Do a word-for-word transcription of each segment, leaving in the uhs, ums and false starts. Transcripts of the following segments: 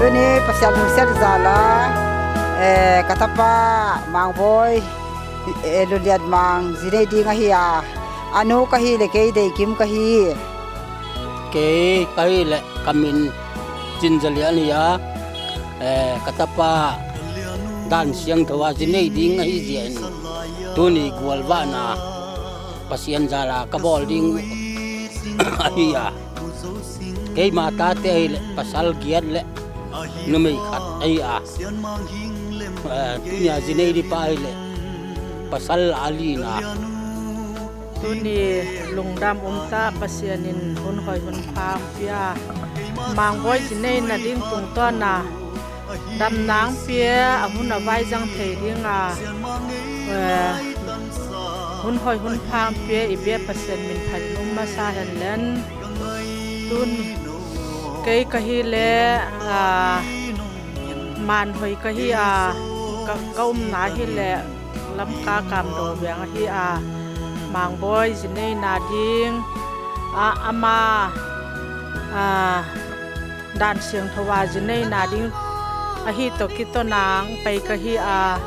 Ni Pasian lungset jal a, eh, ka tapa Mangboi, eh, Lunlianmang jinei ding ahi a. Anu kahi le kei Deikim kahi. Kei kahi le ka min Chinjalian ahi a, eh, ka tapa Dansiangthou a jinei ding ahi jeh in tuni golvahna Pasian jal a ka bol ding ahi a. Keima tate ahi le pasal giat le numei khat ahi a. Eh, tunia jinei ding pa ahi le pasal a lina. Tuni lungdam umtah, Pasian in hun hoi hun pha pia. Mangboi jinei na ding tungtawn a damna pia, a hun a vaijang thei ding a, eh, hun hoi hun pha pia, i bia Pasian min phat in um masa hen lang. Tun kei kahi le, ah, Manhoi kahi a, ka, ka umna hi le Lamka Kamdou veng ahi a, Mangboi jinei na ding a, ama, a, Dansiangthou a jinei na ding ahi toh kitoh nang pai kahi a,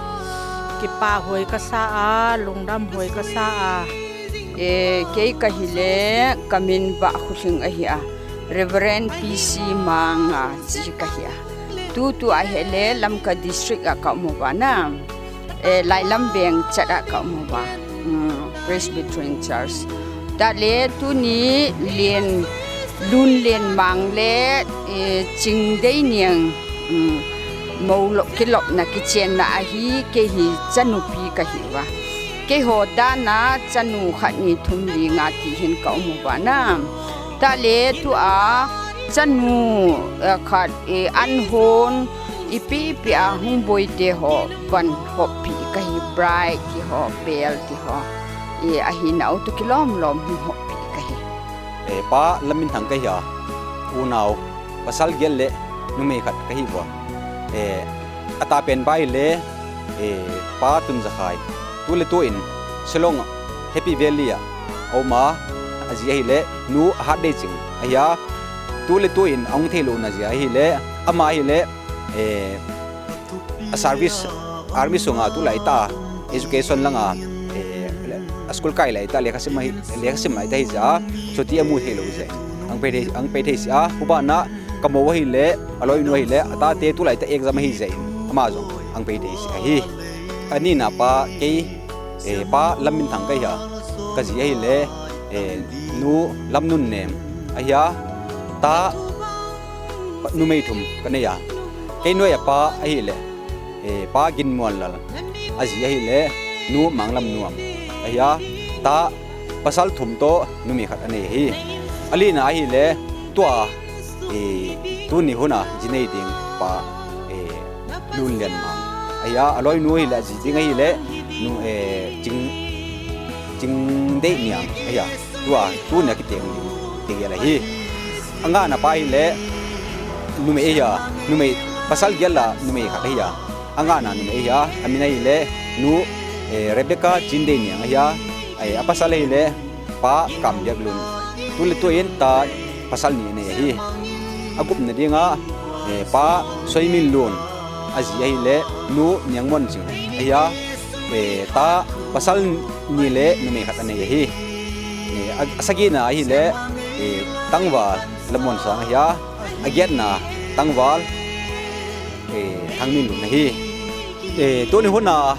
kipah hoi kasa a, lungdam hoi kasa a. Eh, kei kahi le ka min Bah Khuhling ahi a, Reverend P C Mang a chi kahi a. Tutu ahi le Lamka District a ka um uva na. Eh, Lailam veng chat a ka um uva. Hmm, Presbyterian Church. Tah le tuni Lien, Lunlianmang le, eh, Chingdeiniang, hmm, mou lop kilopna kichenna ahi, kei hi chanupi kahi uva. Keiho dan a chanu khat ni thum li nga ti hin ka um uva na. Tah le tua chanu, eh, khat, eh, an hon ipi ipi a hung boi te ho van hoppi kahi, bride ti ho, bell ti ho. Eh, ahi nau toh kilom lom hung hoppi kahi. Eh, Pa Lamminthang kahi a, unau pasal giat le numei khat kahi uva. Eh, atapen bai le, eh, Pa Tunjakhai. Tu le tu in Shillong Happy Valley a um a, aji ahi le Nu Hatdeiching ahi a. Tu le tu in ahung thei lou na ji ahi le, ama ahi le, eh, a service army sunga tulai tah a education langa, eh, a school kai lai tah, lekha sim ahi, lekha sim lai tah ahi jeh a, chuti amu thei lou jeh in ahung pei thei, ahung pei thei si a, hubana ka mou ahi le, a loinu ahi le, a tate tulai tah exam ahi jeh in, ama jong ahung pei thei si ahi. Ani na pa kei, eh, Pa Lamminthang kahi a, ka ji ahi le, eh, Nu Lamnunnem ahi a, ta numei thum ka nei a. Kei noi a pa ahi le, eh, Pa Ginmuanlal, aji ahi le, Nu Manglamnuam ahi a, ta pasal thum toh numei khat anei ahi. Alina ahi le, tua, eh, tuni huna jinei ding pa, eh, Lunlianmang ahi a, a loinu ahi le, aji ding ahi le, Nu, eh, Ching, Chingdeiniang ahi a. Tua, tuni a kiteng ding, teng gel ahi. Angana pa ahi le, numei ahi a, numei, pasal giat la numei khat ahi a. Angana numei ahi a, amin ahi le, Nu, eh, Rebecca Chindeiniang ahi a, eh, a pasal ahi le, Pa Kambiaklun. Tu le tu in ta pasal ni anei ahi. Agupna dinga, eh, Pa Soiminlun, aji ahi le, Nu Niangmonching ahi a, eh, ta pasal ni le numei khat anei ahi. Eh, a, asagina ahi le, eh, Tangval Lamonsang ahi a, agiatna Tangval, eh, Thangminlun ahi. Eh, tuni huna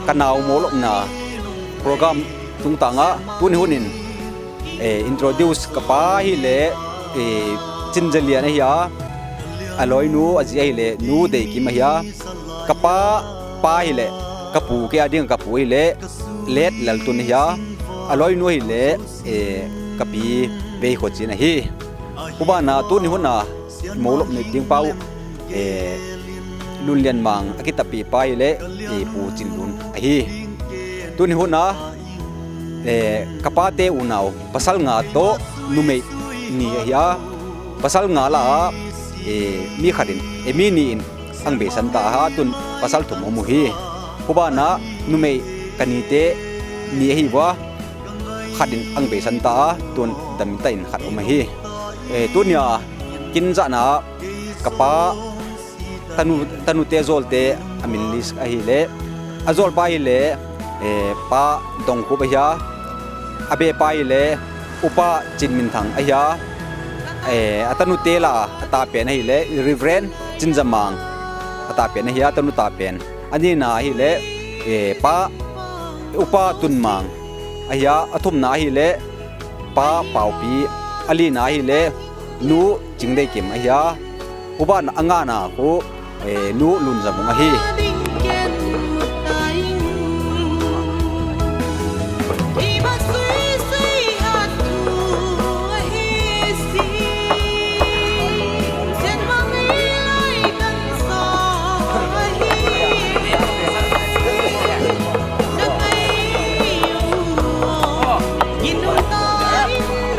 ka nau moulopna program tungtanga, tuni hunin, eh, introduce ka pa ahi le, eh, Chinjalian ahi a, a loinu aji ahi le, Nu Deikim ahi a, ka pa, pa ahi le, ka pu, kei a ding ka pu ahi le, Let Laltun ahi a, a loinu ahi le, eh, ka pi Veikhochen ahi. Hubana tuni huna moulopna ding pa u, eh, Lunlianmang a kitapi pa ahi le, eh, Pu Chinlun ahi. Tuni huna, eh, ka pate unau, pasal nga toh numei ni ahi a, pasal nga la a, eh, mi khat in, eh, mi ni in, ahung beisan ta a, tun pasal thum aum u hi. Hubana numei ka nite ni ahi uva, khat in ahung beisan ta a, tun damin tah in khat aum ahi. Eh, tunia kin jahna ka pa Tanu, tanute jolte amin list ahile, ajolpa hile, eh, Pa Dongkhup ahia, abepa hile, Upa Chinminthang ahia, eh, atanute lah a atapen ahile, Reverend Chinjamang atapen ahia, atanu tapen. Anina ahile, eh, Pa, Upa Tunmang ahia, athumna ahile, Pa Paopi, alina ahile, Nu Chingdeikim ahia, uban angana khu, eh, Nu Lunjamung ahi.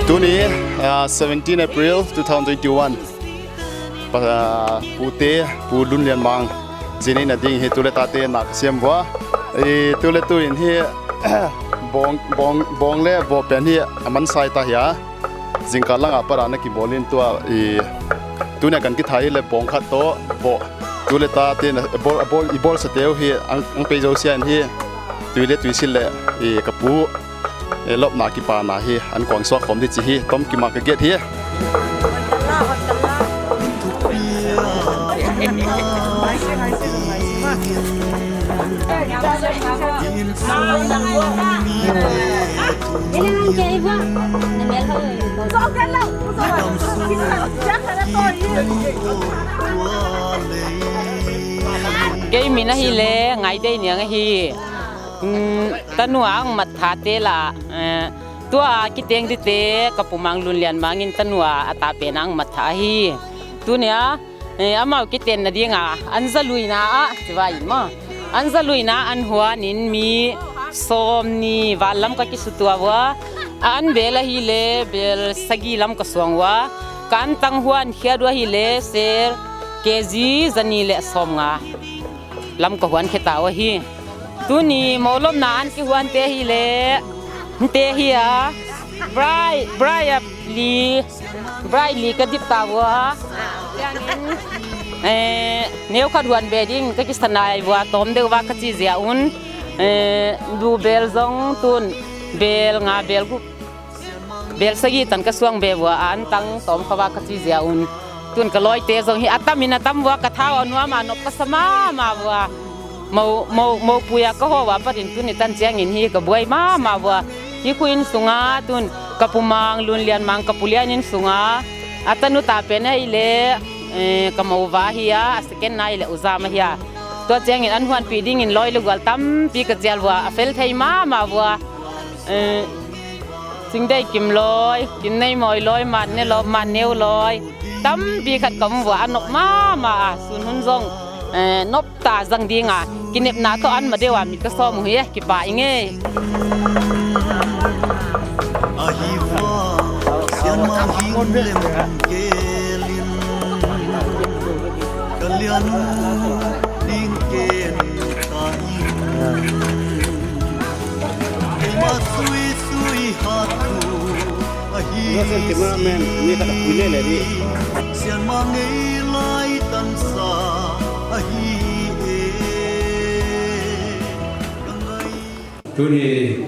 Tuni, ah, seventeen April two thousand twenty-one. Pa, ah, pute, Pu Lunlianmang, jini na ding hi tule tate na kasem vua. I tule tu in hi, bong, bong, bong le vo pen hi aman sai ta hia. Jingkah langa para na kibolin tua, i, tunia kan kithai le bong khat to, vo. Tule tate na, bol, bol, i bol sa teu hi, ang, ang pei jo sian hi. Tui le tui sil le, i, kapu. E, lopna kipana hi, an kuang suak khom di chi hi, tom kima ka get hi. Kei min ahile, Ngaidei Niang ahi. Um, tanu a ang mat tha te la, eh, tua kiteng di te, ka pu Mang Lunlianmang in tanu a atahpen a ang mat tha ahi. Tunia, eh, amau kitenna dinga, an jaluina a, chiva in ma. An jaluina an huan in mi som ni val lam ka kisutua vua. A an bel ahile, bel sagi lam ka suang vua. Ka an tang huan khia dua hile, ser, K G jani le som nga lam ka huan kheta u ahi. Tuni molopna an kihuan te hile, te hi a, Brai, Brai a li, Brai li ka dip ta vua. Tiangin, eh, neu khat huan be ding ka kisanai vua, tom deu va ka chi zia un, eh, du bel jong tun, bel nga bel gup. Bel sagi tan ka suang be vua, an tang tom kha va ka chi zia un. Tun ka loi te jong hi atam in atam vua, ka thau a nuam a nop ka sa mama vua. Mo, mo, mo puia ka ho va patin tuni tan chiang in hi ka buai mama vua. Hi khu in sunga tun ka pu Mang Lunlianmang ka pu Lian in sunga. Atanu tahpen ahile, eh, ka mo va hi a, a second na ahile u Jam ahi a. Tua chiang in an huanpi ding in loi le gual tampi ka chial vua, a fel thei mama vua. Eh, Chingdei Kim loi, Kim Nei Moi loi, Man Ne loi, Man Neu loi. Tampi khat ka um vua, a nop mama a, sun hun jong, eh, nop ta jang dinga. Kinepna toh an ma deu a mit ka som u hi, kipa inge. Ahi vua, sian ma hing lem kelin. Ka lian u ding ken ta in. Keima sui sui hat thu ahi. Sian ma ngei lai tan sa ahi e. Tuni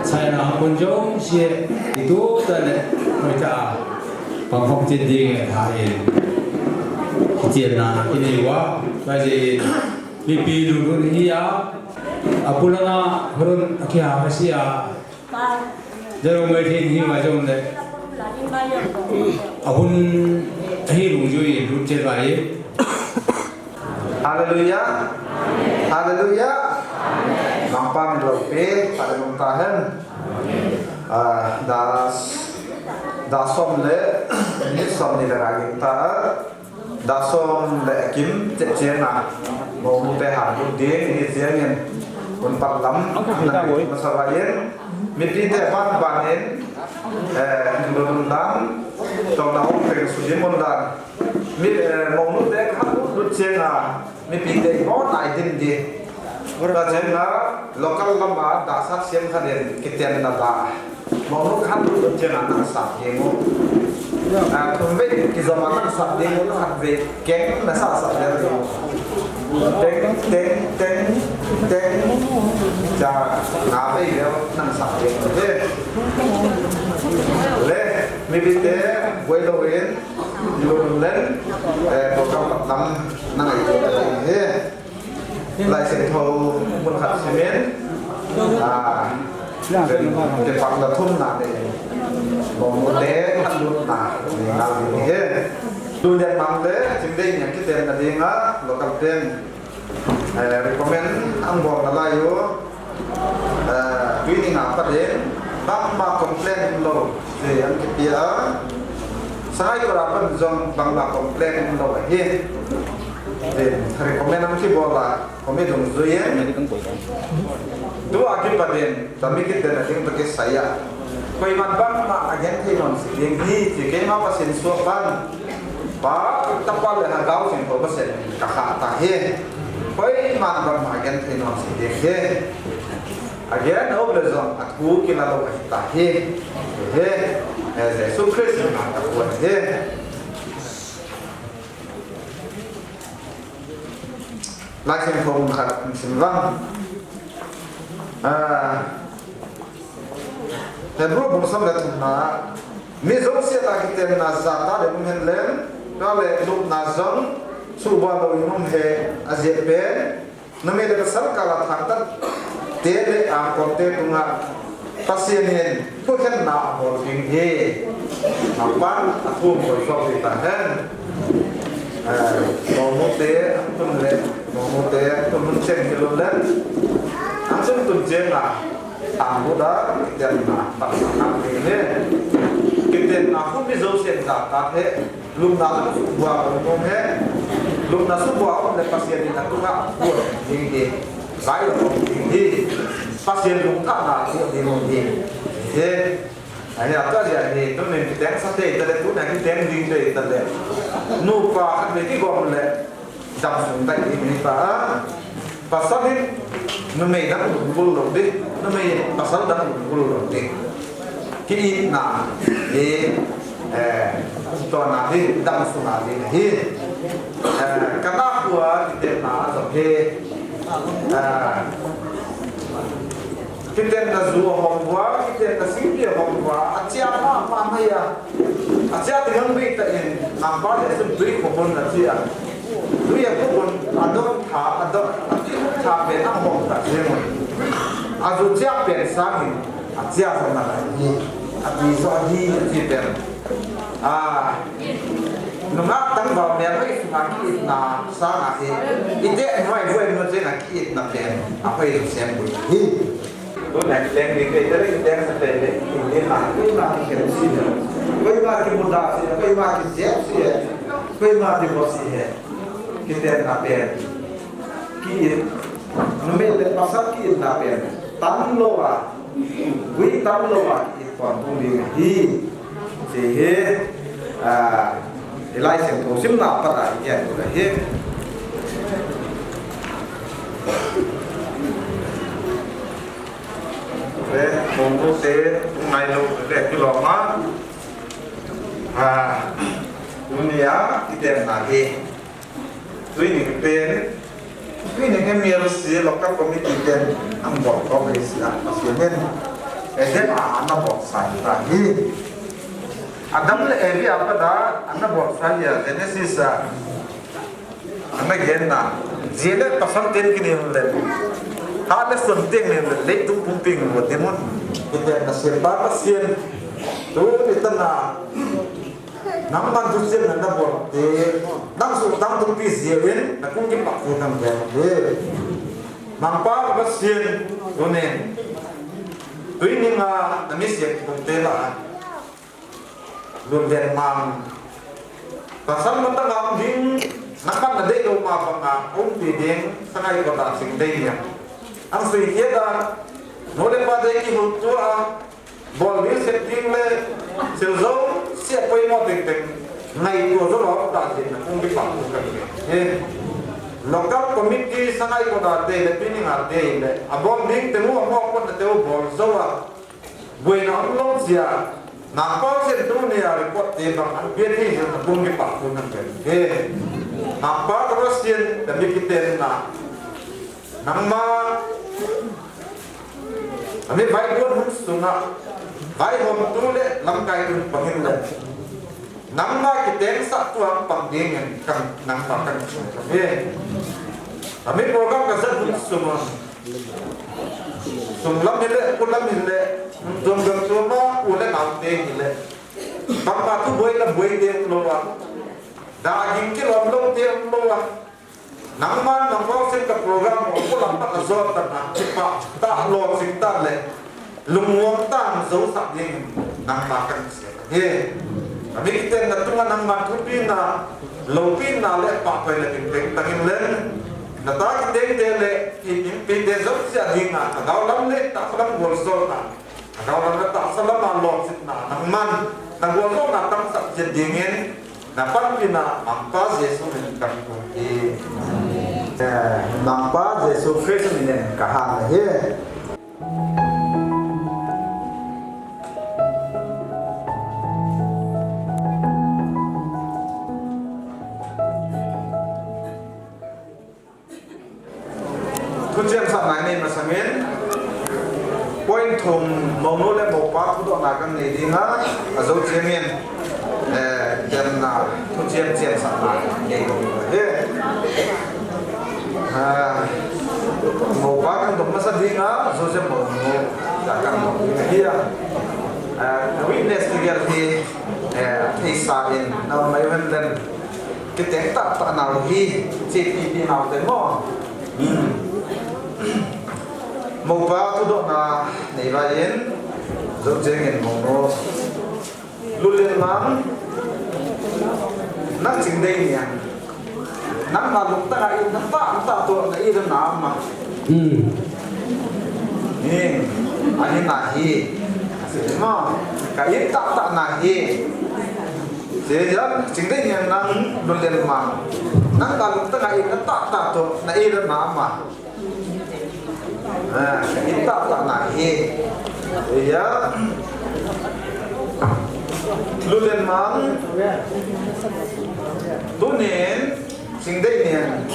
China hapon jong sia itu tane hoita pangkhom tin ding e tha in. Kitiamna kinei vua, tua jeh in mipi lunglhai hi a, apulanga hurun akiha ha sia. Jero mai thei hi ma jong le. Ahun ahi lungjui lut che vai. Hallelujah. Hallelujah. Mangpa min loupi, Pathen um tahen. Ah, da, da som le, minute som ni le ka ging ta. Da som le akim, che, chena. Mo mu te han lut ding, ni chiang in. Un pat lam, na masa va in. Mipi te ban ban in. Eh, dun dan. Tong na hong peng su dim un dan. Mi, eh, mong lut dek khat lut lut chiang a, mipi te ibon nai dim di. Tua chiang a, local lam a, da sat siam khat in, kitiamna da. Mong lut khat lut lut chiang a, nang sat ding u. Ah, thum vei kijom a nang sat ding, khat vei keng nasa sat ding. Teng, teng, teng, teng. Cha, nga vei leh nang sat ding. Le, mipite, buai lou in, lum len, eh, program patlam, nang ai ding. Laisiangthou mun khat simin, ah, pen, pen pakla thumna nei, mongmute khatlutna nei ngal ding ahi. Tunia mang le, Chingdei nia kitenna dinga, local pen, eh, recommend ang bol nalai u, eh, tuni nga pat in, bangma complain umlou, ti ang kipia, Sangaikot a pat jong bangma complain umlou ahi. Tin, recommend ang kibol a, komi dungjuiyin. Tua kipat in, tami kitenna ding toh kisai a. Koiman bangma agenthei nom sih ding ahi, ti keima Pathen suapan. Pa, Tapa le Lhagao Theng Pathen kakhah tahi. Koiman bangma agenthei nom sih ding ahi. Agen, aum le jong, athu kila lou ahi tahi. He, eh, Jesu Christ mina kakhah ahi. Laisiangthou mun khat sim vang. Ah, Hebrew bung som le thumna, mi jouse a kitenna jat a le um hen lang, tua le lupna jong suhbua lou in um hen, ajeh pen, numei le pasal kal a thangtat te le angkol te tunga Pathen in thukhenna abol ding ahi. Apan athum bol sok ding tahen. Eh, mongmute athum le, mongmute athum mun cheng kilun le. Athum tun cheng a, thangbu da, kitenna, patna ding ahi. Kitenna khu mi jousen jat a he. Lupna suhbua um hen. Lupna suhbua um le Pathen in atunga bol ding ahi. Kai lo ding ahi. Pathen lungthahna bol ding ahi. He. Ahi, atua jeh a hi, tunin kiteng sa te tale, tunin kiteng ding te tale. Nupa khat vei kigom le, damsung dai ding ahi ta. Pasal in, numei dang lunggul lou ding, numei pasal dang lunggul lou ding. Ki-itna, hi, eh, tua na hi, damsung a ding hi. Eh, kana hua, kitenna, jong hi. Eh, Kitenna ju ahom uva, kitenna singpi ahom uva, achia mama mai a. Achia ding ang bei tah in, nangpa le sun tui khobon na chia. Tui a khobon, adon tha, adon, atui tha pen ahom tah jeng un. Aju chia pen sangin, achia jong na lai hi, atui jo hi, ati pen. Ah, nungah tangval mel hoi sunga ki-itna sanga hi, ite noi hoi no jenga ki-itna pen, ahoi sem bui hi. Tuna kiteng ding te, tele kiteng sa te le, in ding a, koima kikhen si he, koima kimuda si he, koima kijep si he, koima kibo si he, kitenna pen, ki-it, numei le pasal ki-itna pen, tam lou a, gui tam lou a, ki-it pon tung ding ahi, ti hi, ah, Laisiangthou simna pat a, i gen u ahi. Le, mongmute, ngailou le kilom a. Ah, tunia, kitenna hi. Tuni pen, tuni hi M L C local committee ten, ang bol ko be sia, Pathen in. Eden a, ana bol sai ta hi. Adam le Evi a pat a, ana bol sai a, Genesis a. Ana genna, ji le pasal ten kinem le, ha le sun teng nem le, leitung pumping lo dimun. Kitenna sempa Pathen, tuni tana, nangman thucheng na nabol te, nang sutang tungpi jeh in, nakung kipah thu nang gen te. Mangpa Pathen, tunin, tuni nga, nami sep tung te la. Lungleng mang. Pasal matang a um ding, nakan nadei lou ma banga, umpi ding, Sangaikot a Chingdei nia. Ang sui hiat a, nu le pa dei kihiltou a, bol ding sep ding le, sil jou, sia poimo tengteng, ngaito jou lou ta ding, nakung kipah thu kan nei. Eh, local committee Sangaikot a dei le, tuni nga dei le, abol ding teng u, amo kon na teu bol jou a, Buaina umlou jeh a, Nangpa sin tunia report te bang an pia thei jong abung kipah thu nang pen. He. Nangpa ka Pasian, kami kitenna. Nangma kami vaihom hun sunga, vaihomtu le lamkai tun pangin le, nangma kitengsah tuang pang dingin kan, nangma kan sung kami. Kami program kajat hun sunga, sung lam hile, u lam hile, tum gam tuma, u le nau te hile. Bangma thu boi la boi te um lou a. Da ging kilom lou te um lou a. Nangman nangma sin ka program ho, pulang pa ka jot ta na, kipa, ta lo sing ta le, lungmong ta na jo sak ding, nangma kan sia. He, kami kiten na tunga nangma thupina, loupina le, pa pai le, ping ping tangin len, na ta kiteng te le, i ping ping te jo sia ding a, ka dau lam le, ta lam gol so na. Agau lam le tahsa lama lolhinna nangman, na gualdohna tangsah chet dingin, na panpina Mangpa Jesu min ka thum e. Eh, Mangpa Jesu Christ min in ka hang ahi. Thucheng sah nai nei masangin, point thum, mounu le moupa thudohna kan nei ding a, ajo chengin, eh, demna, thucheng cheng sah nai nei ding ahi. Ah, moupa kan dong masa ding a, ajo cheng mounu, kan dong ding ahi a. Ah, witness ti gel hi, eh, theisa in, na mai ven den, Kiteng tahtah nau hi, chepi pi nau te mo. Hmm. Moupa thudohna nei vai in, jo chengin mounu. Lulin Mang, nang Chingdeiniang. Nangma lungtang a in na tahtah toh na ira na ama. Hmm. Ni, ahi na hi. Mo, ka in tahtah na hi. Seiya, Chingdeiniang nang Lulin Mang. Nangma lungtang a in na tahtah toh, na ira na ama. Ah, in tahtah na hi. Seiya, Lulin Mang. Tunin, Chingdeiniang.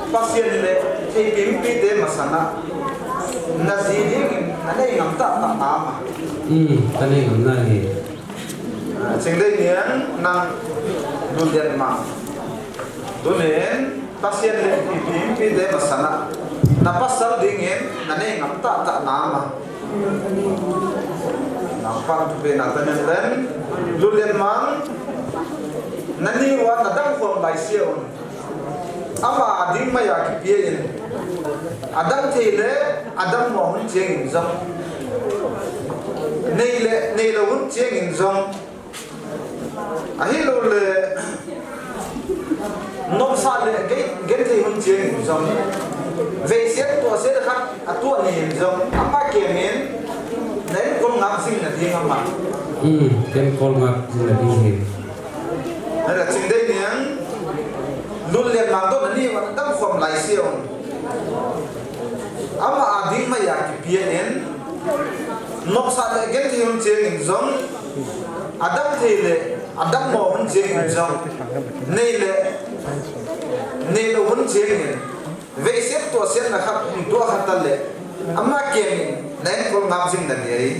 Pasian le, thei pimpi te masanga. Na ji ding, na nei ngam tahtah na ama. Hmm, ka nei ngam na hi. Ah, Chingdeiniang nang Lulin Mang. Tunin, Pasian le ipi ipi te masanga. Na pasal dingin, na nei ngam tahtah na ama. Nang pan tu pe na tanen len. Lulin Mang. Na ni uva na dang khom lai sia un. Ama ding maiya kipia in. Adam thei le, adam mo hun chengin jong. Nei le, neilou hun chengin jong. Ahilou le, nopsah le, gen, genthei hun chengin jong. Veiset tohset khat, atoh ni in jong. Ama kemin, na inkol ngap jing na ding ama. Hmm, ka inkol ngap jing na ding hi. Nala Chingdeiniang, Lulin Mang toh na ni uva na dang khom lai sia un. Ama a ding maiya kipia in, nopsah le genthei hun chengin jong, adam thei le, adam mo hun chengin jong, nei le, neilou hun chengin, veiset tohset na khat, hun toh khat le, ama kemin, na inkol ngap jing na ding ahi.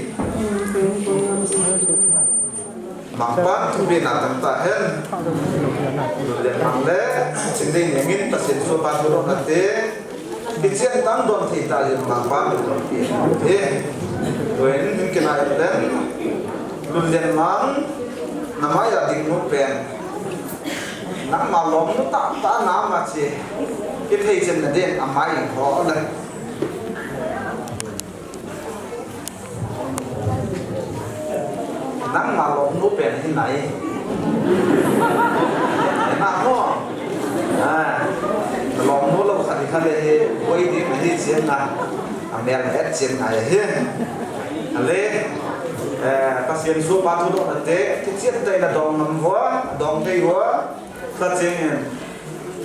Mangpan thupina tamtah hen. Lulin Mang le, Chingdeiniang in Pathen sohpa thudohna te. Kichen tang don thei ta jin Mangpan thupina te. Tuin hin kinai len. Lulin Mang, na maiya ding nu pen. Nangma lom nu tahtah na ama chi. Kithei chen na den amai ho le. Nangma lomnu pen hi nai. Na ho. Ah, lomnu lou khat hi khat le hi, boi ding ahi chian na. Amel et chian na hi. Ale, eh, Pathen sohpa thudohna te, kichian tai na dong ngam vo, dong thei vo, khat chengin.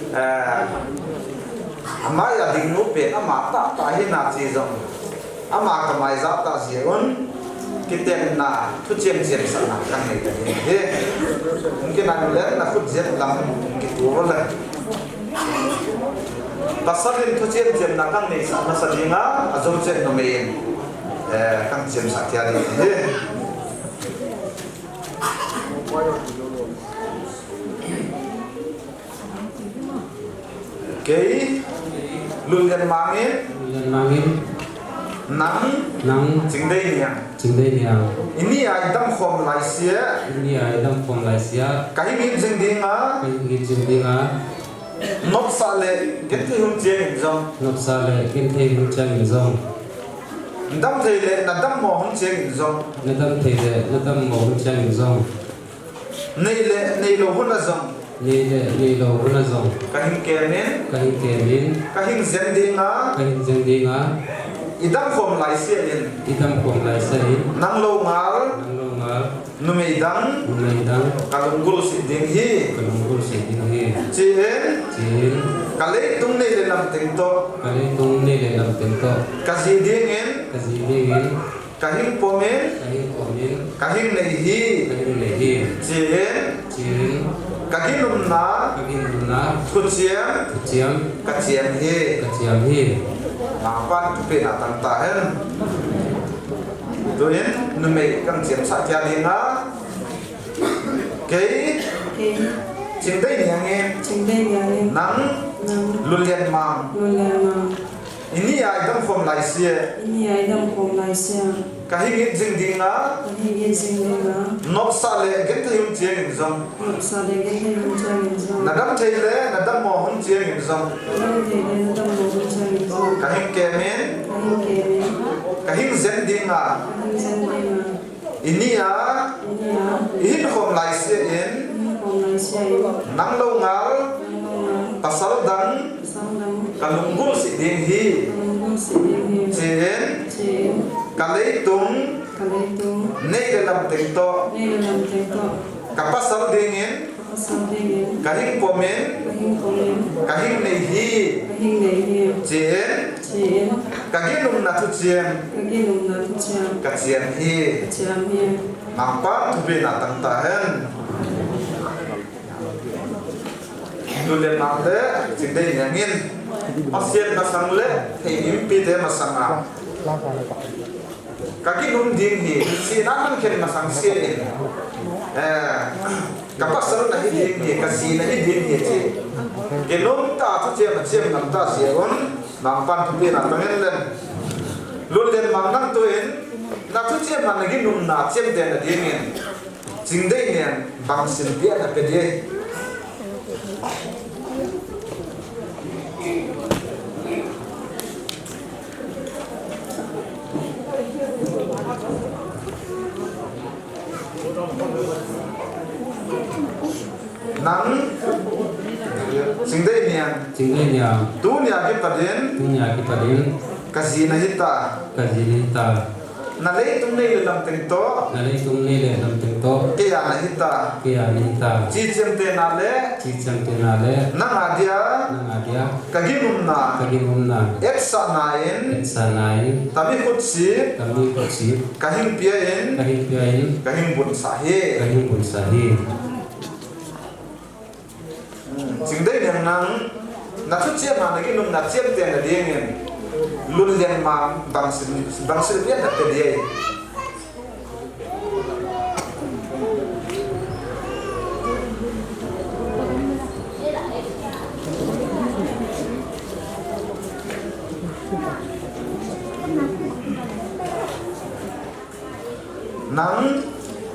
Eh, amaiya ding nu pen ama tahtah hi na chi jong. Ama kamai ja tah jeh un. Kitenna, thuchiem chiemsahna kanei ta ding ahi. Hung kinai uleh, nakhut jep lam hung kitu uleh. Pasal in thuchiem chiemna kaneisah masa ding a, ajou cheh numei in, eh, kahin chiemsah kit ding ahi. Kei, Lunlianmang in. Lunlianmang in. Nang. Nang. Chingdeiniang. Chingdeiniang. Ini a idam khom laisea. Ini a idam khom laisea. Kahin it jing ding a. Kahin it jing ding a. Nopsah le genthei hung cheng in jong. Nopsah le genthei hung cheng in jong. Damthei le nadammo hung cheng in jong. Nadamthei le nadammo hung cheng in jong. Nei le neilou hun a jong. Nei le neilou hun a jong. Kahin kem in. Kahin kem in. Kahin jen ding a. Kahin jen ding a. Idam khom laisea in. Idam khom laisea in. Nang lou ngal. Nang lou ngal. Numei dang. Numei dang. Kalunggulse ding ahi. Kalunggulse ding ahi. Chie in. Chie in. Kaleitung nei le lam teng toh. Kaleitung nei le lam teng toh. Kaji ding in. Kaji ding in. Kahin pom in. Kahin pom in. Kahin nei ahi. Kahin nei ahi. Chie in. Chie in. Kaginumna. Kaginumna. Thuchiem. Thuchiem. Kachiem ahi. Kachiem ahi. Mangpan thupeh na tang tahen. Tuin, numei kahin chiemsah kit ding a. Kei. Kei. Chingdeiniang in. Chingdeiniang in. Nang. Nang. Lunlianmang. Lunlianmang. Ini a idam khom laisea. Ini a idam khom laisea. Kahin it jing ding a. Kahin it jing ding a. Nopsah le genthei hung cheng in jong. Nopsah le genthei hung cheng in jong. Nadamthei le nadammo hung cheng in jong. Nadamthei le nadammo hung cheng in jong. Kahin kem in. Kahin kem in. Kahin jen ding a. Kahin jen ding a. Ini a. Ini a. Ihin khom laisea in. Ihin khom laisea in. Nang lou ngal. Nang lou ngal. Pasal dang. Pasal dang. Kalunggulse ding ahi. Kalunggulse ding ahi. Chie in. Chie in. Kaleitung. Kaleitung. Nei le lam teng toh. Nei le lam teng toh. Kapasal ding in. Pasal ding in. Kahin pom in. Kahin pom in. Kahin nei ahi. Kahin nei ahi. Chie in. Chie in. Kaginumna thuchiem. Kaginumna thuchiem. Kachiem ahi. Kachiem ahi. Mangpan thupeh na tang tahen. Lunlianmang le Chingdeiniang in. Pathen masang le theinumpi te masang a. Kaginum ding ahi, sihna kahin khen masang sea in. Eh, kapasal nahi ding ahi, kaji nahi ding ahi ti. Kinum tah a thuchiem achiem ngam ta jeh un, mangpan thupeh na tang hen. Lunlianmang nang tuin, nathuchiem a naginumna chiem tena ding in. Chingdeiniang bangsin pia nape ding. Nang. Chingdeiniang. Chingdeiniang. Tunia kipat in. Tunia kipat in. Kaji nahi ta. Kaji nahi ta. Naleitung nei le lam teng toh. Naleitung nei le lam teng toh. Kei a nahi ta. Kei a nahi ta. Chi chiem tena le. Chi chiem tena le. Nang a dia. Nang a dia. Kaginumna. Kaginumna. Etsahna in. Etsahna in. Tami khutsit. Tami khutsit. Kahin pia in. Kahin pia in. Kahin bunsah ahi. Kahin bunsah ahi. Chingdeiniang nang, nathuchiem a naginumna chiem tena ding in, Lunlianmang bangsin, bangsin pia nape ding. Nang.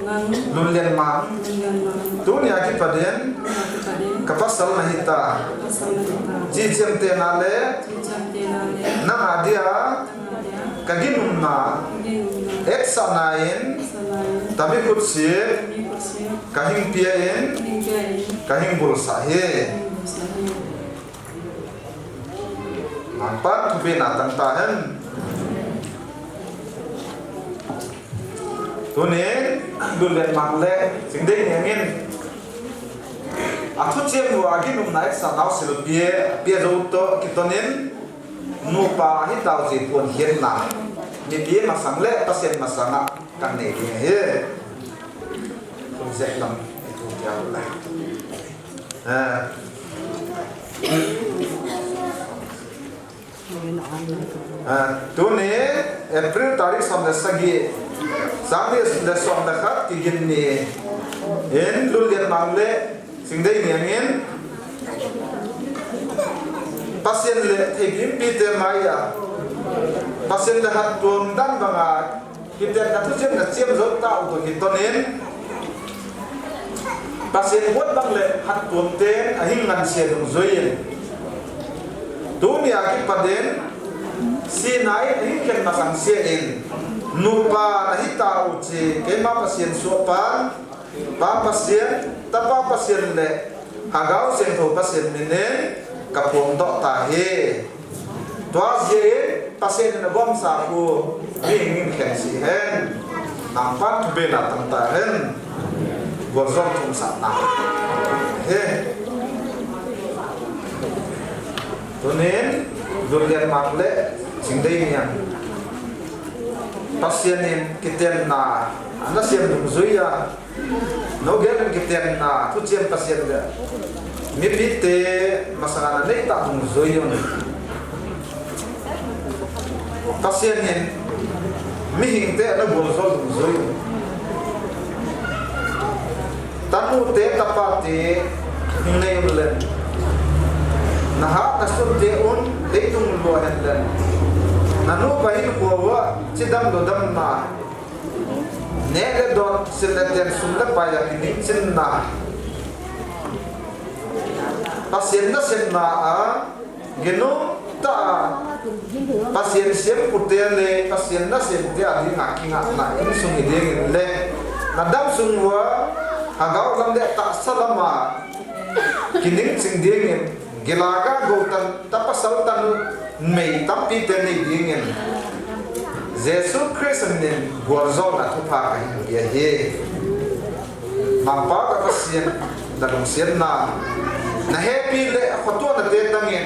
Nang. Lunlianmang. Lunlianmang. Tunia kipat in. Tunia kipat in. Kapasal nahi ta. Kapasal nahi ta. Chi chiem tena le. Chi chiem tena le. Nang a dia. Nang a dia. Kaginumna. Kaginumna. Etsahna in. Etsahna in. Tami khutsit. Tami khutsit. Kahin pia in. Kahin pia in. Kahin bunsah ahi. Kahin bunsah ahi. Mangpan thupeh na tang tahen. Tunin, Lunlianmang le Chingdeiniang in. Athuchiem uva aginumna etsah nau silpi, pia jou toh kitonin. Nupa ahi tau jeh pon hiatna. Mipi masang le Pathen masanga kanei ding ahi. Kum jep lam itu tia le. Eh. Ah, tuni April tarik som le sagi, sang ni le som le khat, Kiginni in Lunlianmang le Chingdeiniang in Pathen le theipi mipite maiya Pathen le hattuam dan banga Kitenna thuchemna chem jou tau toh kitonin, Pathen got bang le hattuam ten ahin ngansea dungjuiyin, tunia kipat in Sinai ahin khen masang sea in, nupa nahi tau chu keima Pathen sohpan, Pa Pathen, Tapa Pathen le Lhagao Thengtho Pathen min in kaphongdoh tahi. Tua jeh in Pathen in abomsa khu mihing in khen sih hen. Nangpan thubenna tang tahen. Gualjong thumsatna. He. Tunin, Lunlianmang le Chingdeiniang, Pathen in kitenna ana sem dungjuiya, Nogel in kitenna thuchem Pathen le mipite masanga anei tah dungjuiyin, Pathen in mihingte ana gualjol dungjuiyin, tanute tapate hingnei un leng, nahat nasunte un leitung lua hen leng, nanupa hinkho uva chidam lodamna, neh le don, sil le ten, sum le paiya kiningchinna, Pathen nasepna a ginom tah a Pathen sempute le Pathen nasemte a dinga kingahna insung hi dingin le, nadam sung uva Lhagao lam le tahsa lama kiningching dingin, gilou a gou tan, tapasal tan, mei tampi te nei dingin, Jesu Christa min in gualjolna thupha kahin pe ahi. Mangpa ka Pathen, nalungsetna, nahepi le khoto nate tangin,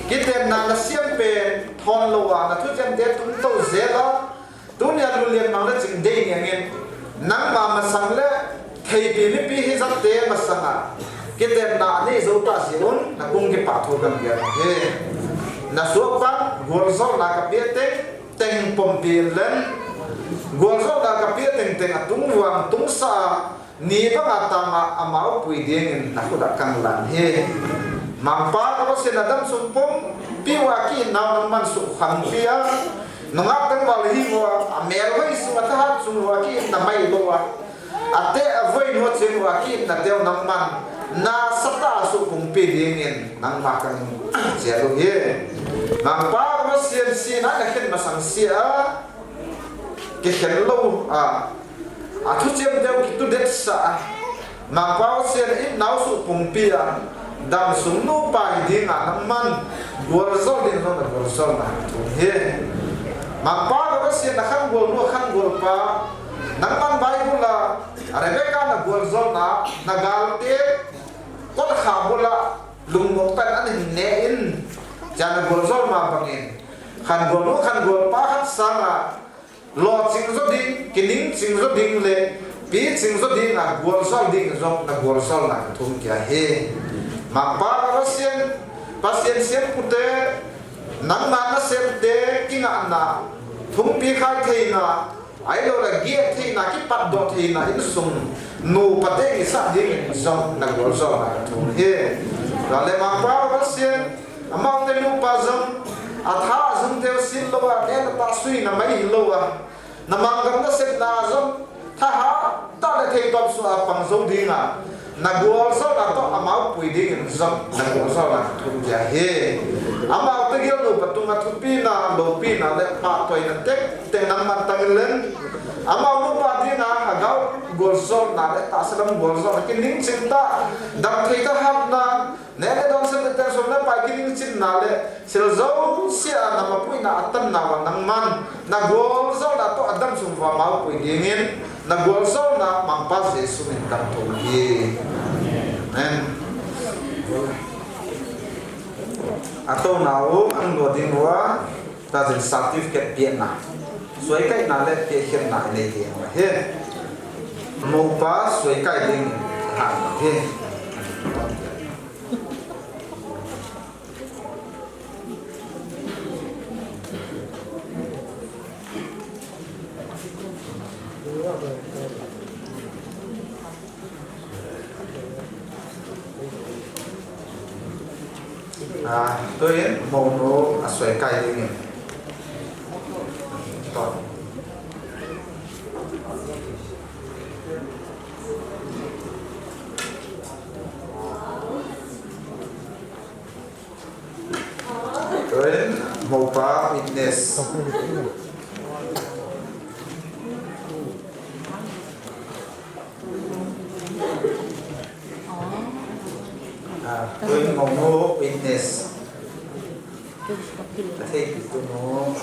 kitenna nasem pen thon lou a, nathuchemte tungtou jel a, tunia Lunlianmang le Chingdeiniang in, nangma masang le theipi mipi hijat te masanga kitenna anei jou tah jeh un, nakong kipah thu kahin gel ahi. Nasohpan gualjolna kapeh teng teng pompi in leng, gualjolna kapeh teng teng atung vang tungsa a, ni banga tama amau pui dingin nakhut a kahin lan ahi. Mangpa ka Pathen, nadam sung pumpi uva kihin nau nangman suhkhangpi a, nungah teng val hi uva, amel hoi sung a thahat sung uva kihin namai lou a, ateh avoi nu ching uva kihin nateu nangman nasatah a suhkhangpi dingin nangma kahin chel u ahi. Mangpa ka Pathen, Sinai nakhen masang sea kikhen lou a, athuchem teu kitudetsah a, Mangpa Pathen in nau suhkhangpi a, damsung nupa hi dinga nangman gualjol ding jong nagualjolna thum ahi. Mangpa ka Pathen, nakhanggol nu, khanggol pa, nangman Bible a Rebecca nagualjolna, nagalte kotkha bul a lungmong pan ana hin neh in, chua nagualjol ma bangin, khanggol nu, khanggol pa khat sanga lolhing jo ding, kiningching jo ding le piching jo dinga gualjol ding jong nagualjolna kathum kit ahi. Mangpa ka Pathen, Pathen sempute, nangma nasemte kingahna, thumpi khai theina, ahilou le geh theina, kipatdoh theina insung nupa te kisah dingin jong nagualjolna kathum ahi. Chule Mangpa ka Pathen, amau te nupa jong, atha jong teu sin lou a, neh le chah suina mai hilou a, namang gam nasepna jong thahat tah le theitom sunga pang jou dinga, nagualjolna toh amau pui dingin jong nagualjolna kathum kit ahi. Amau tegel nupa tunga thupina, loupina le phatthei na teng teng nangman tangin leng, amau nupa dinga Lhagao gualjolna le tahsa lam gualjolna, kiningching tah, damthei tah hatna, neh le don, sil le ten, sum le pai kiningchinna le thil jouse a namapuina atanna uva nangman nagualjolna toh adamsung uva amau pui dingin, nagualjolna Mangpa Jesu min in kathum ahi. Amen. Atouna u, ahung doh ding uva, tah jin certificate pehna. Suaikaina le pehkhenna inei ding ahi. Moupa suaikai ding ahi. Ah, tuin mounu asuaikai dingin. Ton. Tuin moupa witness. Ah, tuin mounu witness. Athei pi tunu.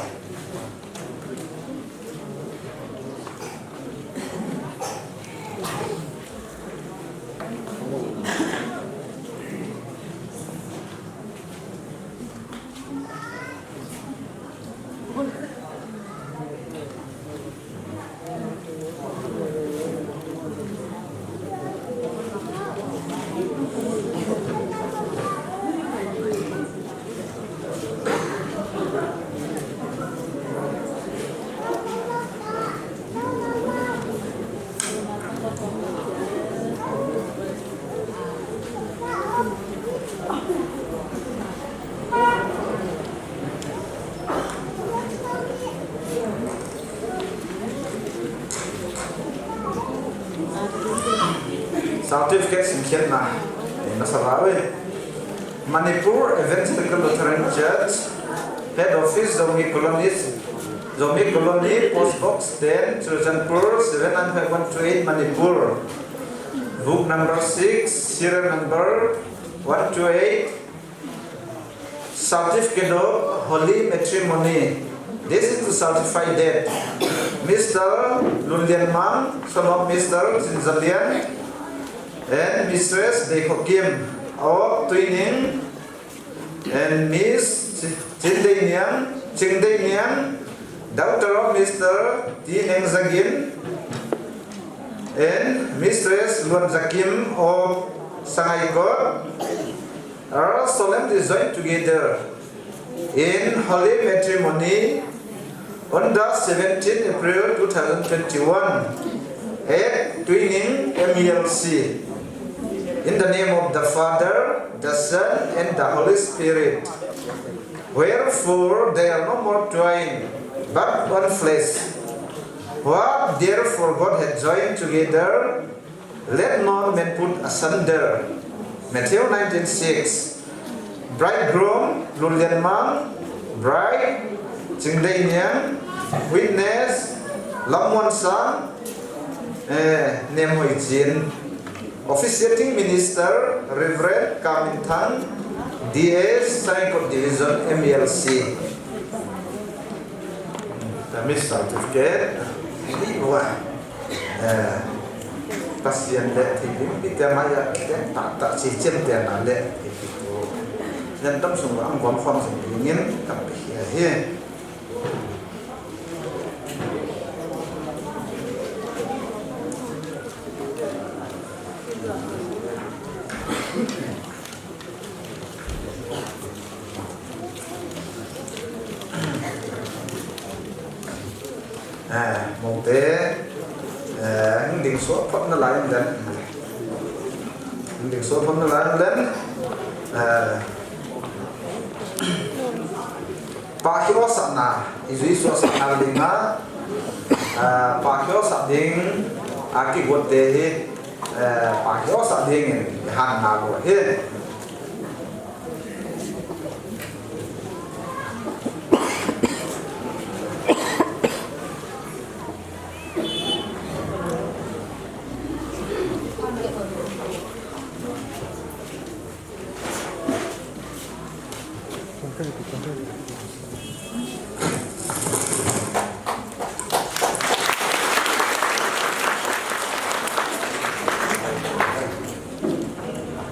Certificate simkhiatna. Ei masa va ui. Manipur Evangelical Lutheran Church, Head Office, Zomi Colony, Zomi Colony, Post Box ten, Churachandpur, seven nine five one two eight, Manipur. Book number six, serial number one two eight. Certificate of Holy Matrimony. This is to certify that Mister Lunlianmang, son of Mister Chinzalian, and Mistress Deikhokim of Tuining, and Miss Chi-, Chindeiniang, Chingdeiniang, daughter of Mister T Nengzagin, and Mistress Luanzakim of Sangaikot, are solemnly joined together in holy matrimony on the seventeenth April two thousand twenty-one at Tuining M E L C. In the name of the Father, the Son, and the Holy Spirit. Wherefore they are no more twain, but one flesh. What therefore God hath joined together, let no man put asunder. Matthew nineteen six. Bridegroom, Lunlianmang, bride, Chingdeiniang, witness, Lammuansang, eh, Nemhoichin. Officiating Minister, Reverend Kaminthang, D S, Sangaikot Division, M E L C. The Miss Certificate, Pasian le thei lim pi te mai a, te ta ta chi chen te na le, len tam sung ang bom khom sing lim ngin tam pi hi. Eh, moute, eh, hung ding suah phot nalai um den. Hung ding suah phot nalai um den. Eh, pahkhiosahna, i jui suahsahna ding a, eh, pahkhiosah ding a kigot te hi, eh, pahkhiosah dingin i han nalou ahi.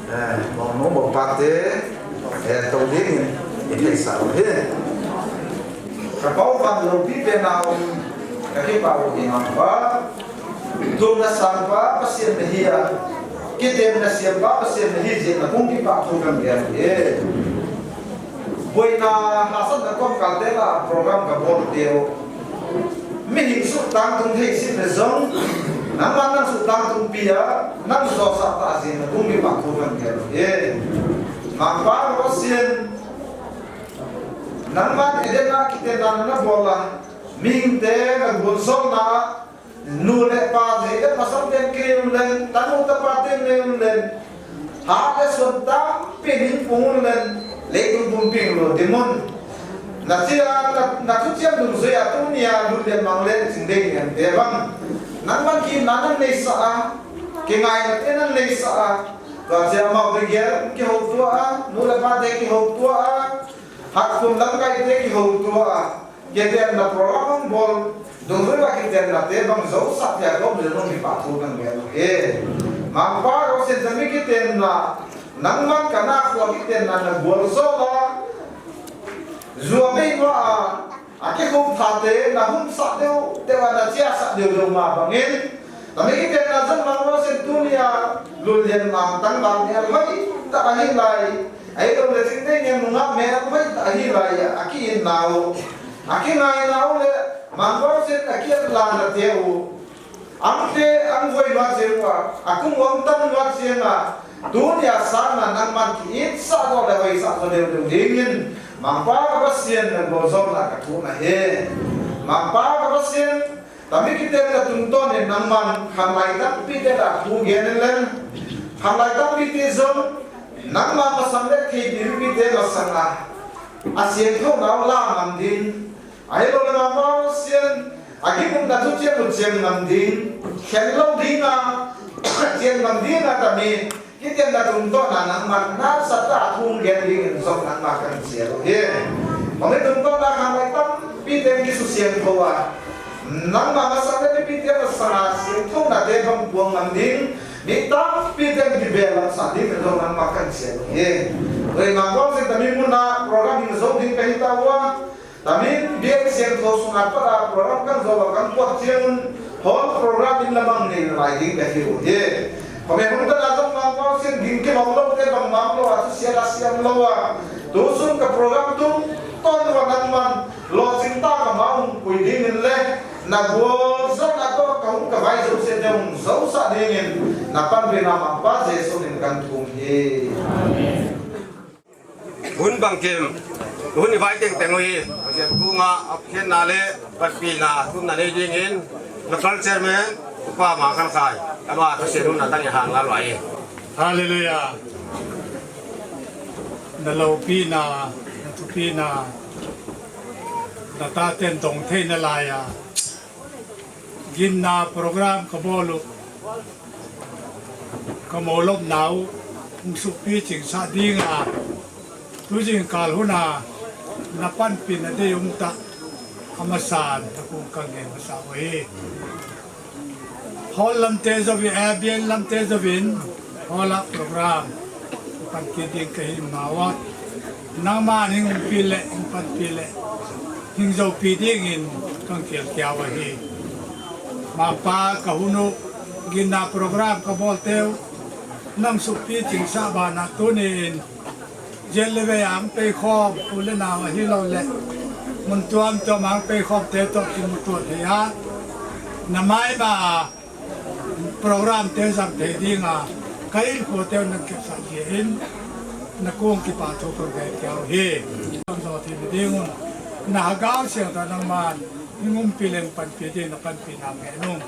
Eh, mong mong mong pa te, eh, tou dingin, i theisah u hi. Ka pau van loupi pen a um, Pau ni ma pa. Thumna sangpa Pathen nahi a. Kitenna sempa Pathen nahi jeh in nakong kipathu kagel e. Boina hahsatna kom kalte la program kabol teu. Mihing suhtang tung thei sih le jong, nangman nang suhtang tung pi a, nang josa ta jin nakong kipathu kagel e. Mangpa Pathen, nangman Eden a kitenna nabol a, mihingte nagol jolna, nu le pa jeh le masang ten kei un len, tanu tapa ten nei un len, ha le son tampi ning pung un len, leitung pumpi lo dimun. Nachea, na, nathuchiam dungjuia tunia lut le mang le chingdei niam te bang. Nangman kina nang neisa a, kingaina te nang neisa a, tua chia mau begel kihoutua a, nu le pa te kihoutua a, hatkhum lamkai te kihoutua a. Kitenna program bol, dungjuia kitenna te bang josa thei a kom le nung kipathu kagel e. Mangpa Pathen, tami kitenna, nangman kana khua kitenna nabol jol a. Jua mei ma a, akikhum tha te, nahung sah deu, te a nachia sah deu deu ma bangin. Tami kitenna jong Mangpa Pathen tunia, lullen mang tang bang ni alhoi, ta ahi lai. Ahilou le chingdei ngen nunga mel mai ta ahi lai a, aki-in nau, aki ngai nau le, Mangpa Pathen aki-at la na teu. Angte, ang voi nua cheu a, akung uang tam nua cheng a, tunia sanga nangman ki-itsah jo le hoisah jo deu deu dingin, Mangpa Pathen nabol jol na kathum ahi. Mangpa Pathen, tami kitenna tungtawn in nangman khanglai tampi te la thu gen in len, khanglai tampi te jong, nangma masang le thei tampi te masang a, asiangthou nau la ngam ding. Ahilou le Mangpa Pathen, agim umna thu chiam u chiam ngam ding. Khen lou ding a, chiam ngam ding a tami kitenna tungtawn a nangman nasatah a thu gen dingin jong nangma kahin chial u ahi. Hung hi tungtawn a khanglai tampi ten kisosiangthou a, nangma masang le mipi te masang a siangthouna te bang puang ngam ding, mi tampi ten kibel lamsah dingin jong nangma kahin chial u ahi. Oi, Mangpa Pathen, tami muna program hin jou ding kahi tauva. Tami biak siangthou sunga pat a program kahin jou a kahin pot cheng un, hall program in lamang nei nalai ding kahiu ahi. Khomin hung tan a jong Mangpa Pathen, ging kimang lou te bang mang lou a, thusia la siam lou a, tusun ka program tungtawn uva nangman lolhing tah a kama hung pui dingin le, nabol jol na toh kahung kavai jouse te hung jousah dingin, napanpina Mangpa Jesu min kahin thum ahi. Amen. Hun bangkim, hun i vai tengteng u hi, Pathen kunga, apkhenna le, panpina, thumna nei dingin, local chairman, Upa Mangkhankhai, ama thuseina tang i hang ngal uve. Hallelujah. Na loupina, na thupina, na taten dong thei nalai a. Ginna program kabol u, kamolopna u, hung suhpi chingsah dinga, tu jingkah hun a, na panpina dei um tah, amasan, nakong kangen masah u ahi. Hall lamte jouvin, eh, bial lamte jouvin, hall a program, panpi ding kahi mauva. Nangman hung umpi le, hung panpi le, hung joupi dingin kahin kel keu ahi. Mangpa, ka hun u, ginna program kabol teu, nang suhpi chingsah bana tunin, jel le vei a hung peikhom, u le nao ahilou le, mun tuamtuam a hung peikhom te toh kimuto thei a, na maima a, program te jang thei dinga, ka hinkho teu nang kipsah jeh in, nakong kipathu kagel keu ahi. Nang jo thei ding un, na hagao sel ta nangman, hung umpi le hung panpi ding na panpina ngen un.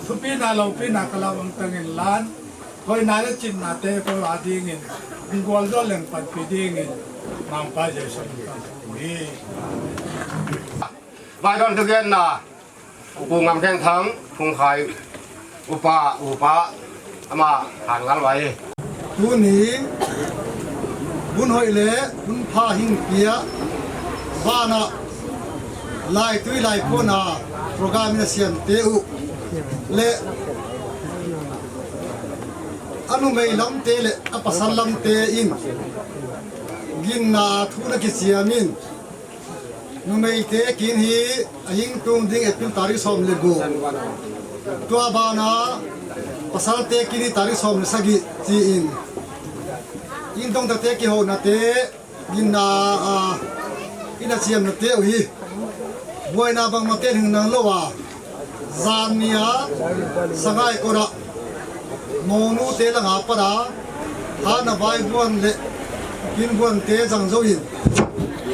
Thupina loupina ka lau ang tangin lan, hoina le chinna te ko a dingin, hung gol jol le hung panpi dingin, Mangpa Jesu min kahin thum ahi. Vaidon thugenna, Pu Ngamkhenthang, Phungkhai, Upa, Upa, ama hang ngal uve. Tuni, hun hoi le, hun pha hing pia, vana, lai tui lai pona, program in asiam te u, le, anumei lam te le, apasal lam te in, ginna thu na kichiam in, Numeite kin hi ahing tung ding April tarik som le gup. Tua bana pasalte kin hi tarik som le sagi chi in. In dong tate kihouna te, in na a, in a chiam na te u hi. Buaina bang ma te hing nang lo a. Jan nia, Sangai kora, Monu te langa para, hana vai buan le, kin buan te jang zo in.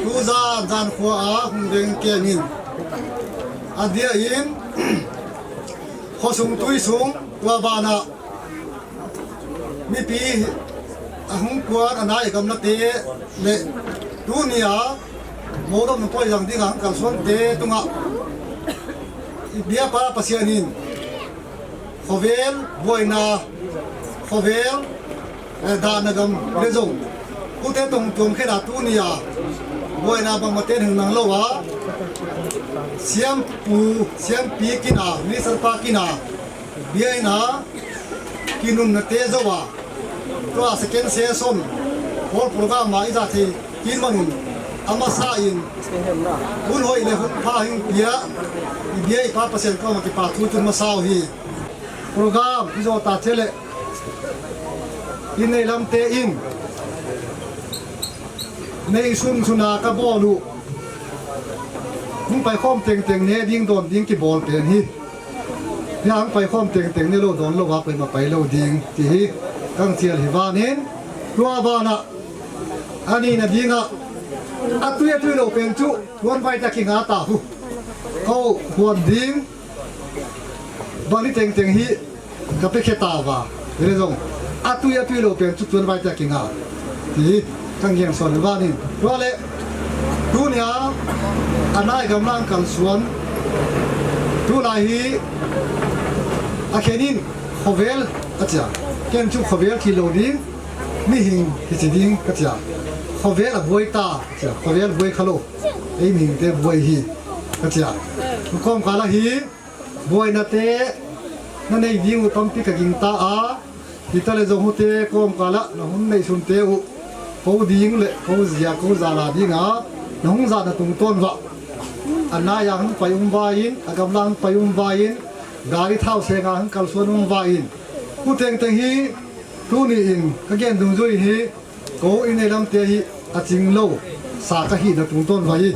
Tu jan, jan khua a, hung deng keng in. A dia in, kho sung tui sung, tua bana, mipi, a hung kuan, a nai gam na te, le, tu nia, Modom na poi jang ding a, kalsuan te, tunga, i bia pa, Pasian in, Khovel, buaina, khovel, eh, dana gam, le jong. Kute tong tuam khena tu nia, buaina bang ma te hing nang lo a. Siampu, siampi kina, minister pa kina, biaina, kinun na te zo a. Tua second session, hall program a i ja thei, kin manun, a masa in, hun hoi le hun pha hing pia, i bia i pa Pasian koma kipa thu tun masa u hi. Program i jo ta che le. In nei lam te in. Nei sun suna ka bol u. Hung pai khom teng teng ne ding don ding ki bol pen hi. Nia hung pai khom teng teng ne lo don lo va pai ma pai lo ding ti hi. Kang chial hi van in. Tua bana. Ani na dinga. Atui atui lo pen chu. Tuan vai ta ki nga ta hu. Ko huan ding. Bang ni teng teng hi ka pe khe ta va. Hi le jong. Atui atui lo pen chu tuan vai ta ki nga. Ti hi kang yang son va ni. Tua le. Tu nia. A nai gam lang kalsuan. Tu lai hi. A khenin khovel a chia. Ken chu khovel thi lo ding. Mihing hi chi ding ka chia. Khovel a buai ta chia. Khovel buai kha lo. Ei mihing te buai hi. Ka chia. Kom kala hi. Buaina te, na nei ding u tampi ka ging ta a, hita le jong hute kom kala, na hun nei sun te u, ko ding le, ko zia, ko za la ding a, na hung za na tung ton va. A nai a hung pai um va in, a gam lang pai um va in, gari thau se nga hung kal suan um va in. Ku teng teng hi, tu ni in, ka gen dung zui hi, ko in nei lam te hi, a ching lo, sa ka hi na tung ton va hi.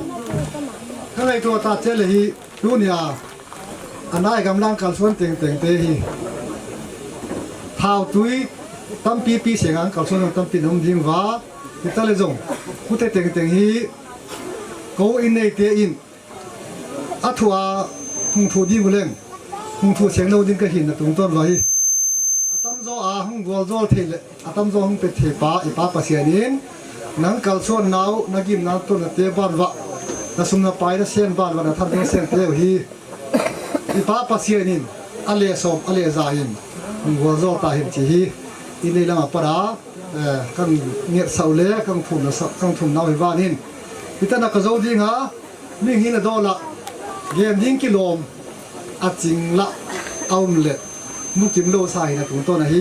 Ka ngai tu ta che le hi, tu ni a, A nai gam lang kal suan teng teng te hi. Thau tui tampi pi se ngang kal suan tampi nong ding va. Hita le jong. Hute teng teng hi. Ko in nei te in. A thu a hung thu ding u leng. Hung thu seng lo ding ka hin na tung ton va hi. Atam jo a hung gol jol thei le, atam jo hung pe thei pa, i pa Pasian in, nang kal suan nau, na gim na ton na te ban va, na sum na pai na sen ban va, na than na sen te hi, i pa Pasian in, a le som, a le za in, hung gol jol ta hin chi hi, i nei lama para, eh, kang nget sau le, kang thum na sau, kang thum nau hi van in, i ta na ka jo ding ha, Mihing in a dol a, gen ding kilom, a ching la, a um le, mu kim lo sa hi na tung ton a hi,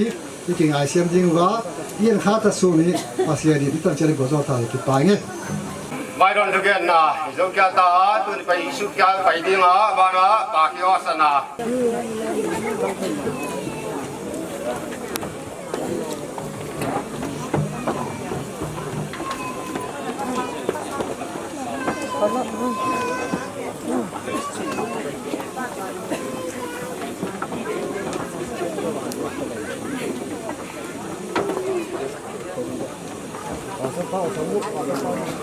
i ki ngai siam ding va, i en kha ta su ni, Pasian in i tan chian go zo ta hi ki pai nge. Mai don tu gen na, zo kya ta, tu ni pai su kya pai ding a, ba na, pa ki o sa na.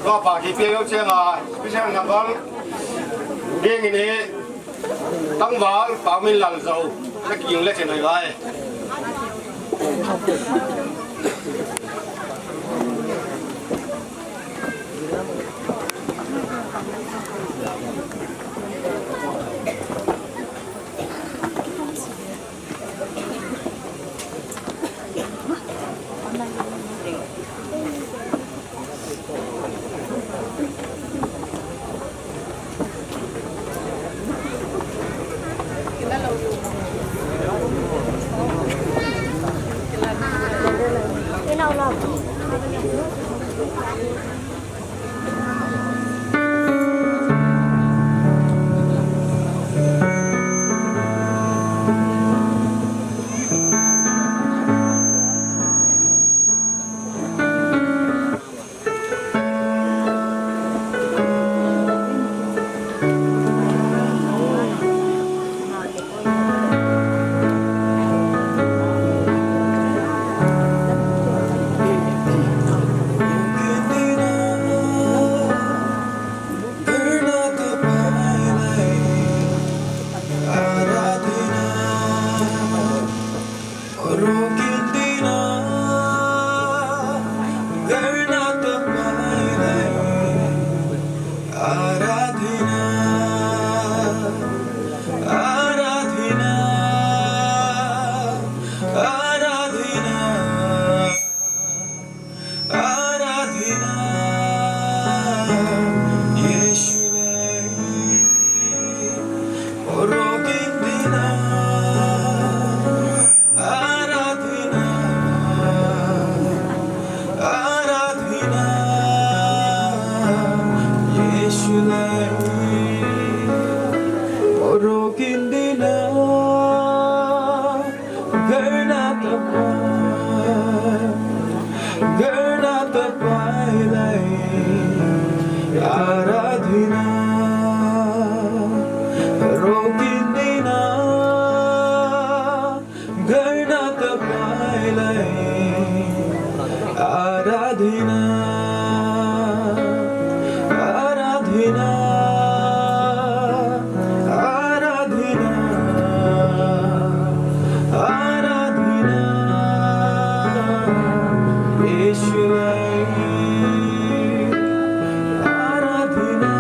Tua pa kipe yo chenga special number ding ini. Tangval, Pau Min Lal Zo, na kiung le chen oi lai. Garna tapa, garna tapa ilai, aradhina, rokin dina, garna tapa ilai, aradhina, aradhina. Aradhina, aradhina, Yeshua, aradhina,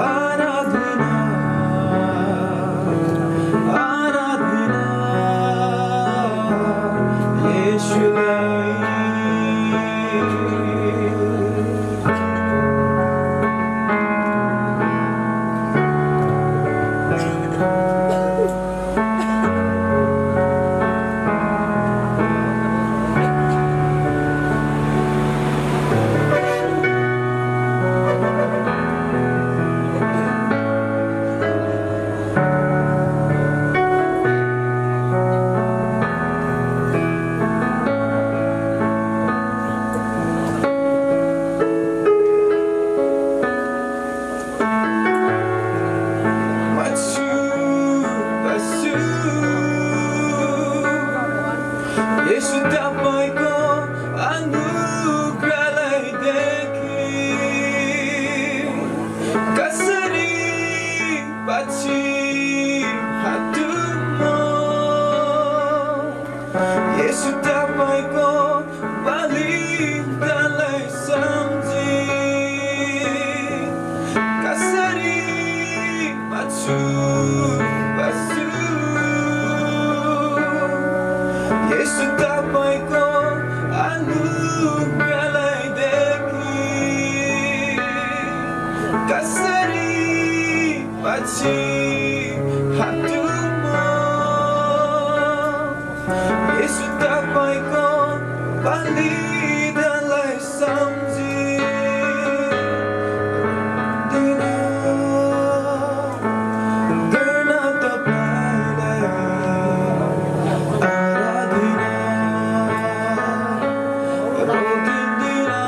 aradhina, aradhina, Yeshua. Machu, machu. Yesu tapai ko anugrah lai deki. Kasari pachi hatumo. Yesu tapai ko balidan lai samji. Kasari pachu, pachu. Yesu tapai ko anugrah lai deki. Kasari pachi hatumo. Yesu tapai ko balidan lai samji. Dina, garna tapai lai, aradhina, rokin dina.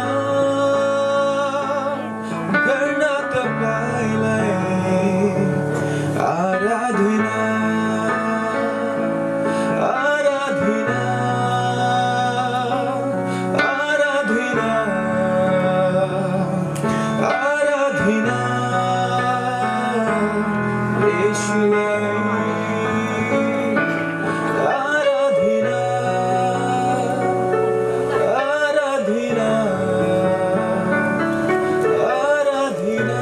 Garna tapai lai, aradhina, aradhina, aradhina, aradhina, Yesu lai. Aradhina, aradhina, aradhina,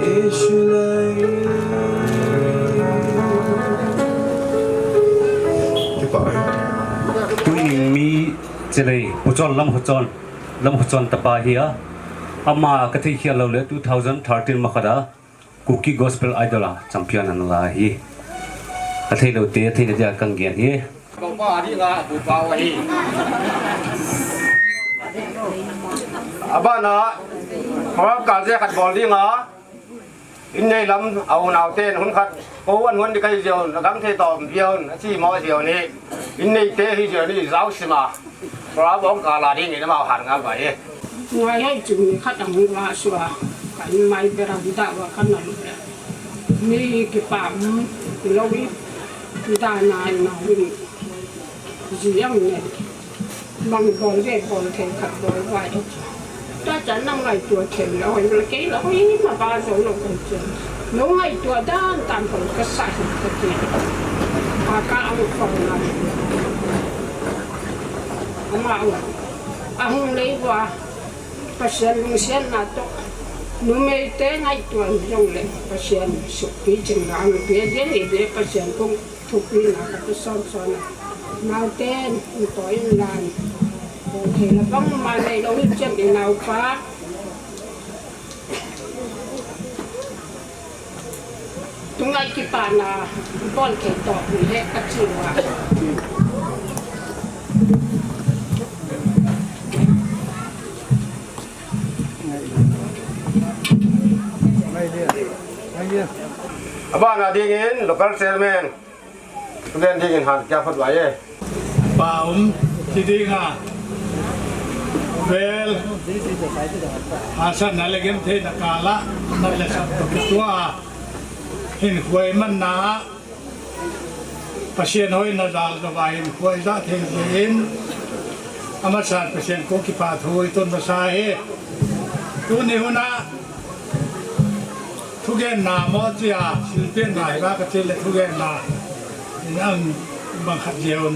Yesu lai. Kipa. Tuni mi chelei, Pu Chon Lamkhochon, Lamkhochon tapa hi a. Ama kathei khel lou le two thousand thirteen ma khat a. Kuki Gospel Idol a champion ana la hi. Athei lou te, athei na dia kang gen hi. Ko pa di nga, ko pa wa hi. Abana, ko ka je khat bol di nga. In nei lam, au nau ten, hun khat, ko an hun di kai jeo, na gang thei tom jeo, na chi mo jeo ni. In nei te hi jeo ni, jao sima. Kora bong ka la ding in amau han ngal bai e. Ngai hai chu mi khat ang la sua. Kan mai berang da wa kan na lu. Mi kipa mi lo i. Da na na mi. Ji yang ne. Mang bol de bol thei khat bol vai. Ta cha nang ngai tua thei lo, lo kei lo i ma ba zo lo kan chen. Lo ngai tua dan tan bol ka sa hi ka ti. Ka ka ang ko na. Ama u. Ahung lei vua, Pathen lungsetna toh, numei te ngaihtuah jong le, Pathen sukpi chingna, numei te ni le Pathen kong thupina ka pe son son a. Naote, natoh in lan, kong thei la bang ma nei lo hi chen i naopa. Tungai kipana bol thei toh ni le ka chi uva. Abana dingin local chairman, student dingin han kia phot vai e. Pa um ti dinga. Vel. Hasan na le genthei na kala. Na le sat to kitua. Hin huai man na. Pasian hoina jal jova hin koi ja thei jin. Amasan Pasian kong kipa thu i ton masa hi. Tuni huna thugenna mo chia, silpia na hi ba ka chile thugenna. In ang bang khat jeun.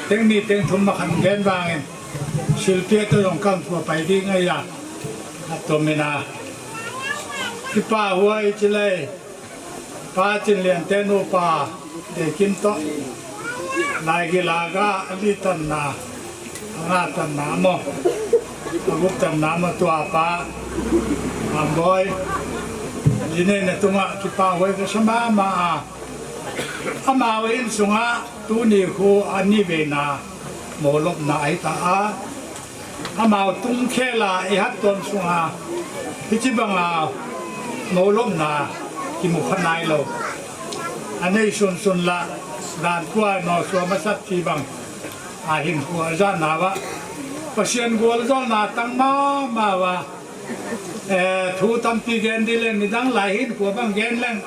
Teng ni teng thum ma khan gen bangin. Silpia to jong kang thua pai ding a ya. Atomina. Kipa huai chile. Pa Chinlian te nupa Deikim to. Laigil a ga ali tanna, anga tanna mo, agup tanna mo tua pa Amboi. Jinei na tunga kipa huai ka sama ma a. Ama huai in sunga tuni khu ani veina molopna ai ta a. Amau tung khela i hat ton sunga, hichi banga molopna kimu kha nai lo. Anei sun sun la, dan kua no sua masat chi bang. A hin kua ja na wa. Pasian gol jol na tang ma ma wa. Eh, thu tampi gen di leng, nidang lai hin kua bang gen leng.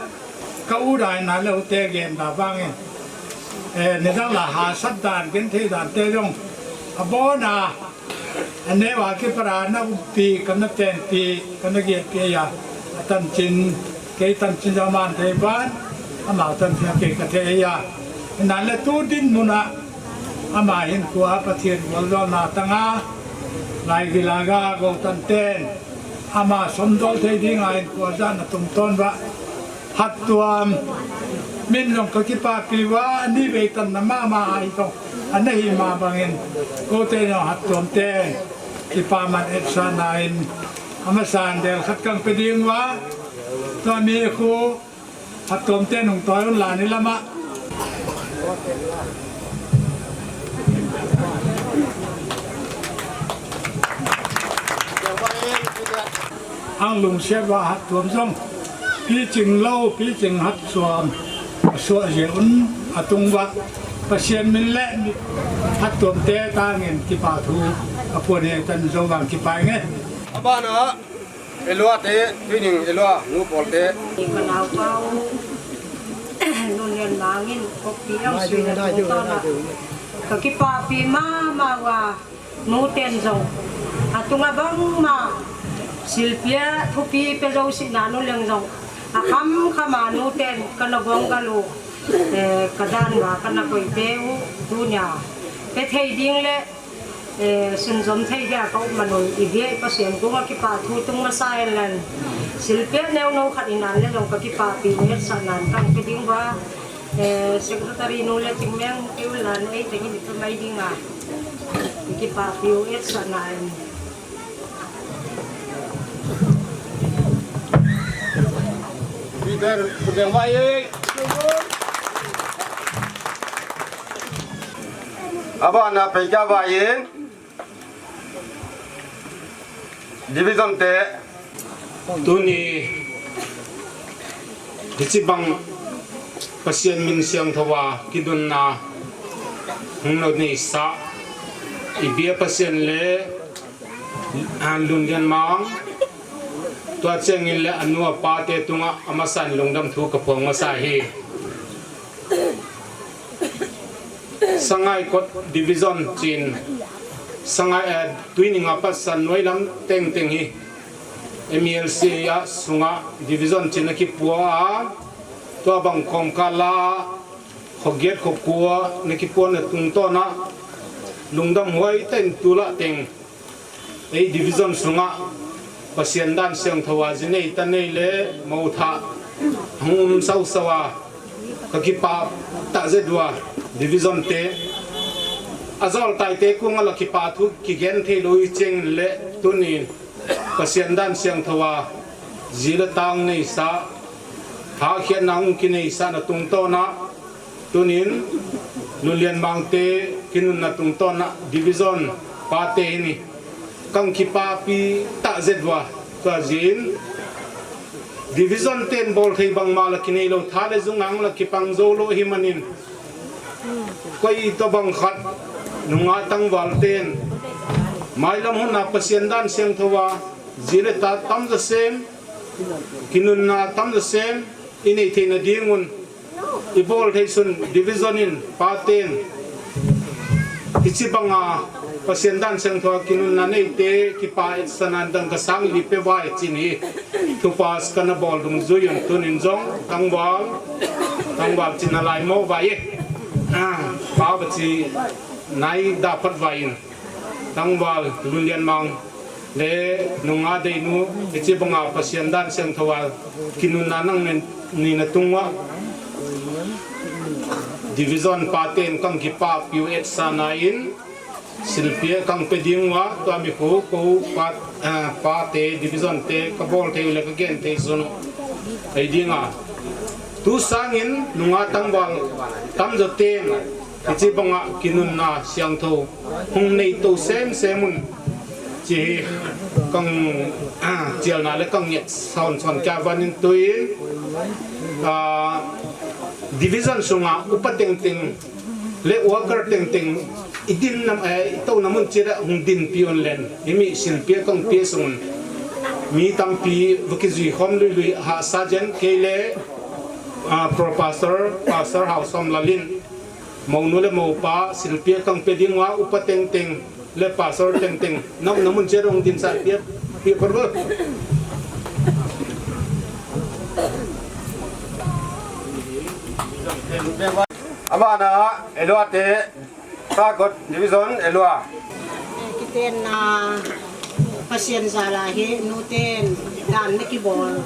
Ka u dai na le u te gen da bangin. Eh, nidang la ha sat dan, gen thei dan te jong. Abona. Ane wa ki para na upi, kana tenpi, kana gepi ya. Atan chin, kei tan chin jaman thei ban, ama tan chin kei ka thei ya. Na le tu din muna, ama hin kua Pathian gol jol na tanga, laigil a ga go tan ten, ama som dol thei ding a hin kua ja na tung ton ba. Hattuam, min jong ka kipapi uva, ani vei tanna mama ahi jong, ana hi ma bangin, kote jong Hattuam te, kipa man etsahna in, amasan del khat kang pe ding uva, tua mi khu, Hattuam te nung toi un la ni lama. Ang lungsiat uva Hattuam jong, piching lou, piching Hattuam, asua jeh un atung uva, Pathen min le mi Hattuam te tangin kipa thu apuan e tan jo vang kipa nge. Abana, Elua te, Tuining Elua, nu pol te. Ka naopa u, nu nen mangin, kokpi ang sui na tu tona. Ka kipapi mama uva. Nu ten jong, atunga bangma, silpia thupi pe jouse na nu leng jong, akham khama nu ten kana gong kalu, eh, ka dan uva kana koi peh u, tunia pe thei ding le, eh, sunjom thei dia ka um man un, i bia i Pathen koma kipa thu tung masa hen lang, silpia neo no khat inan le jong ka kipapi u hetsahnan kahin pe ding uva, eh, secretary nu le Chingmeng, keu lan ei tengin i pe mai ding a. Kipapi u hetsahnan. Peter, Peter vai e. Abana pei ka vai e. Division te. Tuni, hiche bang Pathen min siangthou a kidonna hung na neisah, i bia Pathen le, a, Lunlianmang, tua chengin le anu apa te tunga amasan lungdam thu ka phong masa hi. Sangaikot Division chin, Sangai, eh, Tuining a patsan noi lam tengteng hi M L C a sunga Division chin a kipuang a, tua bang khom kala, khoget khokua na kipuang na tungtawn a, lungdam huai tah in tulai teng. Ei Division sunga Pathen dan siangthou a jinei tanei le motha hung um sausau a, ka kipa tah jeh uva Division te. Ajol tai te kong a la kipa thu kigen thei lou i cheng le tunin Pathen dan siangthou a ji le tang neisah, hahkhenna hung kineisah na tungtawn a, tunin, Lunlianmang te kinunna tungtawn a Division pa te hi ni. Kahin kipapi tah jeh uva, tua jin, Division ten bol thei bangma la kinei lou, tha le jung ang la kipang jou lou hi manin, koi tobang khat nunga tangval ten mailam hun a Pasian dan siangthou a ji le ta tamjo sem, kinunna tamjo sem inei theina dingun, ibol thei sun division in pa ten hiche banga Pasian dan siangthou a kinunna neite kipa etsahna dangka sang li pe vai chin hi thupa kana bol dungjuiyin tunin jong tangval, tangval chin a lai mo vai e. Ah, pa ba chi nai da phat vai in. Tangval Lunlianmang le nunga Deinu, hiche banga Pasian dan siangthou a kinunna nang nen, nina tunga division pa ten kang kipapiu etsahna in silpi kang pe ding uva, tua mi khu ko pa, ah, pa te division te ka bol thei le ka gen thei sun ei dinga. Tu sangin nunga tangval tamjo ten hiche banga kinunna siangthou hung nei to sem sem un. Chi hi kang, ah, chialna le kang nget son son kya vanin tuin, ah, division sunga upa tengteng le worker tengteng i din nam, eh, i to namun chira hung dinpi un len. Himi silpi kang pi sun mi tampi va kijui khom lui lui ha sa jen kei le, ah, Pro Pastor, Pastor Hausom Lalin. Mounu le moupa, silpi kang pe ding uva, upa tengteng le pastor tengteng, nam namun cherong din sa pia, pia perlu. Abana, Elua te, Sakot Division, Elua. Kiten na, Pasian jal a hi, nuten, dan na kibol.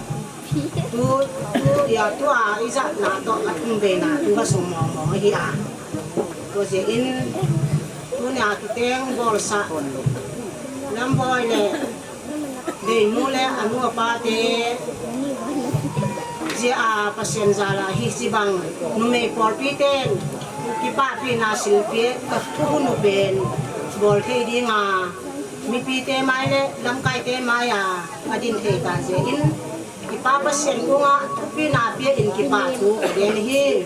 Tu, tu, ya, tua, ijat na to, atum ve na, tu, ka sung mo, mo, hi a. Tua jeh in, tunia kiteng bolsah, Lamboi le, Deinu le, anu apa te, jeh a, Pasian jal a, hiche bang, numei polpi ten, kipahpi na silpi, ka thu nu pen, bol thei ding a, mipi te mai le, lamkai te mai a, adin thei ta jeh in, Kipa Pasian kong a, thupi na pia in kipa thu, ka gen hi.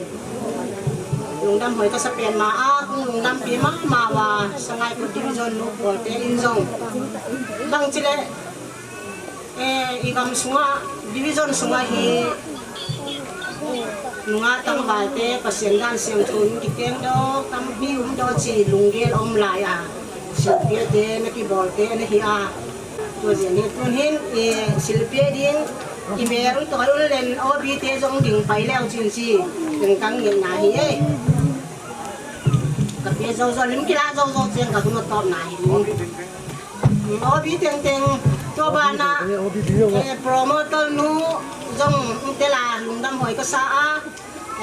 Lungdam hoi ka sa pen ma a, kong lungdam pi mama uva, Sangaikot Division nu kolte in jong. Bang chile, eh, i gam sunga, division sunga hi, nunga tangval te, Pasian dan siangthou in kiteng doh, tampi um doh chi lunggel um lai a. Silpi te, na kibol te, na hi a. Tua jeh in tun hin, eh, silpi ding, i mel un toi un len, O B te jong ding pai leu chin chi, ding kang ngen na hi e. Ka pe jo jo, lim kila jo jo chen ka kuma top na hi. O B teng teng, tua bana, eh, promoter nu jong tela lungdam hoi ka sa a.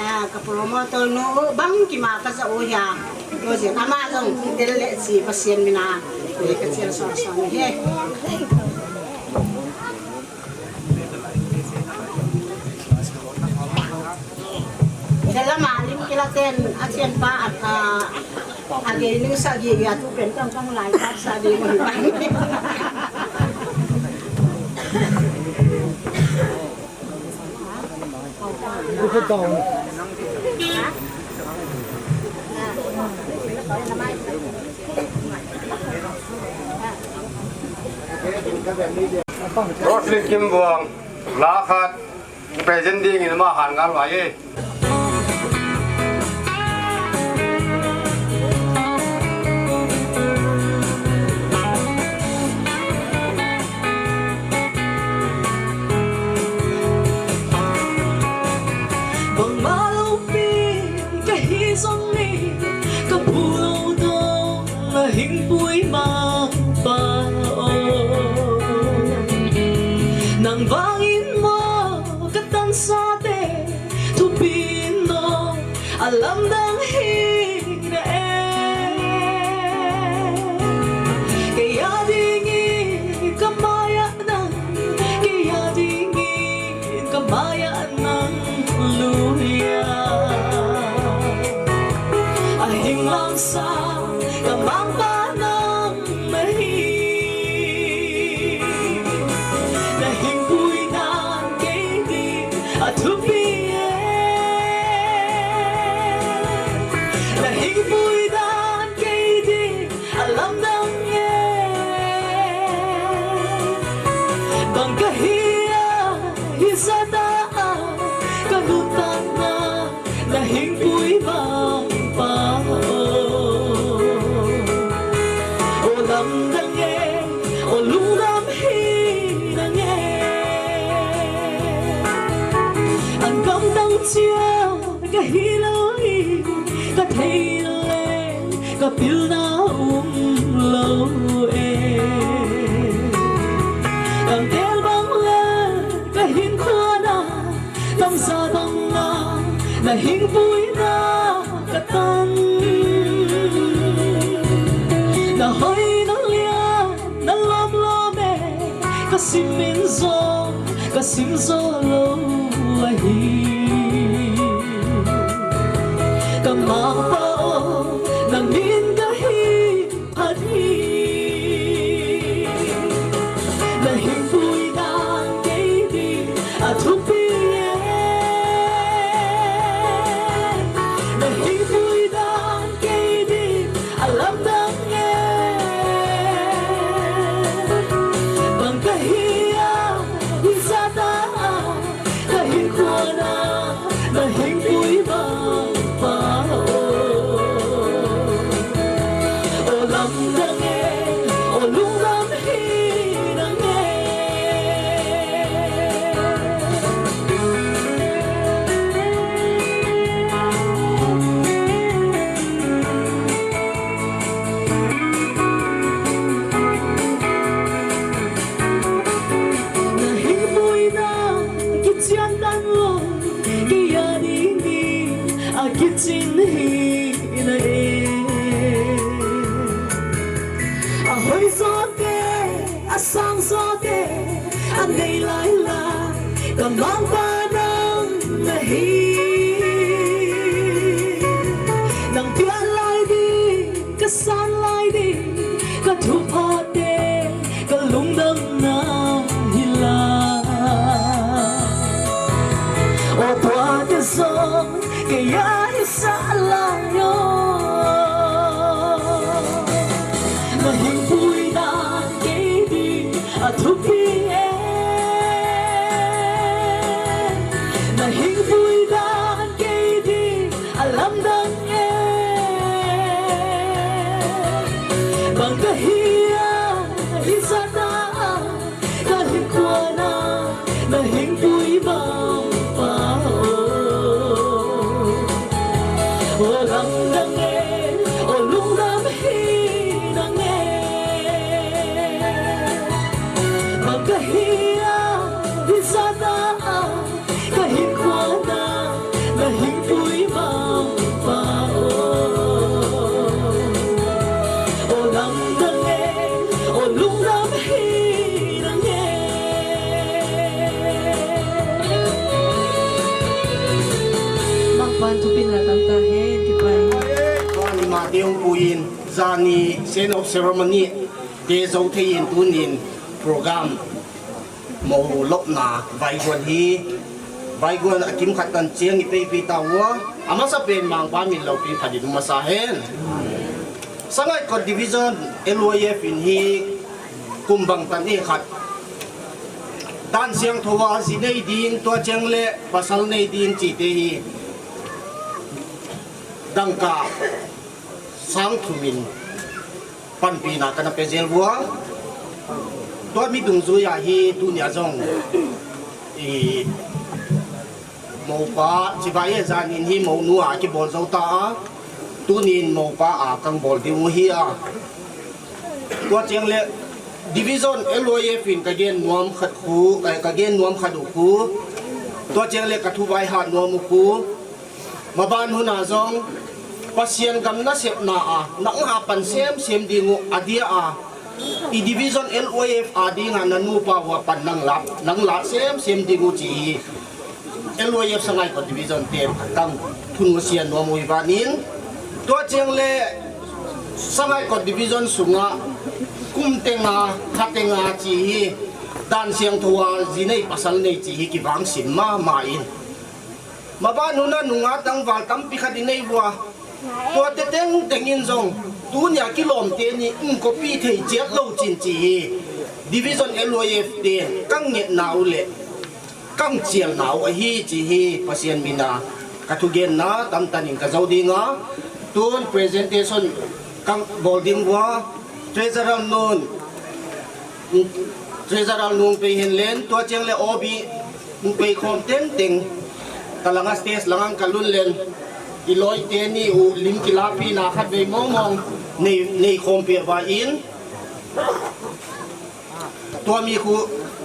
Ah, ka promoter nu bang kima ka ja u hia. Tua jeh ama jong tel le chi Pasian mina. Ka chial son son hi. Tel ama lim kila ten a chian pa a ka a gei ning sa gi a tu pen tang tang lai pa sa di mo hi pa. Roslyn Kimbuang, la khat, present ding in ama han ngal vai e. Bangma lopi ka hi jong ni, ka bu lou dong a hing pui ma pa o. Nang vang in mo ka tan sa te, thupi no a lamdang hi na e. Kei a ding in ka mai a nang, kei a ding in ka mai a nang lui a. A hing lam sa ka mang pa nang na hi. Na hing pui nan kei Athupi e, na hingpui dan kei ding alamdang e. Bang kahi a, hijat a, ka nuntakna na hingpui bang pa o. O lamdang e, o lungdam hinang e. An gamdang chia kahi lou hi, ka thei le ka pilna um lou e. Kan tel bang le ka hinkhuana, tamsa banga na hingpuina ka tan. Na hoi na lian na lom lom e, ka sim in jo, ka sim jo lou ahi. Ka mangpa o, na min ka hi phat hi. Na hingpui dan kei ding athupi e. Na hingpui dan kei ding alamdang e. Bang kahi a, hijat a, ka hinkhuana na hingpui bang pa o. O lamdang e, o lungdam hinang e. Na hingpuina kichian dan lou, kei a ding ding a kichin hina e. A hoi jo te, a sang jo te, a nei lai lai, ka mangpa nang na hi. Nang pian lai ding, ka san lai ding, ka thupha te, ka lungdamna hi lai. O tua te jong kei a hi sah lai o. Na hingpui dan kei ding athupi e. Na hingpui dan kei ding alamdang e. Bang kahi a, hijat a, ka hinkhuana na hingpui bang pa o. O lamdang e, o lungdam hinang e. Bang kahi a, hijat a, ka hinkhuana na hingpui bang pa o. O lamdang e, o lungdam hinang e. Mangpan thupina tamtah hen, kipah e. Tua ni ma deu puin, jani send off ceremony te jou thei in tunin program Mo lopna vaiguan hi, vaiguan a kimkhat tan chiang i peipi ta ua, a masa pen Mangpa min loupi phat in um masa hen. Sangaikot Division L Y F in hi kum bang tan e khat. Dan siangthou a ji nei ding, tua chiang le pasal nei ding chi te hi dangka sang thum in panpina kana pe jel ua. Tua mi dungjuia hi tunia jong i mopa chibai e janin hi monu a kibol jou ta a. Tunin mopa a kang bol ding u hi a. Tua chiang le Division L Y F in ka gen nuam khat khu, eh, ka gen nuam khat u khu. Tua chiang le ka thuvai ha nuam u khu. Maban hun a jong, Pasian gam nasepna a, nang a pan semsem ding u a dia a, i Division L Y F a ding a na nupa ua pan nang la, nang la semsem ding u chi hi. L Y F Sangaikot Division te kang thun u sian nuam u hi vanin. Tua chiang le Sangaikot Division sunga kum tenga, kha tenga chi hi. Dan siangthou a ji nei pasal nei chi hi kivangsim mama in. Maban huna nunga tangval tampi khat inei vua. Tua te tengteng in jong, tunia kilom teni in copy thei chet lou chin chi hi. Division L Y F te kang nget nau le kang chial nau ahi chi hi Pasian mina ka thugenna tamtah in ka jou dinga. Tun presentation kang bol ding vua, Treasurer nun, Treasurer nun pei hin len, tua cheng le O B nun pei khom tengteng. Ka langa stage langa ka lun len, i loi teni u lim kilapi na khat vei mong mong nei, nei khom pe va in. Tua mi khu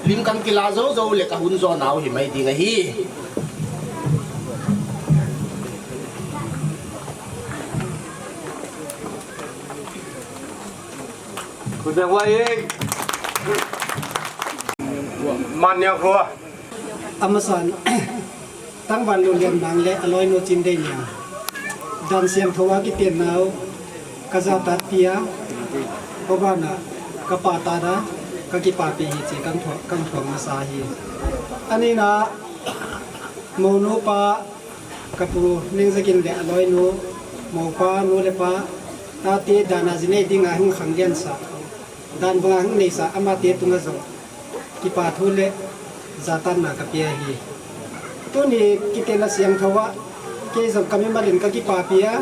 lim kan kila jou jou le ka hun jo nau hi mai ding ahi. Khun be huai e. Man nia khua. Amasan, tangval Lunlianmang le aloinu Chindeiniang. Dan siangthou a kiten nau, ka jatat pia, ko bana, ka pa tada, ka kipapi hi chi kang thuak, kang thuak masa hi. Anina, monu pa, ka pu Ningzakin le aloinu, mopa, nu le pa, tate dana jinei dinga hung khang lian sa. Dan banga hung nei sa, amate tunga jong. Kipa thu le, jatanna ka pia hi. Tuni kiten a siangthou a, kei jong ka mimal in ka kipapi a.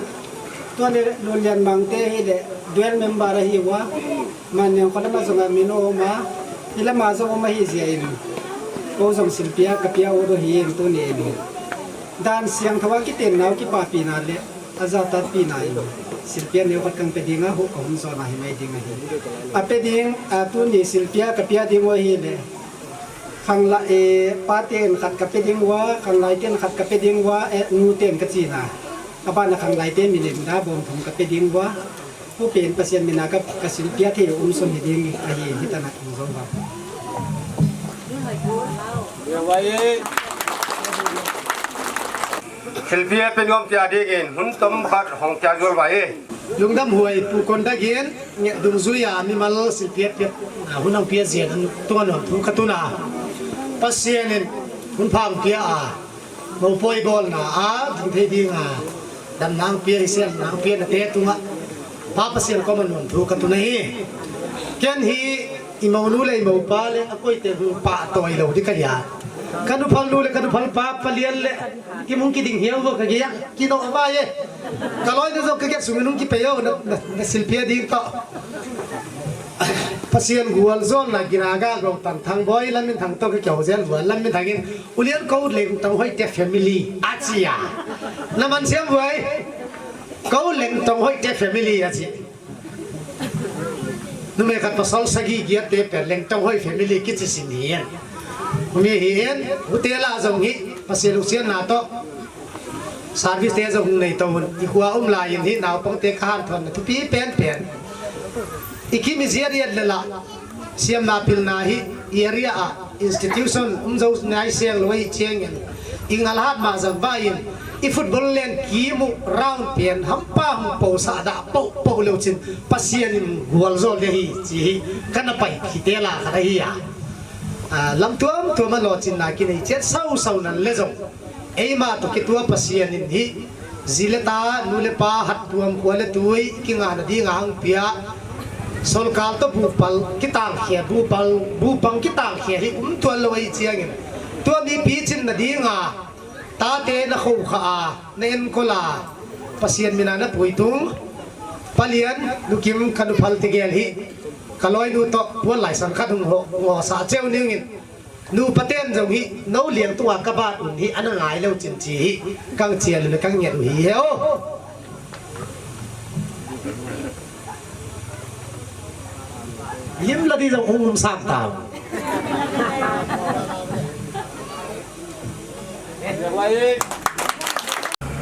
Tua le Lunlianmang te hi le, dual member ahi ua. Manniang kho lama jong a min um a, i lama jong um ahi jia in. Ko jong silpi a ka pia u do hi in tuni in. Dan siangthou a kiten nau kipapina le, a jatatpina in. Silpi a neo khat kang pe dinga hu ka hung jona hi mai ding ahi. A pe ding, a tuni silpi a ka pia ding u ahi le. Khanglai, e, pa ten khat ka pe ding ua, khanglai ten khat ka pe ding ua, e, nu ten ka china. A bana khanglai ten minute da bom thum ka pe ding ua. Pu pen Pasian mina ka, ka silpi a thei um sun hi ding ahi, hi tana ung jong ba. Silpi a pe nuam tia ding in, hun tom khat hong tia jol ba e. Lungdam huai Pu Kondakin, nge dungjuia mimal silpi a pia, a, hun ang pia jia, tua nuam thu ka tuna. Pasian in, hun phang pia a, mopoi bolna a, ding thei dinga, damna ang pia, hisel na ang pia na te tunga. Pa Pasian koma nuam thu ka tuna hi. Ken hi, i monu le i mopa le, a koi te hu pa toi lo di ka ya. Ka nu phal nu le, ka nu phal pa, pa lian le. Kimung kiding hiau vo ka gei a, kino va ye. Ka loi na jong ka gei sung nung kipei o, na, na, na silpi a ding to. Pasian gual jol na gina ga go tan thang boi lam min thang to ka kyo jen gual lam min thang in ulian ko leng tong hoi te family a chi a. Na man siam vai. Ko leng tong hoi te family a chi. Numei khat pasal sagi giat te pen leng tong hoi family kichi sin hi en. Mi hi en, ute la jong hi, Pasian u sian na to. Service te jong hung nei to hun. I khua um lai in hi naupang te ka han thon na thupi pen pen. I kimi zia riat le la. Siam na pil na hi, i area a. Institution um jo nai seng lo hi chiang in. I ngal hat ma jang ba in. I football len kimu round pian hampa hung po sa da po po lo chin Pasian in gual jol de hi chi hi kana pai phi te la kha hi a. A, lam tuam tuam a lo chin na ki nei chet sau sau nan le jong. Eima to kitua Pasian in hi. Ji le ta, nu le pa, hat tuam khua le tui, kingana dinga hang pia. Solkal to bupal, kitang khia, bupal, bupang kitang khia, hi um tuan lo ei chiang in. Tua mi pi chin na dinga, ta te na kho kha a, na en ko la, Pasian mina na pui tung. Palian, nu kim ka nu phal te gel hi, ka loi nu to, puan lai san khat hung ho, ngo sa cheu ning in. Nu paten jong hi, no liang tunga ka bat un hi, ana ngai lo chin chi hi, kang chial le kang nget u hi he o. Lim la di jong hung um sam ta.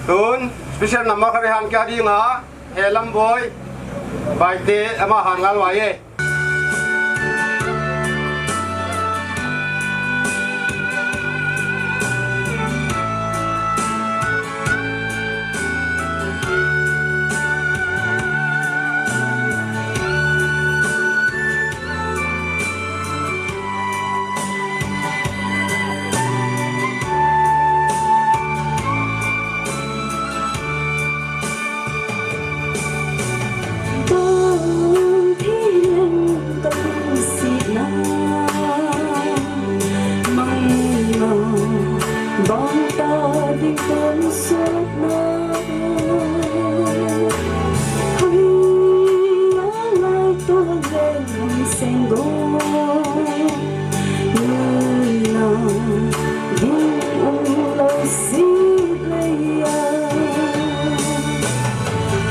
Tun, special number kha be han kya di nga, he lam boy, bai te, ama han ngal wa ye. ta ding tonsot na. Hoi a lai to le hong seng go. Nuna ding u lo si le ya.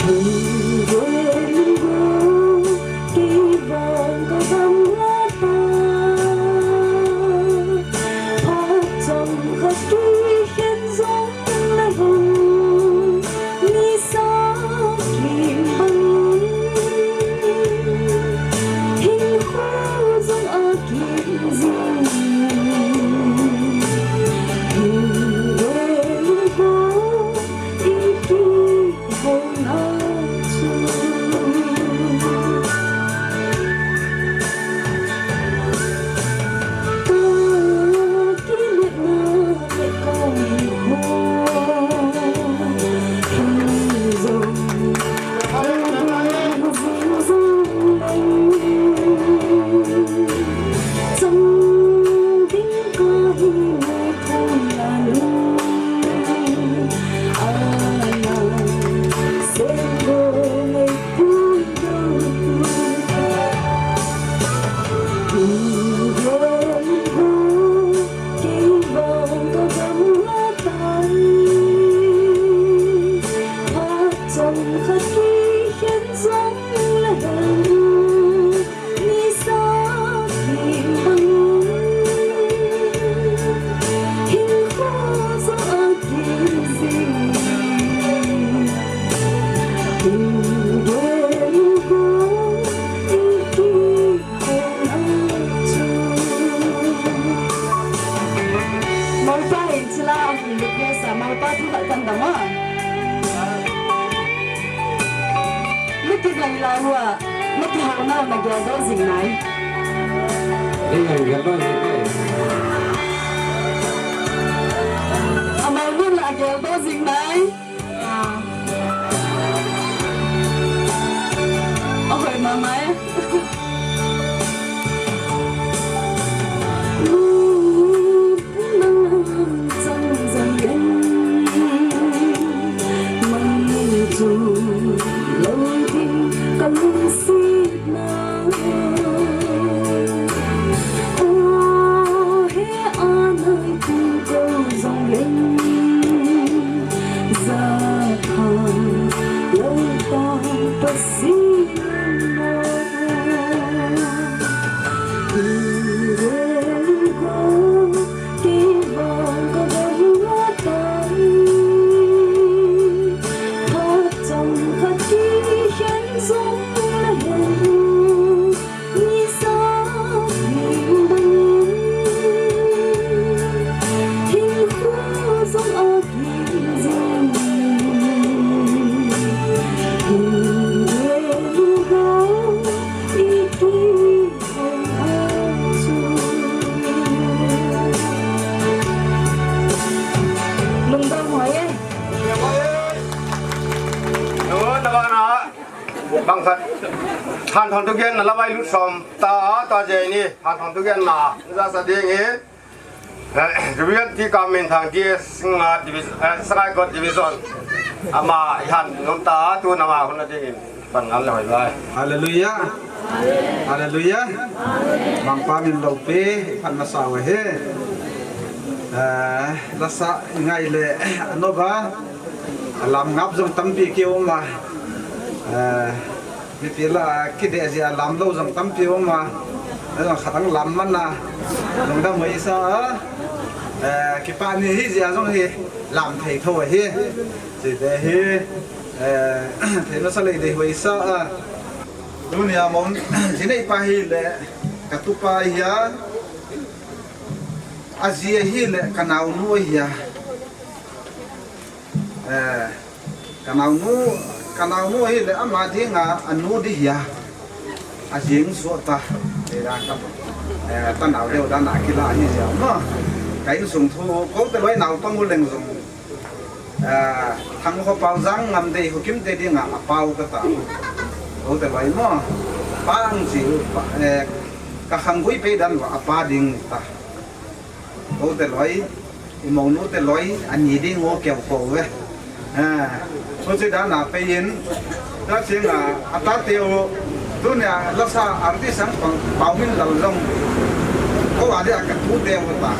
Hong go, hong go, kei vang ka gamla ta. Phat chomkhat kikhen jong le hung, nisa kim bangin, hinkho jong akim jing. Hung ve lungkho, i ki Malpa hin chila a hung lut le sa, Malpa thu khat kan dam a. Luti dang la hua, luti hau nau na gel do jing nai. Ei, ang gel do jing nai. Amau nun la gel do jing nai. Ahoy mama e. Lungdam hoi e. Lungdam hoi e. Bang khat. Hanthon thugen na lamai lut som ta, ta je ni. Hanthon thugen na. Jasa ding e. Eh, Reverend T. Kaminthang D S Singngat Divis-, eh, Sagaikot Division. Ama ihan nom ta, tu nama hun na dingin. Pan ngal le hoi lai. Hallelujah. Hallelujah. Mangpa min loupi, pan masa uve he. Eh, lasa ngai le, ano ba? Lam ngap jong tampi ki um a. Eh, Mipi lah a kideh jeh a lam lou jong tampi um a. Ajong khat ang lam man a. Lungdam hoi sa a. Eh, kipa ni hi jeh a jong hi lam thei tho hi. Chite hi, eh, thei masa lei dei hoi sa a. Tunia mon, jinei pa hi le, ka tupa hi a. Aji hi le, ka naonu hi a. Eh, ka naonu, ka naonu hi le ama dinga anu di hi a. Ajing suh ta. Te dan ka, eh, ta nau deu dan a kila hi jia ma. Ka insung thu, ko te loi nau tong u leng jong. Eh, Thangkho pau jang ngam dei, Khokim te dinga a pau ka ta. Ko te loi mo. Pa ang ji, pa, eh, ka khanggui pe dan va a pa ding ta. Ko te loi. Imounu te loi, ani ding o keu ko ve. Eh, o che dan a pe yin. Ta ching a, a ta te o, tu ne a la sa artist ang pang, pau min lal long. Ko a de a ka tu te o ta.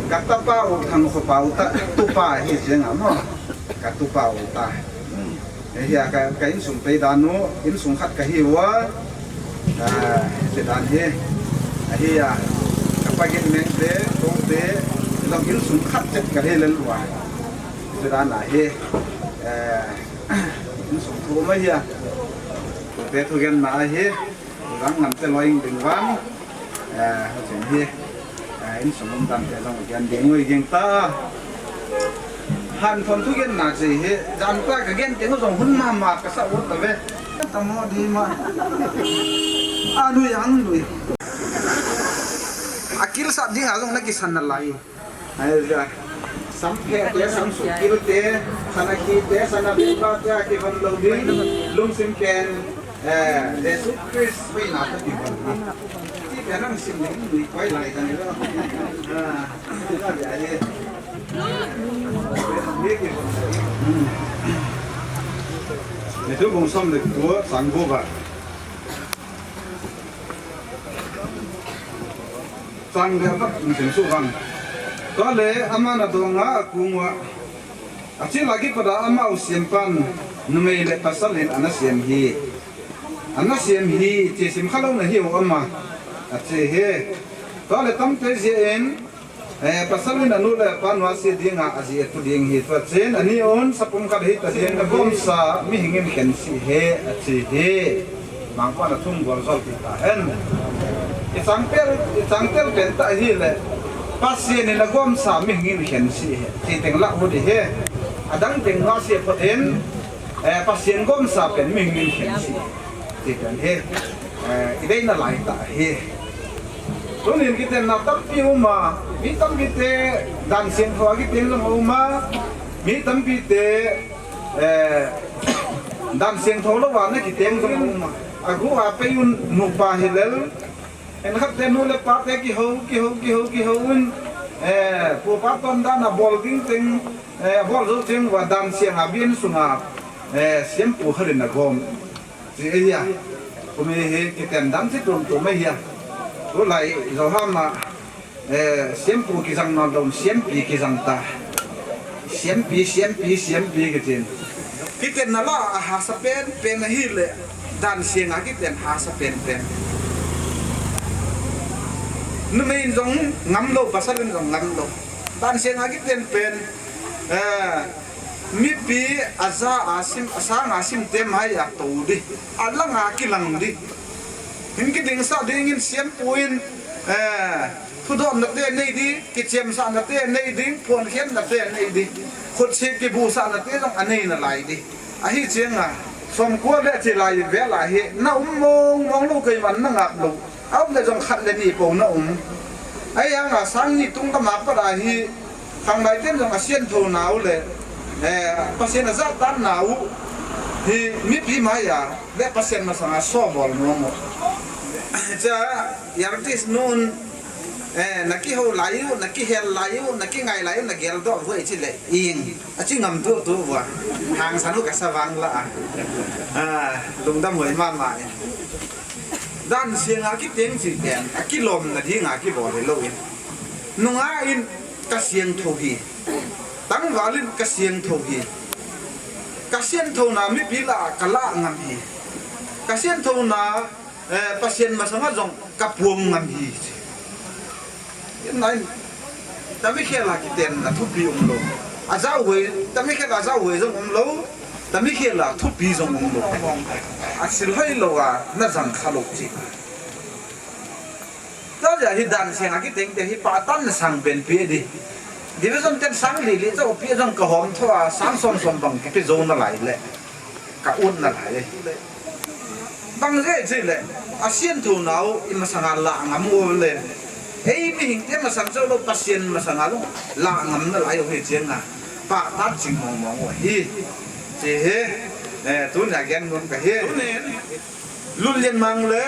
Ka ta pa o thang ko pau ta, tu pa hi ching a mo. Ka tu pa o ta. Ahi a ka, ka insung pei dan u, insung khat ka hi ua. Ah, hiche dan hi. Ahi a, ka pa gin meng te, ko te, long insung khat chet ka hi lel ua. Hiche dan a hi. Eh, insung thu ma hi a. Ko te thu gen na hi. Rang ngam te loi ding vang. Eh, hachun hi. Eh, insung um dan te jong gen ding ui ging ta. Han thon thu gen na che hi. Jan ta ka gen te jong hun mama ka sa ut ta ve. Ta mo di ma. A lui ang lui. A kil sa ding a jong na kisan na lai. Ai ja. Sam phe te, sam sukil te, sana khi te, sana bimba te, a kivon lou ding, lungsim pen, eh, Jesu Christ hoina te kivon ding. Ti pen nang sim ding, lui koi lai ta ni lo. Ah, ja, ja, ye. Ye kivon. Ni tu bung som le tu, sang bu ba. Chang le khat in thim su vang. Tua le ama na dong a kung ua. A chi la kipat a ama u siam pan numei le pasal in ana siam hi. Ana siam hi chi sim kha lou na hi u ama. A chi hi. Tua le tam te zia in, eh, pasal in anu le pa nua si ding a, a zi e tu ding hi tua chen. Ani un sapum khat hi ta ding na gom sa mi hing in khen si he, a chi hi. Mangpa na thum gol zol ti ta hen. I changtel, i changtel pen ta hi le. Pasian in a gom sa mi hing in khen si he. Ti teng la hu di he. A dang teng nga si pho ten. Eh, Pasian gom sa pen mi hing in khen si. Ti pen he. Eh, i dei na lai ta he. Tunin kiten na tampi uma. Mi tampi te dan siam tho a kiten long uma. Mi tampi te Eh, dan siam tho lou va na kiteng jong um a. A gu a pei un nupa hi lel. En khat te nu le pa te kiho, kiho, kiho, kiho un. Eh, pu pa ton dan a bol ding teng, eh, bol jou teng va dan siam a bin sunga, eh, siam pu khat in a gom. Chi e ya. Kumi hi kiten dan chi tum tum e ya. Tulai jo ham a. Eh, siampu kijang na dom, siampi kijang ta. Siampi, siampi, siampi kitin. Kiten na la a hasa pen, pen ahi le. Dan siang a kiten hasa pen, pen. Numei in jong ngam lou, pasal in jong ngam lou. Dan siang a kiten pen, eh, mipi a ja a sim, a sang a sim te mai a to di. A lang a kilang di. Hin kiding sa ding in siampu in, eh, Thudon na te nei di, kichiam sa na te nei ding, phon khian na te nei di. Khut si kibu sa na te jong a nei na lai di. Ahi chiang a, som kua le chi lai ve la hi, na um mong mong lou kei man na ngap lou. A um le jong khat le ni po na um. Ai ang a sang ni tung ka ma pa da hi, khang lai ten jong a sian tho nau le, eh, Pasian a zat tan nau. Hi mipi mai a, le Pasian masang a so bol mo mo. Cha, Yartis nun, eh, na kiho lai u, na kihel lai u, na kingai lai u, na gel doh u, eh, chi le, ing. A chi ngam tu tu va. Hang san u ka sa vang la. Ah, lungdam hoi ma ma. Dan siang a kiteng chi ten, a kilom na ding a kibol lou in. Nunga in ka siang tho hi. Tangval in ka siang tho hi. Ka sian tho na mipi la ka la ngam hi. Ka sian tho na Eh, Pasian masanga jong ka puang ngam hi. Nai, tami khela kiten na thupi um lou. A jao hoi, tami khela jao hoi jong um lou. Tami khela thupi jong um lou. A sil hoi lou a, na jang kha lou chi. Ta ja hi dan siang a kiteng te hi pa tan na sang pen pi di. Division ten sang li li chau pi jong ka hom tho a, sang som som bang kipi jo na lai le. Ka ut na lai. Bang je chi le, a sian tho nau, i masanga la ngam u le. Ei mi hing te masang chau lou Pasian masanga lou, la ngam na lai u hi chiang a. Pa ta ching mong mong u hi. Chi hi, eh, tu na gen ngun ka hi. Lul Lian Mang le,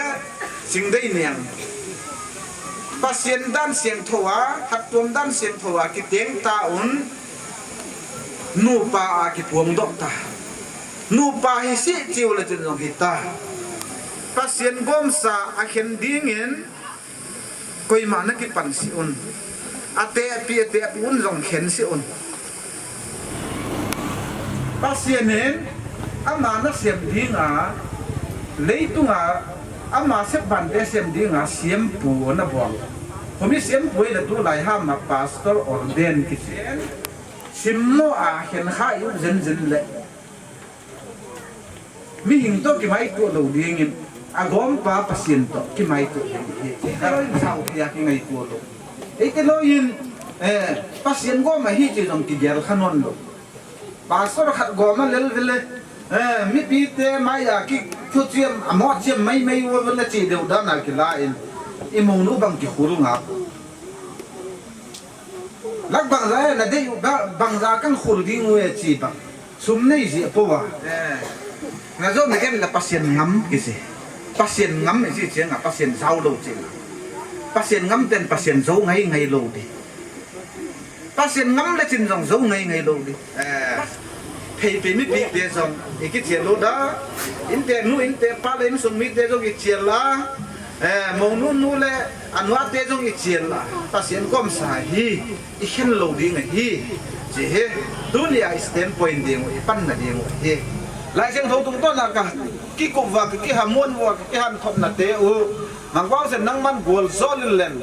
Sing Dei Niang. Pasian dan siangthou a, hattuam dan siangthou a kiteng ta un, nupa a kipuang doh ta. Nupa hi sih chiu le chun jong hita. Pasian gomsa a khen dingin, koima na kipan sih un. A tehpi, a tehpi un jong khen sih un. Pasian in ama nasem dinga, leitunga ama sep bante sem dinga siampu na bol. Khomi siampu le tulai hama pastor ordain kichen. Simmo a khen kha i um zenzen le. Mihing toh kimaito lou dingin, agompa Pasian toh kimaito ding hi. Eite lou in sao thei a kingaito lou. Eite lou in, eh, Pasian gom ahi ti jong kigel kha nom lou. Pastor khat gom a lel vele, eh, mipite mai a kithuchiam, amo chiam maimai u vele chi deu dan a kila in, i mounu bang kikhul nga. Lak bangza na dei u, ba-, bangza kan khul ding u e chi bang. Sum nei ji apo a. Eh. Na jo na gen la Pasian ngam kisi. Pasian ngam e chi chiang a Pasian jao lou chiang a. Pasian ngam ten Pasian jo ngai ngai lou di. Pasian ngam le chin jong jo ngai ngai lou di. Eh. Phei phei mipite jong i kichial lou da. Inte nu, inte pa le insung mite jong i chial la. Eh, mounu nu le anute jong i chial la. Pasian gomsa hi. I khen lou ding ahi. Chi hi, tunia i standpoint ding u, i panna ding u ahi. Laisiangthou tungtawn a ka kikup uva, ka kihamuan uva, ka kihanthotna te u. Mangpau sen nangman gualzol in len.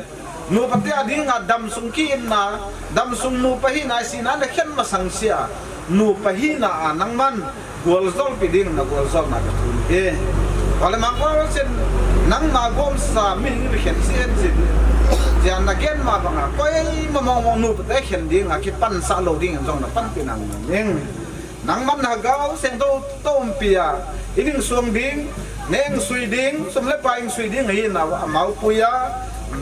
Nupa te a dinga damsung ki-itna, damsung nupa hina, sihna na khen masang sia. Nupa hina a nangman gualzolpi ding na gualzolna ka thum e. Ole Mangpau sen nangma gomsa mihing in khen sih hen chin. Jan na gen ma banga koima mong mong nupa te khen ding a kipansah lou ding in jong na panpi nang ning. Nangman na gao seng to to umpi a. I ding suang ding, neng sui ding, sum le pai sui ding hi na amau pui a.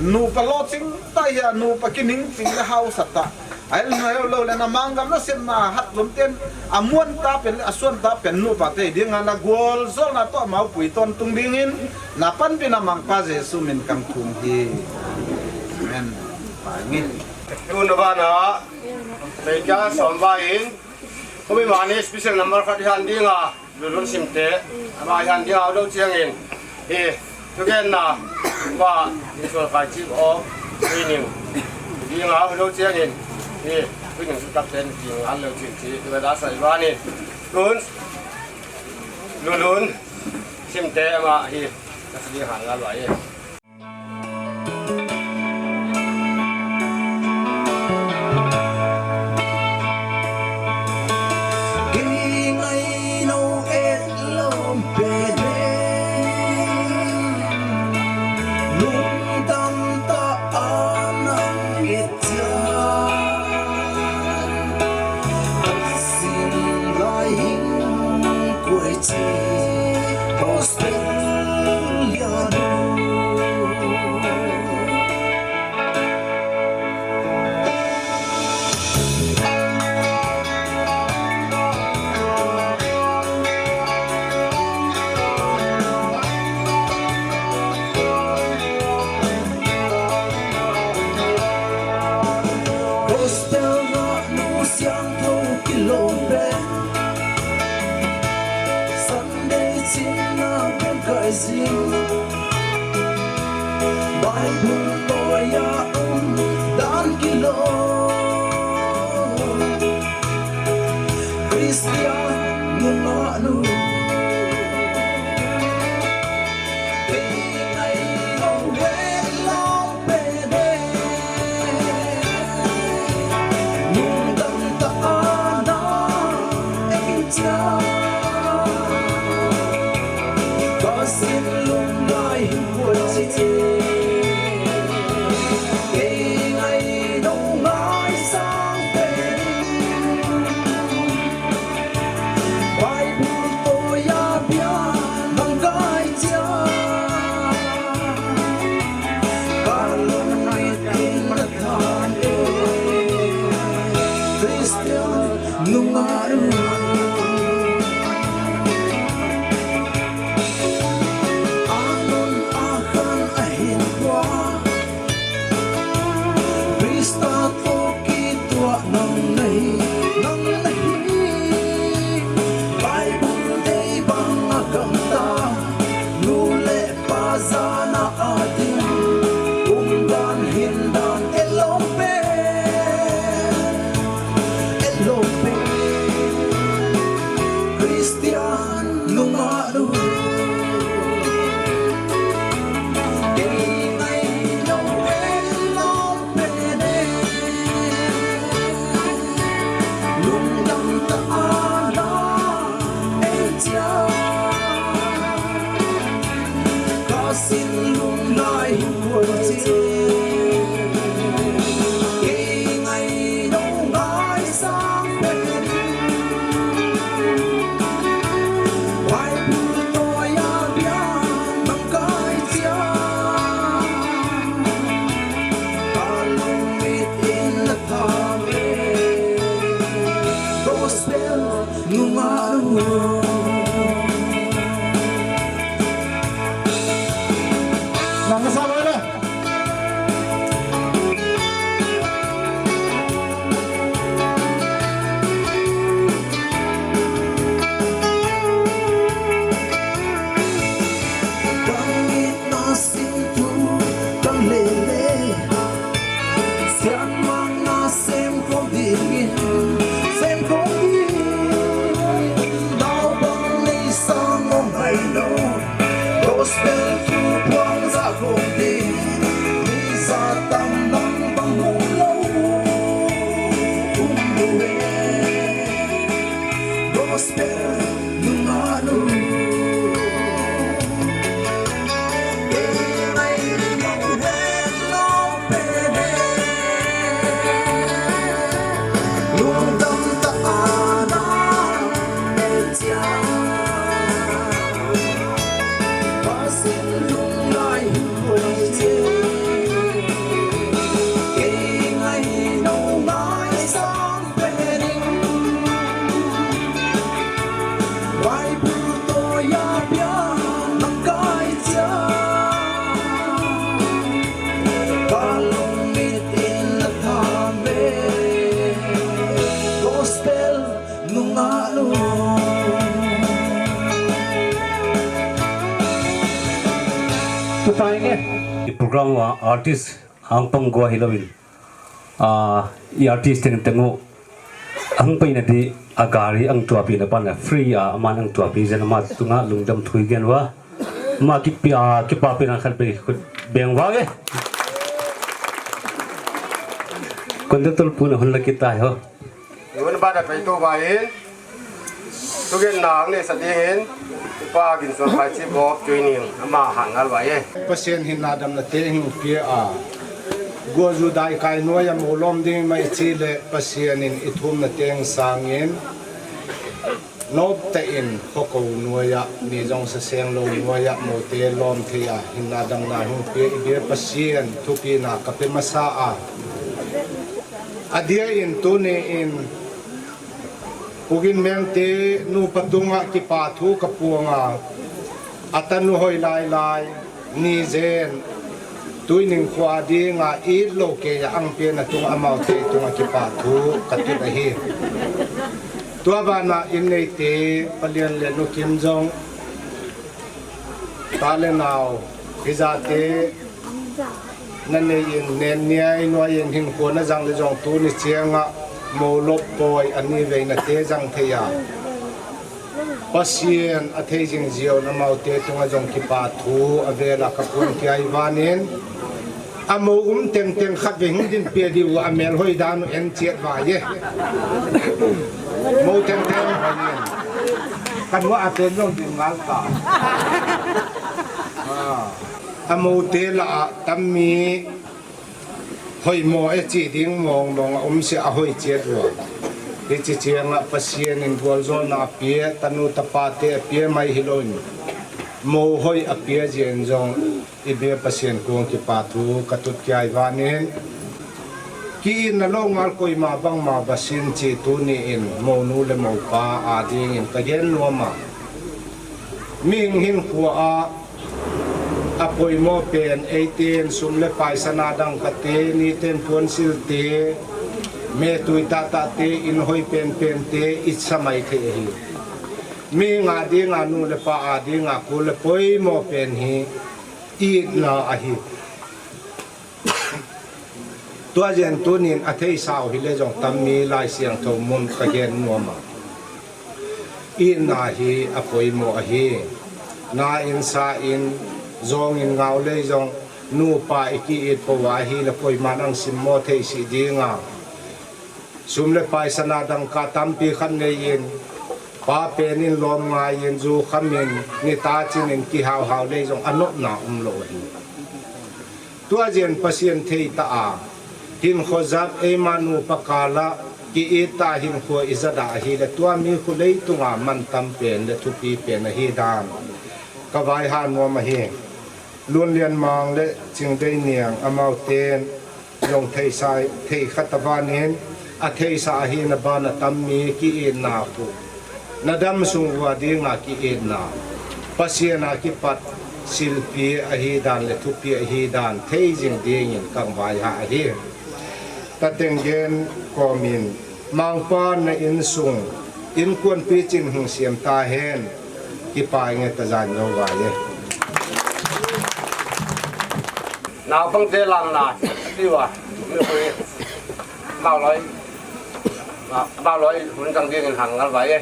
Nupa lo ching ta hi a, nupa kining ching le hausa ta. Ahilou, ahilou le na manggam na sem na hat lom ten, amuan ta pen, asuan ta pen nupa te dinga na gualzolna toh amau pui ton tung dingin, na panpi na Mangpa Jesu min kang thum hi. Amen. Amen. Tun vana, Seika Somvai in, kumi mani special number khat i han dinga. Lulun Simte, ama i han dinga u lou chiangin. Hi, thugenna, ma, in sol kai chi o, hi ning. Dinga u lou chiangin. Hi, hi ning su kap ten, hi ngal lou chin chi, tu da sai vani. Lun, Lulun Simte, ama hi, kasi dinga ngal vai. Gospel na nu siangthou kilom pen, Sunday chin na pen kai jing, Bible toya um dan kilom, Christian nungah nu. Christian nungah nu. Kei ngai lou e, lou pe ne. Lungdam tah a na ei chia. Kasin lung lai hin poi che. Kei ngai lou ngai sang pen. Bible toh a bia nang kai chia. Ka lungmit in na tha ve. Gospel nungah nu. Nang sa loi le. Kang it na sing thu kang le le. Sian mang na sem khom dingin, sem khom dingin. Naobang nei sang o ngai lou. Gospel thu puang za khom ding. Mi za tam nang bang mu lou. Um lou e. Gospel nungah nu. Bible toh a bia nang kai chia. Ka lungmit in na tha ve. Gospel nungah nu. Tupai nge. I program a artist Hangpang gua hilouvin. Ah, i artist teng teng u. Hangpai na di a gari ang tuapi na pan a free a aman ang tuapi jen ama tunga lungdam thu i gen uva. Ama kipi a kipapi na khat bei khut beng uva nge. Conductor pu na hun la kitai ho. Yun ba da pai to ba in. Tugen na ang nei sa ding in, Tupa Ginsuangphai Chief of Training, ama hang ngal uva e. Pasian hinna damna te hung pia a. Gua ju dai kai noiya mo lom ding mai chi le Pasian in i thumna teng sangin. Nop te in khoko noiya, mi jong sa seng lou noiya, mo te lom thei a, hinna damna hung pia i bia Pasian, thupina ka pe masa a. A dia in tuni in, Pu Ginmengte nupa tunga kipa thu ka puang a, a tanu hoi lai lai, ni jen, Tuining khua dinga it lou kei a ang pen a tunga amaute tunga kipa thu ka tut ahi. Tua bana in neite, Palian le Nu Kim jong, ta le nao, hijate, na nei in nen niai nuai in hinkho na jang le jong tuni chiang a mo lop poi ani vei na te jang thei a. Pasian a thei jing jiu na amaute tunga jong kipa thu a vela ka puan kiai vanin. A mo um teng teng khat vei hung din pia diu a mel hoi dan u en chiat vai e. Mo teng teng hoi in. Kan wa a pen jong din ngal ta. Ah. A mo te la a tam mi hoi mo e chi ding mong mong a um se a hoi chiat ua. Hichi chiang a Pasian in gual zol na a pia, tanu tapa te a pia mai hi lo in. Mo hoi a pia jien jong i bia Pasian kuang kipa thu ka tut kiai vanin. Ki in na lo ngal koima bang ma basin chi tuni in mo nu le mo pa a ding in ka gen nuam a. Mihing hin khua a, a poimo pen, eiten sum le paisana dang kate, niten puansil te, me tui tata te, in hoi pen pen te, i sa mai thei ahi. Mihing a dinga nu le pa a dinga ku le poimo pen hi, itna ahi. Tua jeh in tunin atheisau hile jong tammi Laisiangthou mun kagen nom a. Itna hi apoimo ahi. Na in sa in, jong in ngau lei jong, nupa iki it pouva ahile koiman ahung simmo thei si dinga. Sum le pai sana dangka tampi khat nei in, pa pen in lom ngai in, ju kham in, nitah chin in kihau hau lei jong anopna umlou ahi. Tua jeh in Pathen thei tah a, hinkho jat eima nupa kal a, ki-it tah a hinkho ijat a ahile, tua mi khu leitunga mantam pen le thupi pen ahi dan kavai ha nom ahi. Lunlianmang le Chingdeiniang amauten jong theisa, theikha tavanin, atheisa ahina bana tammi ki-itna khu, nadam sung uva dinga ki-itna, Pathen a kipat silpi ahi dan le thupi ahi dan thei jing dingin kavai ha ahi. Tateng gen komin, Mangpa na insung, inkuanpi chin hung siam tahen, kipa inge, tajan jou uva e. Naopang te lamna, tiuva, mi khui, Mauloi, ma-, Mauloi, hun jang dingin hung ngal uva e.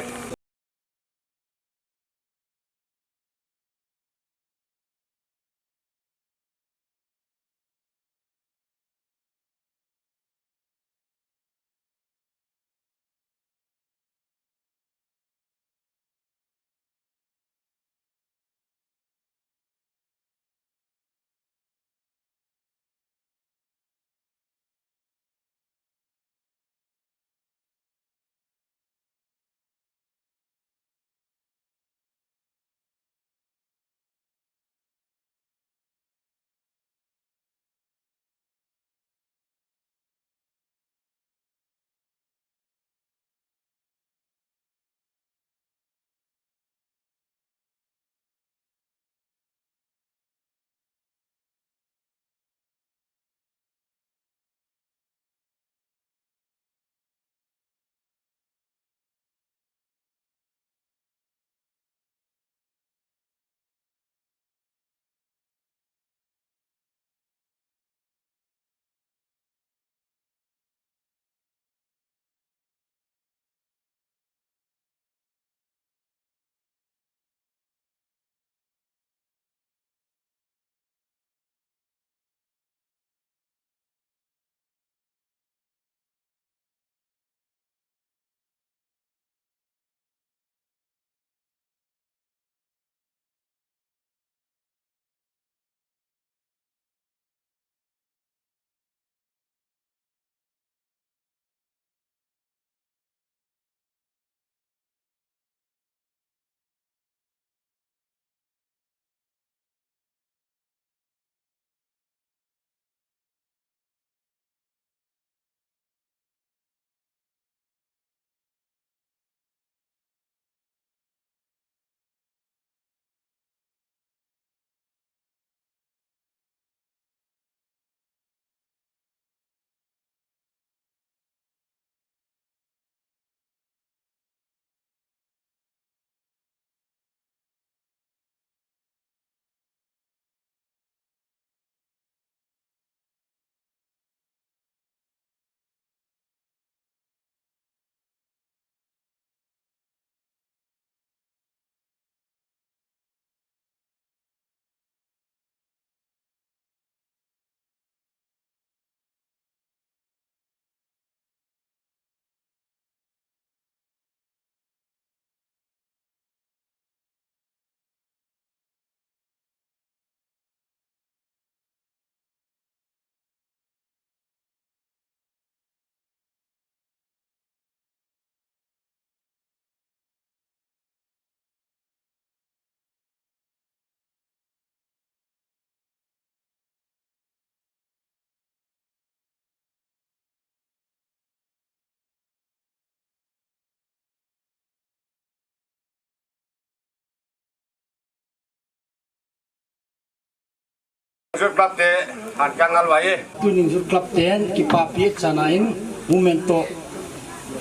Youth Club te, han kang ngal uva e. Tunin Youth Club ten kipapi chana in women to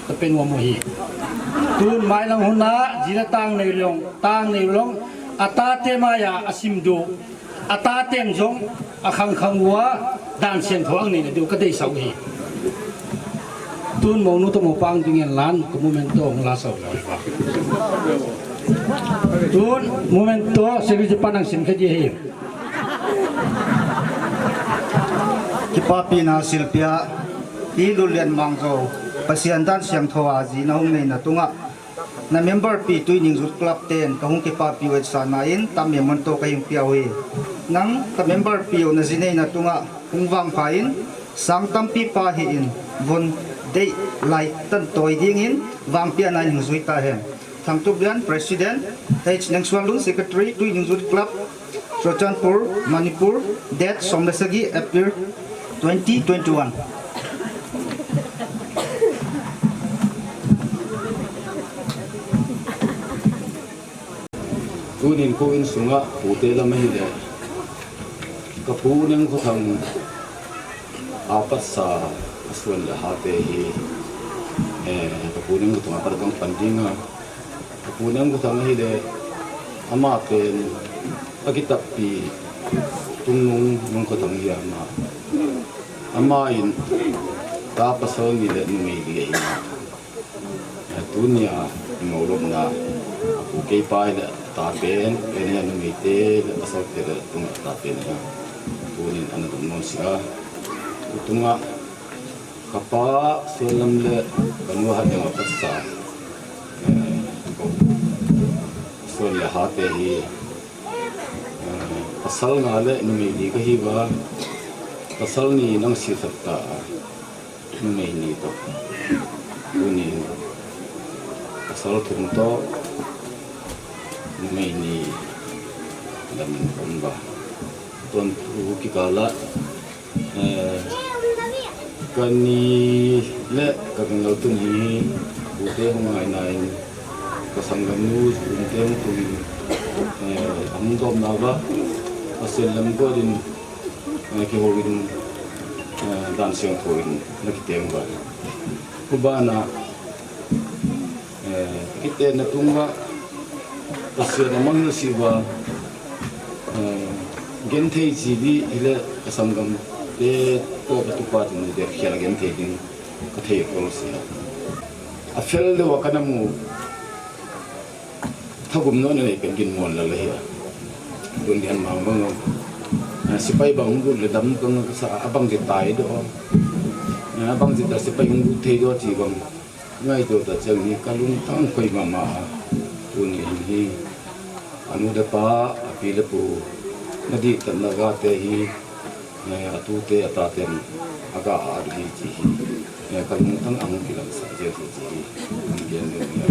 tapen uva mu hi. Tun mailang huna, jila tang nei long, tang nei long, ata te maya asim du. Ata teng jong akhang khang uva dan siangthou ang neina diu kadeisah u ahi. Tun mounu toh mopa ang dingin lan ka memento hung lasah u ahi. Tun memento Secretary pan ang simkhe ding ahi. Kipapina silpia, i Lullen Mangjou, Pathen dan siangthou a jina hung neina tungah, na member pi Tuining Youth Club ten kahung kipapi u vetsahna in tam memento kahin pia u ahi. Nang ka member piu na ji neina tungah hung vangpha in, sang tampi pha hih in, von dei lai tan toi dingin vangpiana in hung jui tahen. Thangtuplian, President, H Nengsuanlun, Secretary, Tuining Youth Club, Churachandpur, Manipur, date som le sagi April twenty twenty-one. Tunin ko insunga pute lam ahile, ka pu Nengkhothang a patsa a suan le hate hi, eh, ka pu Nengkhothang a pat a kang pan dinga, ka pu Nengkhothang ahile, ama pen a kitappi Tungnung Nengkhothang hi ama. Ama in ta pasal ni le numei li ahi. Tunia i moulopna, a pu kei pa le ta pen, pen hi a numeite le pasal te le tunga ta pen hi. Tunin ana dong nom sih a. Tunga ka pa Suanlam le ka nu Hatdem a patsa, eh, ko suan le hate hi, eh, pasal nga le numei li ka hi uva, pasal ni nang si khat ta. Numei ni toh. Tunin pasal thum toh numei ni damin ka um uva. Tuan thu kikal a, eh, ka ni le ka gangal tun hi pute hung ngaina in ka sanggamnu Lunte hung tun, eh, a hung dom nauva, Pathen lam got in, eh, kihou in, eh, dan siangthou in na kiteng uva. Khubana, eh, kitenna tunga Pathen a mangil sih uva, eh, genthei chi di hile ka sanggamte toh ka tupa tin de khel a genthei ding ka thei khol sih a. A fel deuh a ka na mu thagum nom na nei pen Ginmonlal ahi a. Lunlian Mang bang, eh, sepai bang hung lut le dam bang sa a bang je tai doh. Eh, a bang je ta sepai hung lut thei doh chi bang. Ngaito ta chang hi ka lungtang khoi mama a. Tuni hin hi a nu le pa, a pi le pu, na dihtatna gate hi, eh, a tute a taten a ga at u hi chi hi, eh, ka lungtang a hung kilangsah jeng hi chi hi, hung gen ding hi.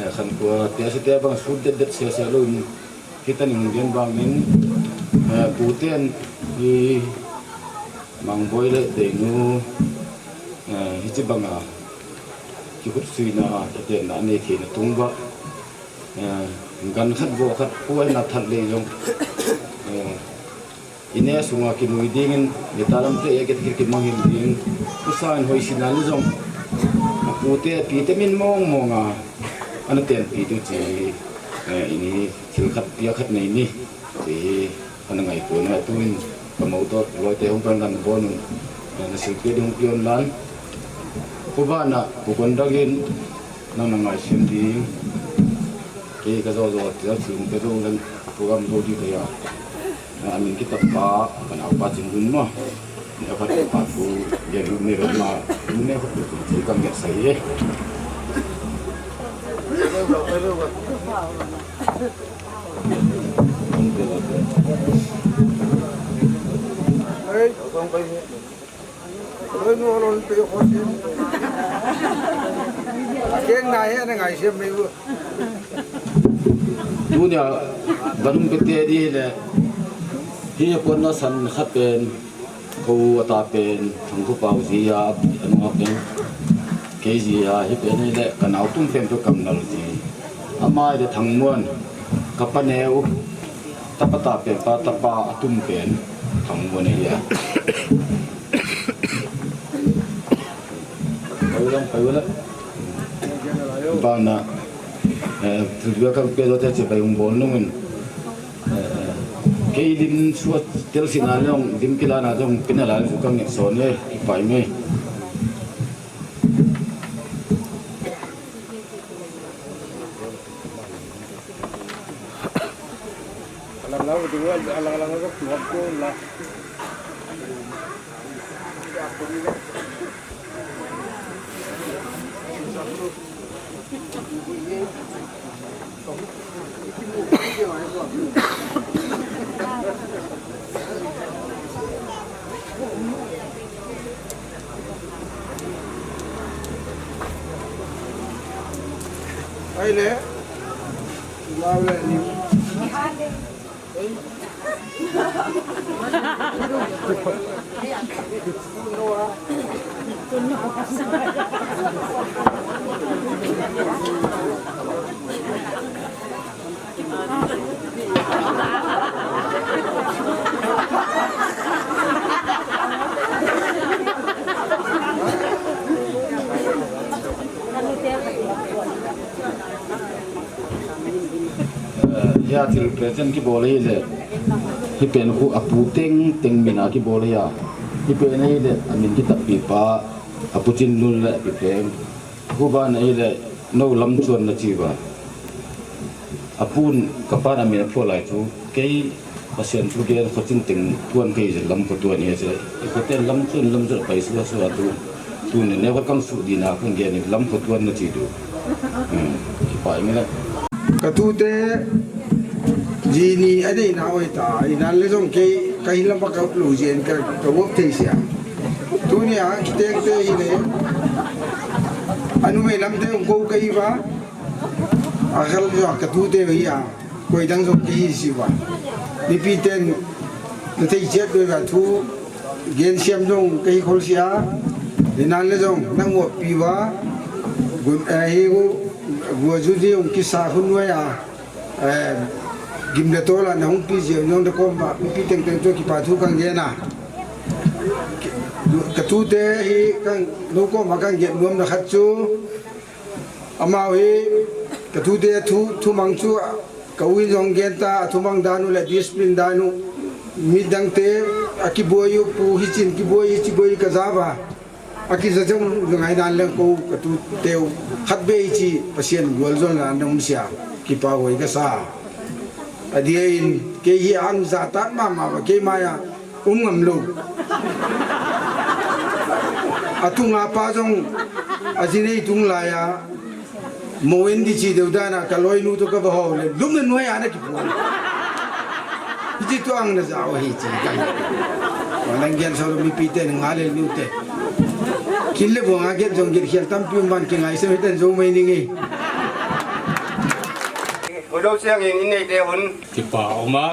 Eh, khankhuate a site bang sut det det sese lou in, hitan in hung gen bangin, eh, puten hi Mangboi le Deinu, eh, hichi banga kikhutsuina, kitenna anei theina tung uva, eh, gan khat vo khat puaina that le jong, eh, i neh sunga kinui dingin, nitalam te a kit kit kimangil ding, usa in hoisina le jong, a pute, a pite min mong mong a, ana tenpi diu chi, eh, ini thil khat pia khat nei ni, chi. Ana ngaito na tuin ka mou toh loite hung pan kan bon un, na silpia ding hung pion lan. Khubana Pu Kondang in nang na ngaisem ding. Kei ka jo jo tia thil hung pe jo len program jo di kaya. Na amin kitap pa, ka nau pa Chinlun mo. Ne khat pa pu, ne lu ne ma, ne khat pu ti ka nge sai e. Tunia, banung pete di le, hi pon na san khat pen, ko ata pen, Thangkhopau ji a, anu a pen, kei ji a, hi pen hi le, ka nau tum pen to kam nal ji. Ama le Thangmuan, ka pa neu, tapa ta pen, pa tapa a tum pen, Thangmuan hi a. Pai ulang, pai ulang. Bana, eh, thil dua ka pe lo te che pai ung bol nung in. Eh, Kei lim suat tel sina jong, lim kilana jong, pina lai su kang nge son ye, pai me. Ai le. Wow le ni. Hia thil present kibol hi le, hi pen khu apu teng teng mina kibol hi a, hi pen hi le amin kitahpi pa, apu Chin Lun le api teng. Khu ban hi le, no lam chuan na chi va. Apun ka pan amin apho lai chu, kei Pasian thu gen kho chin teng tuan kei je lam kho tuan hi se. I kho ten lam chuan lam chuan pai sua sua tu. Tuni ne kho kang su di na kong gen lam kho tuan na chi du. Hmm. Pai nge la. Ka tute jini a dei na oi ta, i nan le jong kei ka hin lam pa ka lu jen ka, ka wop thei sia. Tuni a kiteng te hi le. Anu mei lam te ko ka i va. A khel jo ka tute hi a. Koi dang jong kei hi si va. Nipi ten na thei chet ve va thu. Gen siam jong kei khol sia. Ni nan le jong nang wop pi va. Gun, eh, hi u, gua ju ji ong kisa hun wai a. Eh, gim le tol a na hung pi ji ong de kom ba, mi pi teng teng chu kipa thu kang gen a. Ka tute hi kang, no kom ba kang gen nuam na khat chu. Amau hi, ka tute thu, thu mang chu, ka u in jong gen ta, a thu mang dan u le discipline dan u. Mi dang te, a kiboi u, pu hi chin kiboi, hi chi boi ka ja va. A kija jong ngai nan leng ko ka tu teu khat be chi Pasian gual zon la nung sia kipa hoi ka sa. A dia in kei hi ang za tat mama ba kei maya um ngam lo. A tunga pa jong a ji nei tung la ya. Mo in di chi deu dana ka loi nu to ka ba ho le lum na nuai ana ki pu. Hi chi to ang na za o hi chi ka. Wa nang gen so mi pi te nga le nu te. Kin le bo nga gen jong gen khial tam pi man ki ngai se mi ten zo mai ni nge. Ko do siang in in nei te hun. Kipa oma.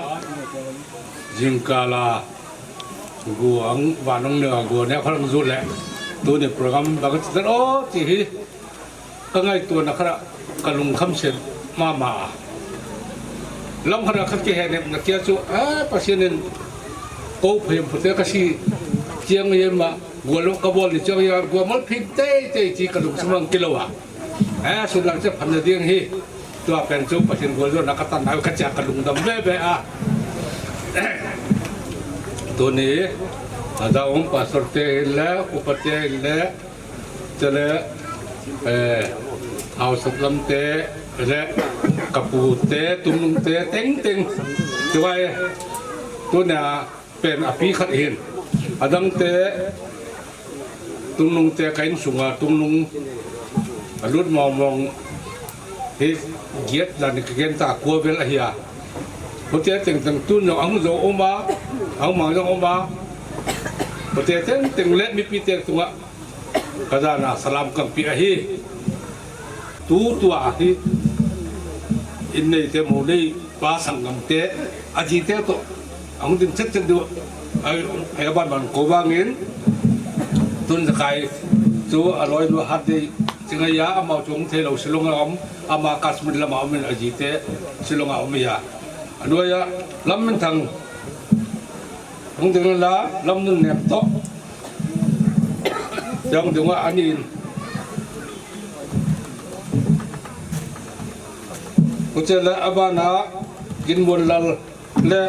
Jingkala. Gu ang vanong ne gu ne khang zu le. Tuni program ba ka chi o chi hi. Ka ngaituana khat a, ka lungkham set mama a. Lam khat a ka kihenemna kia chu, a, Pasian in ko phem pute ka si chiang ye ma, gual ka bol ni chiang ya, gual mal phim tei tei chi ka lungkham ang kilo a. A, sun lang che phan na ding hi. Tua pen chu Pasian gual zon a ka tan a ka chia ka lungdam ve ve a. Tuni, a da um pastor te le, upa te le, Chule, eh, hausat lam te, le, ka pu te, Tungnung te, teng teng. Chuai, tuna pen api khat hin. Adang te, Tungnung te ka insunga, Tungnung, alut mong mong, hi giat dan ka gen ta kua vel ahi a. Hute teng teng tun jong ahung jo oma, ahung mang jong oma. Hute teng teng le mipi te tunga. Ka jana salam kangpi ahi. Tu tua hi. In nei te mo nei pa sanggam te. Aji te to. Ahung ding chet chet diu. Ai, ai ban ban ko bangin. Tun jakai. Tu aloi lu hat dei. Chinga ya amau chung thei lo Shillong a om. Ama Kashmir lama om in aji te. Shillong a om ya. Anoi a. Lam min thang. Hung ding la. Lam nun nem to. Jong ding wa anin. Kuchela abana ginbon lal le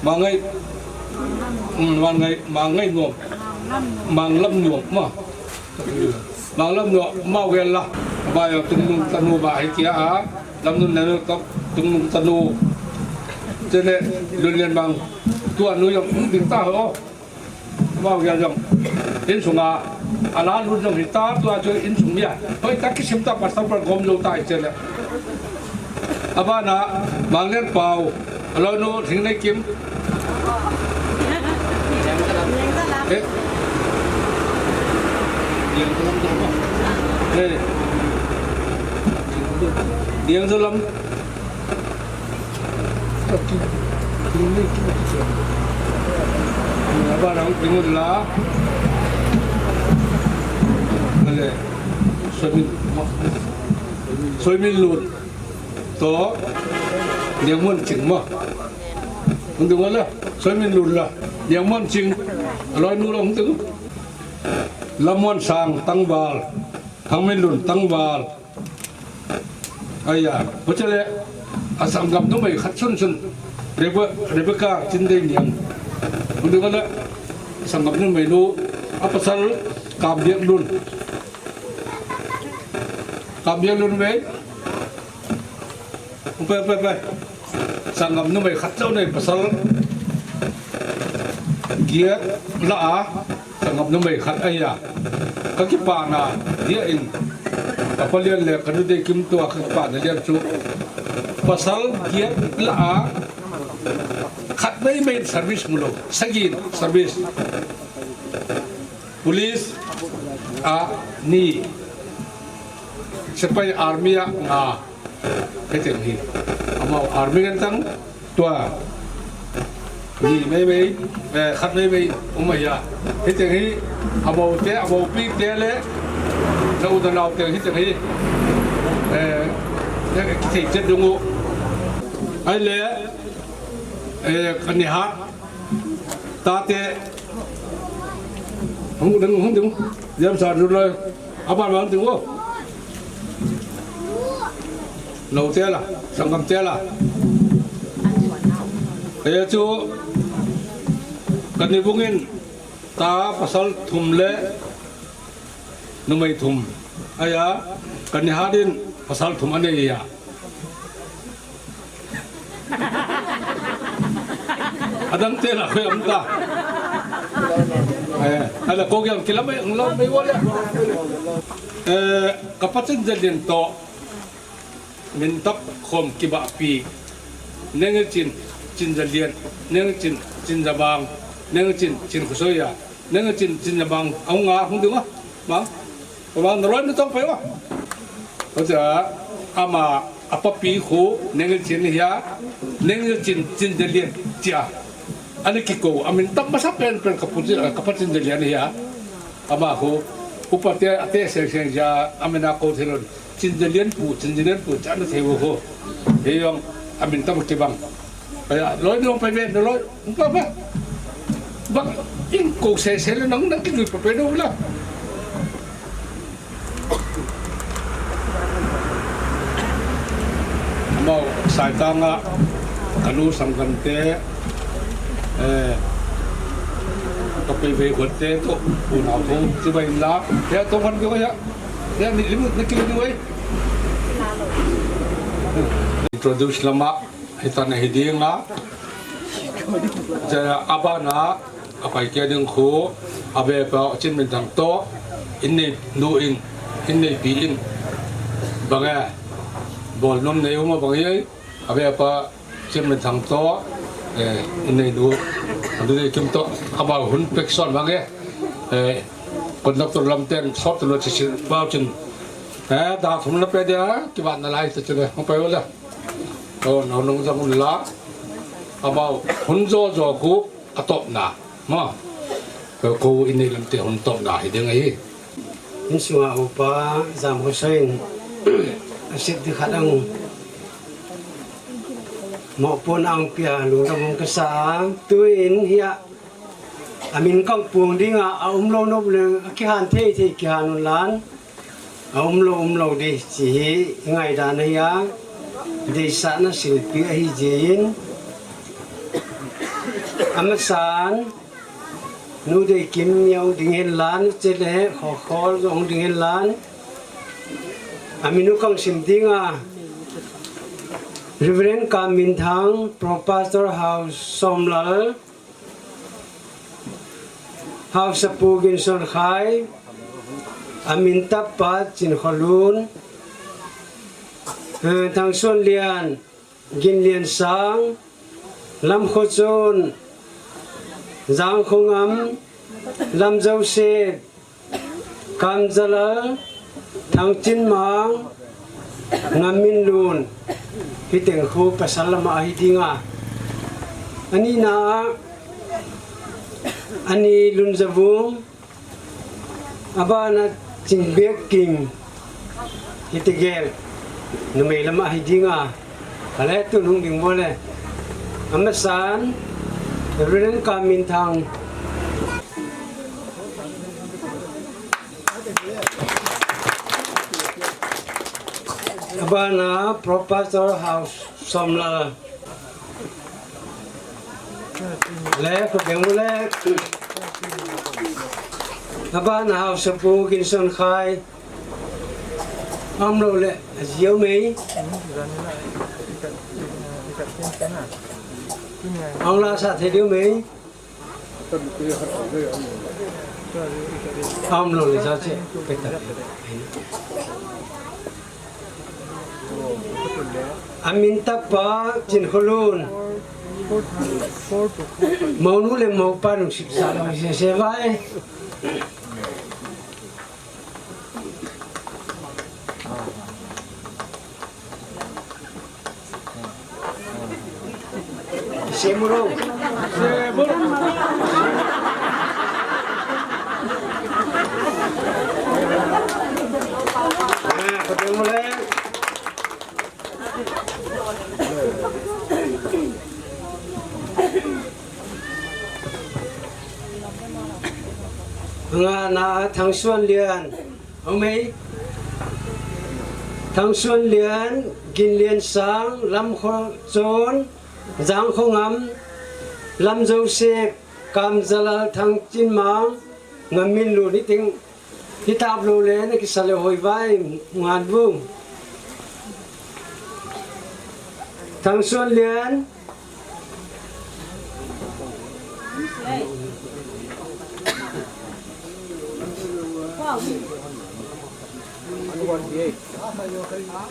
Mangai, um, Mangai, Mangai nuam, Manglam nuam, ma. Manglam nuam, ma vel la. Ba yo tungnung tanu ba hi kia a, lam nun nanu tok, tungnung tanu. Chele, Lunlian Mang, tua nu yong, ding ta ho. Mau ya jong. Insunga, ala lu jong hita tua chu insung ya. Hoi ta kisim ta pastor par gom lo ta ichele. Abana, Manglen Pau, alo nu, Thingnei Kim. Eh. Eh. Diang Zalam. Aba nang tingun la. Ale. Soimin. Soimin Lun. To. Diang Mon Ching ma. Hung ding wala. Soimin Lun la. Diang Mon Ching. Aloi nu la hung ding. Lamon Sang Tangval. Thangmin Lun Tangval. Aya, bachale, asanggam numei khat sunsun, Rebe-, Rebecca Chindei Niang. Hung ding wala, asanggam numei nu, apasal Kambiak Lun. Kambiak Lun mei. Upe, upe, upe. Sanggam numei khat jou nei pasal. Giat la a. Sanggam numei khat ahi a. Ka kipana dia in. Ka palian le ka nu dei kim tua ka kipana lian chu. Pasal giat la a. Khat nei mei service mulo. Sagin service. Police a ni. Sepai army a nga. Heteng hi. Amau army kan tang tua. Ni mei mei, eh, khat mei mei, um ya. Heteng hi, amau te, amau pi te le, na u na nau te heteng hi. Eh, eh, kithei chet dung u. Ai le, eh, kani ha. Ta te. Hung ding, hung ding. Yam sa du le. Aban hung ding o. Lo te la, sanggam te la. E chu, kani bungin ta pasal thum le numei thum. Aya, kani hadin pasal thum anei ya. Adang te la khoi am ta. Eh, ala ko gyang kila mai ang lo mai wala. Eh, kapachin jadin to. Min tap khom kiba pi. Neng Chin, Chin Jalian, Neng Chin, Chin Jabang, Neng Chin, Chin Khusoya, Neng Chin, Chin Jabang, aung a hung ding a, bang. Bang na loi na tong pai wa. Ko cha ama apa pi khu Neng Chin hia, Neng Chin, Chin Jalian tia. Ani kiko, amin tap masa pen pen kapu, kapachin Jalian hia. Ama khu, upa te, ate seng seng ja, amina ko thilon. Chin Jalian pu, Chin Jalian pu, chan thei vo ho. He yong, amin tam kibang. Aya, loi nong pai ve, no loi, um pa pa. Bang, in ko se se le nang, nang ki lui pa pe no la. Mau, sai tanga, kanu sanggam te, eh, ka pe ve khot te to, pu nau to, chibai la, ya to kan ko ya. Introduce lama, hitan hi dinga. Jaya abana, apai kia ding khu, abe pa Chin Minthang to, innei nu in, innei pi in. Bang e, bol nom nei uma bang e, abe pa Chin Minthang to, eh, innei nu, anu dei kim to, aba hun pek son bang e, eh, conductor lam ten sot lo chi chi bau chin. Eh, da thum la pe dia, kibat na lai te chule, mo pe wala. O, nau nung jang un la. Amau, hun jo jo khu, atop na. Ma. Ko, ko innei lam te hun top na, hi ding ahi. Insunga upa, jam ko sain. Asit di khat ang. Mo pon ang pia, lung dam kasa. Tuin hia. Amin kang pung dinga, a um lo no le, a kihan thei thei kihan un lan. A um lo, um lo di, chi hi, ngai dan ahi a. Deisahna silpi ahi jin. Amasan, Nu Deikim jong ding hen lang, chule Khokhol jong ding hen lang. Amin u kasim ding a, Reverend Kamminthang, Pro Pastor Haosomlal, Haosapu Ginsonkhai, amin tapa Chinkholun, eh, Thangsuanlian, Ginliansang, Lamkhochon, Jangkhongam, Lamjoseph, Kamjalal, Thangchinmang, Ngamminlun, hiteng khu pasal lama ahi ding a. Anina a, Ani Lunjavung, abana Chingbekkim, hiti gel, numei lama ahi ding a. Ale tun hung ding bou le. Amasan, Reverend Kamminthang. Abana Pro Pastor Haosomlal. Le, khut beng u le. Abana Haosapu Ginsonkhai. Aum lou le, aji um e. Aum la sa thei diu um e. Aum lou le sa che, peta. Amin tapa Chinkholun. Mounu le moupa nung sipsa lou se se vai. Semuro. Semuro. Ah, khut beng u le. Ngana Thangsuanlian. Aum e. Thangsuanlian, Ginliansang, Lamkhochon, Jangkhongam, Lamjoseph, Kamjalal, Thangchinmang, Ngamminlun, hiteng, hitap lou le, na kisa le hoi vai, ngan vung. Thangsuanlian.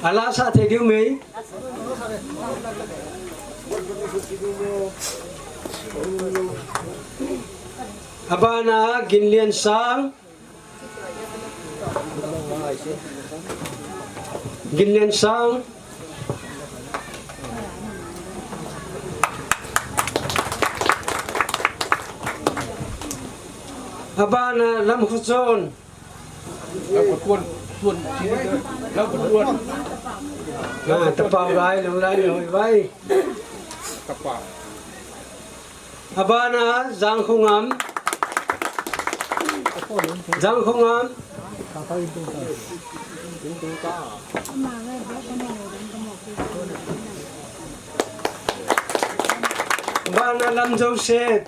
Ala sa thei diu um e. Abana Ginliansang. Ginliansang. Abana Lamkhochon. Lamkhochon, chon, chon, Lamkhochon. Ah, tapau lai, lou lai, lou vai. Tapau. Abana Jangkhongam. Jangkhongam. Abana Lamjoseph.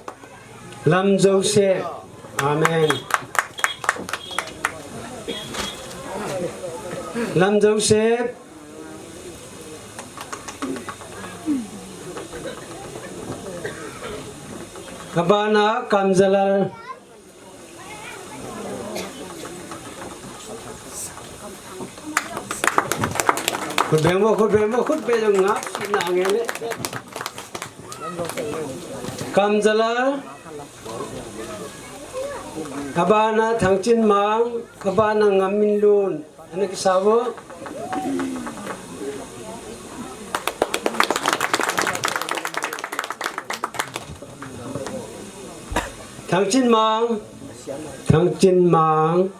Lamjoseph. Amen. Lamjoseph. Abana Kamjalal. Khut beng mo, khut beng mo, khut beng nga, na nge le. Kamjalal. Abana Thangchinmang, abana Ngamminlun. Ana kisa vo. Thangchinmang. Thangchinmang.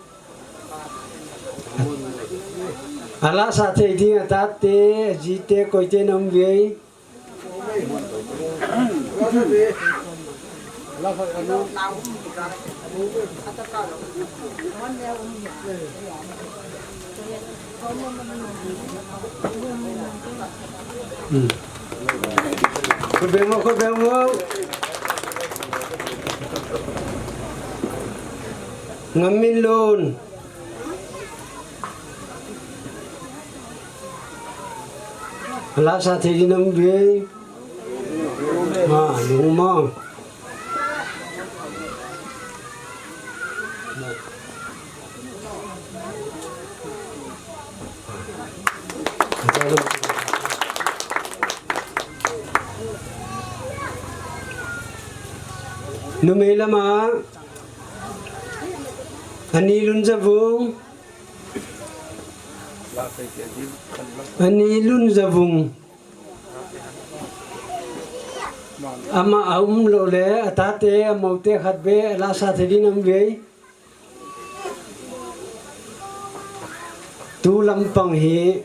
Ala sa thei ding atate, ajite, koite na um uve. Hmm. Khut beng mo, khut beng mo. Ngaminlun. Ala sa thei ding nam ve. Ha, lungmong. Numei lama, Ani Lunjavung. Ani Lunjavung. Ama aum lou le, atate, amoute khat ve, ala sa thei ding nam ve. Tu lampang hi,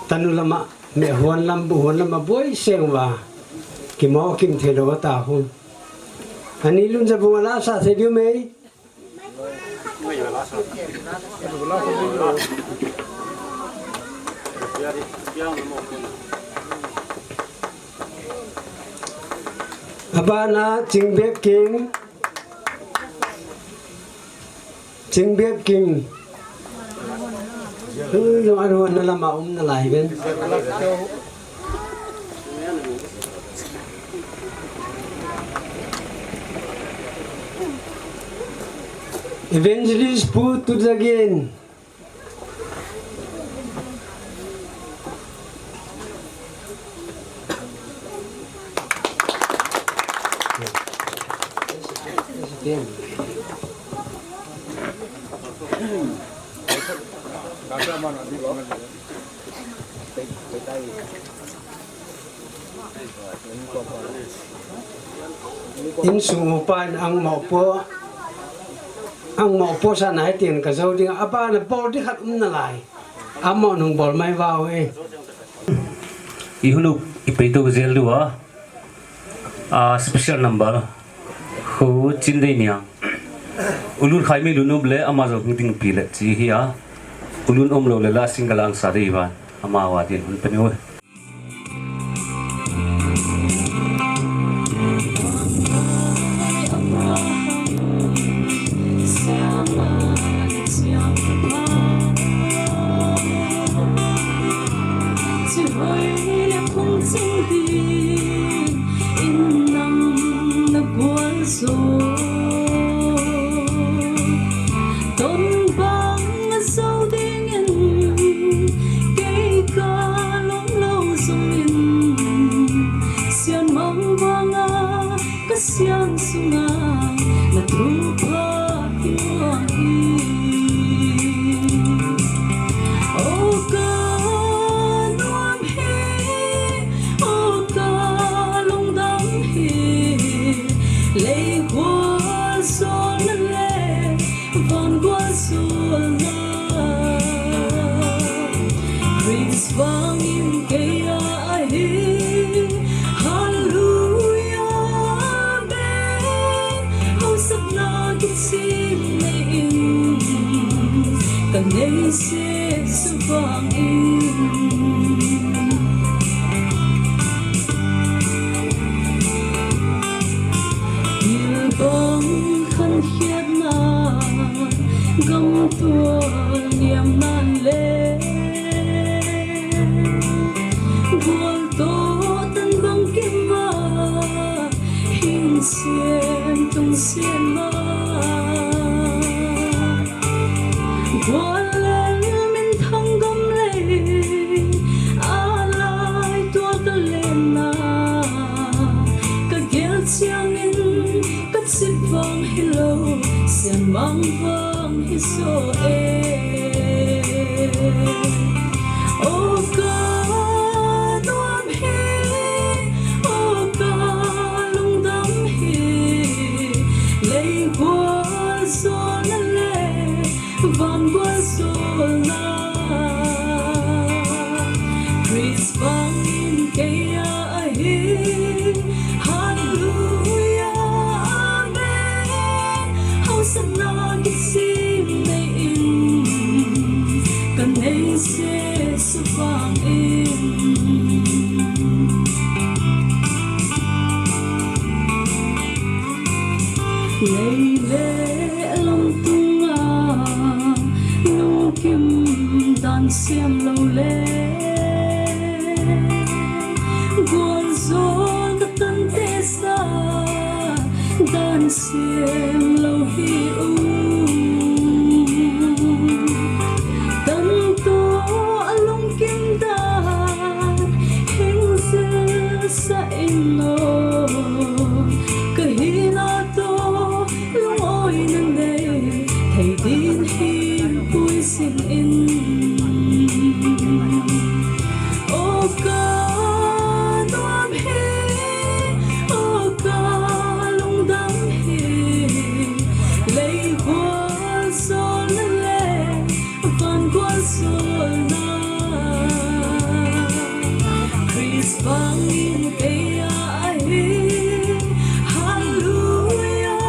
tanu lama, mehon lam, buhon lama, boi seng uva. Kimo kim thei lou ta hu. Ani Lunjavung ala sa thei diu mei. Abana Chingbek King. Chingbek King. Ui, jong aruan na lama um nalai ven. Evangelist Pu Tujagen. Insung upa in angmoh po, angmoh po sa nai tin ka jou ding, abana bol ding khat um nalai. Amaho nung bol mai vau e. I hunu i peito jel diu a, a special number. Khu Chindei nia. Ulun khai mi lun um le ama jong hung ding pi le chi hi a. Ulun um lou le la single ang sa dei van. Ama wa din hun pe ni oi. Sian sunga na thupha kiluang hi. O ka nuam hi, o ka lungdam hi, lei gual sol na le, van gual sol na. Khrist vangin kei a ahi. Hallelujah, amen. Hausakna kisim nei in, ka nei Jesu vangin. Thil bang khan khiatna, gam tual niam nan le, gual to tan bang kim a, hing sian tung sian ma. Gual lel min thang gam lei, a lai tua ka lenna, ka gel chiangin, ka chit vang hilou, sian mang vang hi so e. O ka nuam hi, o ka lungdam hi, lei gual sol na le, van gual sol na. Khrist vangin kei a ahi. Hallelujah, amen. Hausakna kisim nei in, ka nei Jesu vangin. Lei le lam tunga Siam lo le, gualzo ka tante sa, dan siam lo hi u. Tanto a lungkim dan, hing zil sa in o, ka hina to, lungoi na nei, thei din hi pui sing in. O ka nuam hi, o ka lungdam hi, lei gualzol na le, van gualzol na. Khrist vangin kei a ahi. Hallelujah,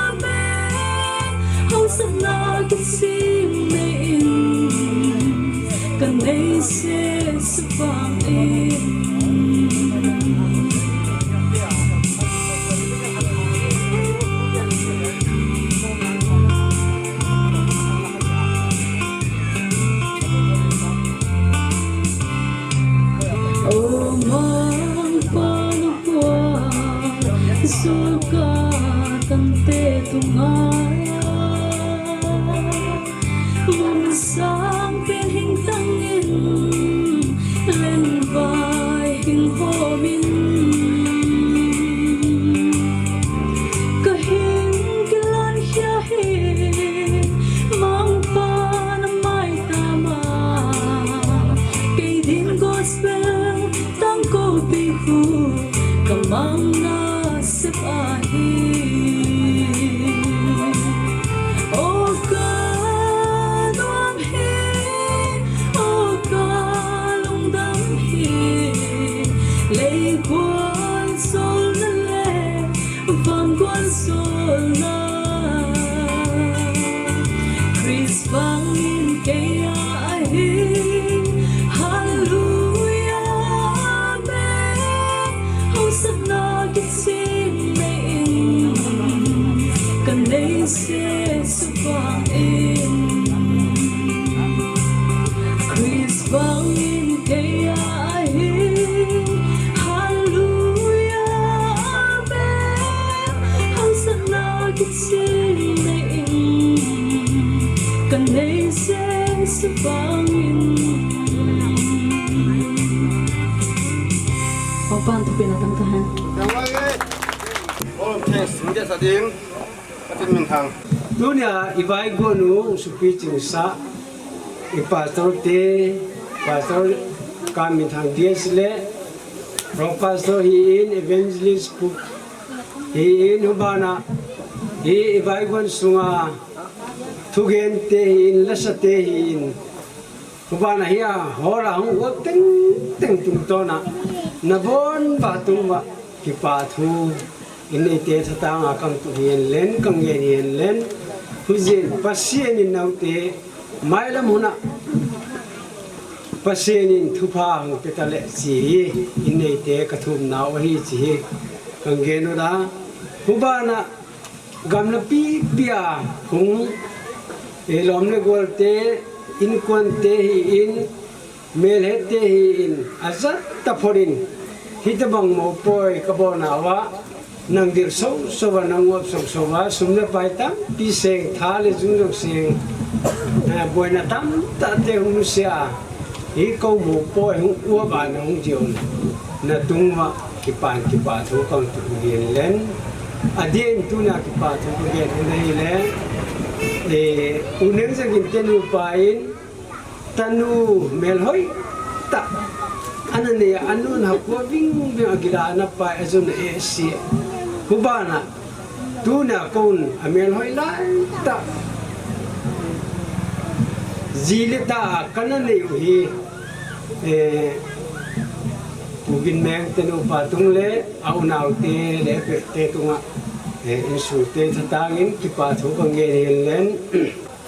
amen. Hosanna kisim nei in, ka nei se sa vangin. O Mangpa na gualzol ka tante tunga, mun sang pen hing tang in, len vai hing hom in. Ka hing kilan hia hi, Mangpa na mai tama. Kei din gospel tangkopi khu, ka mang nasep ahi. O ka nuam hi, o ka lungdam hi, lei gualzol na le, van gualzol na. Khrist vangin kei a ahi. Hallelujah, amen. Hosanna kisim nei in, ka nei se sa vangin. Khrist vangin kei a ahi. Hallelujah, amen. Hosanna kisim nei in, ka nei se sa vangin. Papan thupina tam tahen. Om thanks, India sa ding. Ka tin min thang. Tunia i vaigon u supi chingsa, i pastor te, Pastor Kam Min Thang D S le, Pro Pastor hi in, Evangelist Cook hi in, hubana hi i vaigon sunga thugen te hi in, lasa te hi in, hubana hi a hall a hung uap teng teng tungtona, na bon ba tung ba kipa thu in nei te thatanga kang tu hian len, kang ngen hian len. Hujin Pasian in naute mailam huna Pasian in thupha hung peta le chi hi in nei te ka thum nau ahi chi hi kang ngen u da. Hubana gamla pi pia hung, e, lom le gol te, inkuan te hi in, melhet te hi in, a zat ta phorin, hitabang mo poi ka bona wa, nang dir so so wa, nang ngop so so wa, sum le pai tampi seng, tha le jung jong seng, eh, boina tamtah te hung nusia, hi ko mo poi hung uap a na hung jiu na tung wa, kipan kipa thu kang tu hian len. A din tuna kipa thu ka gen u nei le, eh, u neng jagin tenu pa in, tanu melhoi ta. Ana nei a, anu na ko ving ving a gila na pa a zun e si. Hubana, tuna kon a melhoi lai ta. Ji le ta a kana nei u hi, eh, Pu Ginmeng tenu pa tung le, a unau te le pe te tunga, eh, insung te thatangin kipa thu kang ngen hian len.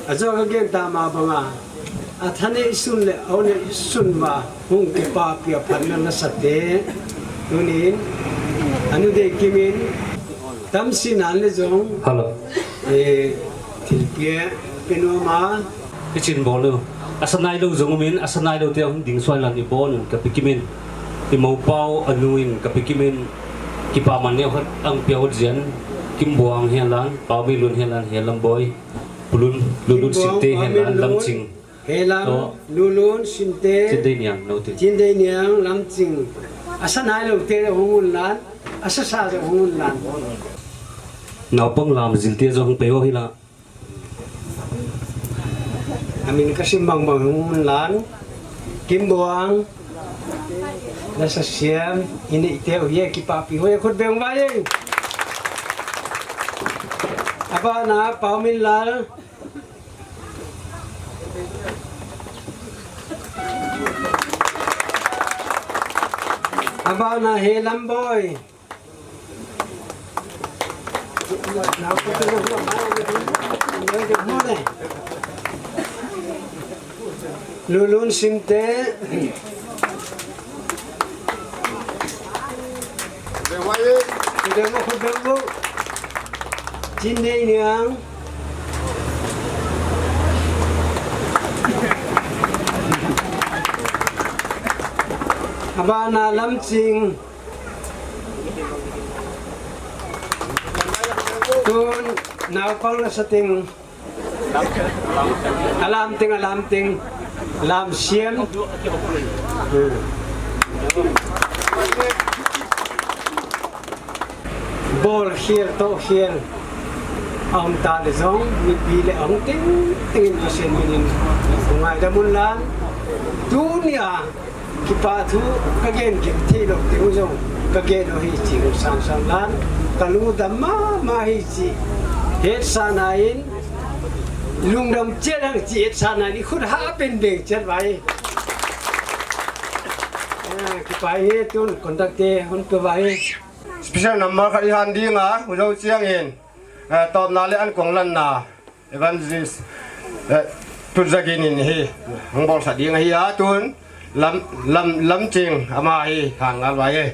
A jo ka gen ta ma banga, a thanei sun le, a unei sun ba, hung kipa pia phatna na sa te. Tunin, anu dei kimin, tamsi nan le jong. Hello. Eh, thilpia, penoma. Kichin bolu. Asa nailou jong umin, asa nailou te hung ding suan lan ibon un kapi kimin. Imopau anu in kapi kimin. Kipaman neo khat ang pia hot jian. Kimbuang hian lan, Paominlun hian lan, hian Lamboi. Pulun, Lulun Simte hian lan, Lamching. Helam, Lulun Simte. Chindei Niang, no te. Chindei Niang, Lamching. Asa nailou te hung un lan, asa sa jong hung un lan. Naupang lam jil te jong hung pei ho hi la. Amin kasim bang bang hung un lan. Kimbuang. Nasa siam, ini te ho hi kipapi ho khut beng vai. Abana, Paominlal. Abana he Lamboi. Lulun Simte. Chindei Niang. Abana Lamching. Tun naupang la sa ting. Alam ting, alam ting. Lam siam. Bol khial, to khial. Aum ta le jong, mipi le aum ting ting in Pasian min in ngaidam un lan. Tunia kipa thu ka gen kit thei lou ding jong ka gen u hi chi sang sang lan, ka lungdam mama hi chi. Hetsahna in lungdam chet ang chi hetsahna in i khut ha pen beng chet vai. Ah, kipa hi tun conductor hon pe vai. Special number khat i han ding a, u jo chiang in. Eh, tawpna le an kong lanna Evangelist, eh, Tun Zagin in hi hung bawlsa ding ahi a, tun Lam, Lam, Lamching ama hi hang ngal vai e.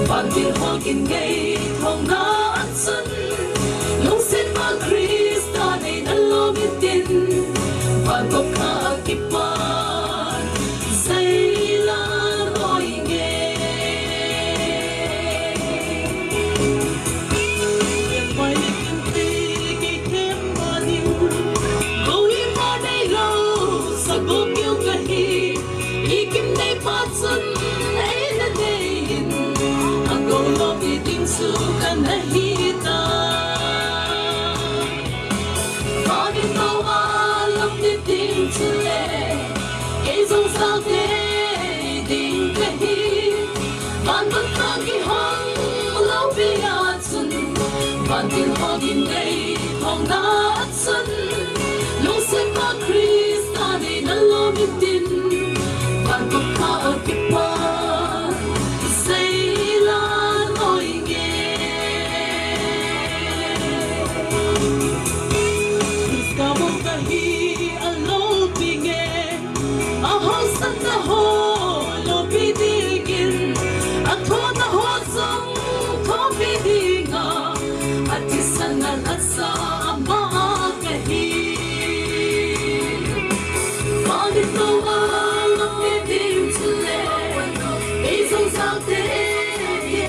Vantil ho gin gei thong na an sun, lungset ma Krista nei na lo mitin, van ko kha kipan, sei la roi nge. Vantil ho gin gei thong na sun, lungset ma Krista nei na lo mitin, van ko kha kipan, sei la roi nge. Krista bou ka hi a lo pi nge. A hausatna ho lopi dingin, a thona ho jong thopi dinga, a thisan a lasa ama ka hi. Vantil ho a lopi ding chule, ei jong sangte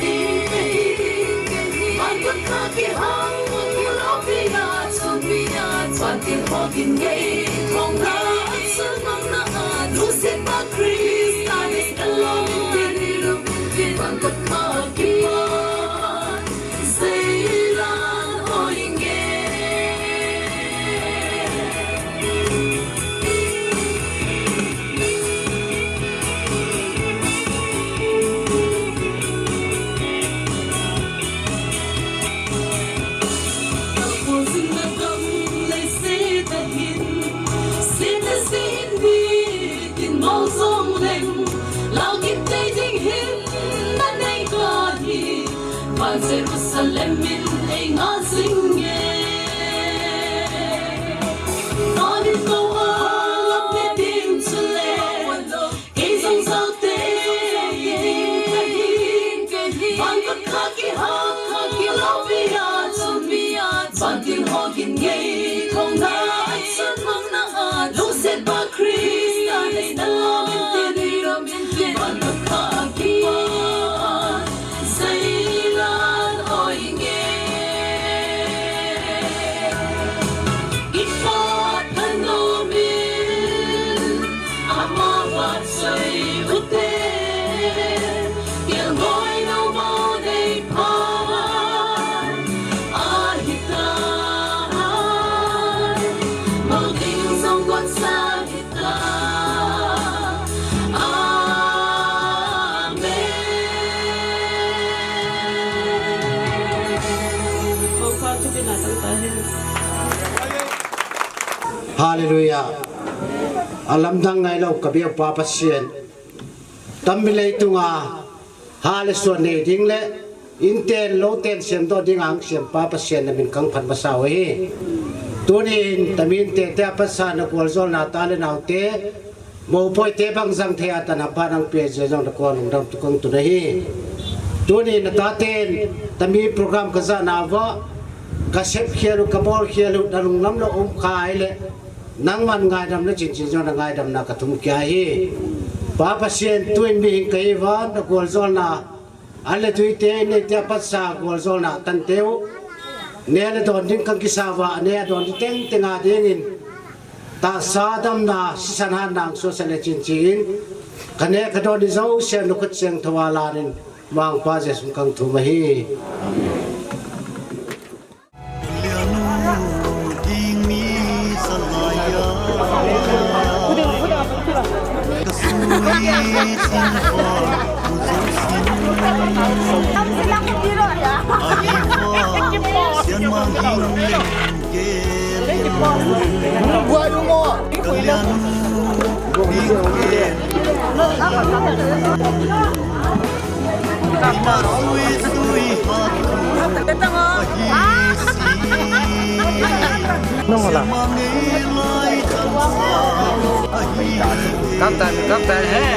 ding ka hi. Van ko kha kihang, lopi a chun mi a chun, vantil ho gin gei thong na sun, lungset ma Krista nei na lo mitin, van ko kha kipan, sei la roi nge. Song leng, lau kit tei ding hin na nei ka hi, van Jerusalem in ei nga sing e. Van in ko a lam ne ding chule, kei zong zau te ding ka hi, van ka kha ki ha kha ki lau pi a chun, van tin ho kin ngei thong na a chun, lungset pa Krista nei na lam in tin, van ka kha ki pa, seilan oi nge. Kipat thanom in ama vat soi u te, kelngoi no mo nei pha ahi ta, mo ding zong got sa hi ta. Amen. Ko pa chu pina tang ta hin. Hallelujah. A lamdang ngai lo ka biau Pa Pasian. Tam mi leitunga ha le suan nei ding le, in ten lo ten siam doh ding ang siam Pa Pasian na min kang phat masa u hi. Tunin tamin te te a pasa na kual zol na ta le nau te, mo poi te bang zang thei a tan a pa nang pe je zong na kual lungdam tu kang tu na hi. Tunin na ta ten tami program ka za na va, ka sep khial u, ka bol khial u, na lunglam lo um kha ai le, nangman ngaidam na chinchin zong na ngaidam na ka thum kia hi. Pa Pasian tuin mi hing ka hi van na kual zol na, an le tui te, nei te a pasa kual zol na tan te u. Ne le don ding kang kisa va, ne a don ding teng teng a dingin. Ta sa dam na, sisan han nang so sa le chinchin. Ka ne ka don di zo sian nu kut siang thawa lanin, mang Pa Jesu kang thum ahi. Nung la. Kap tan, kap tan, he.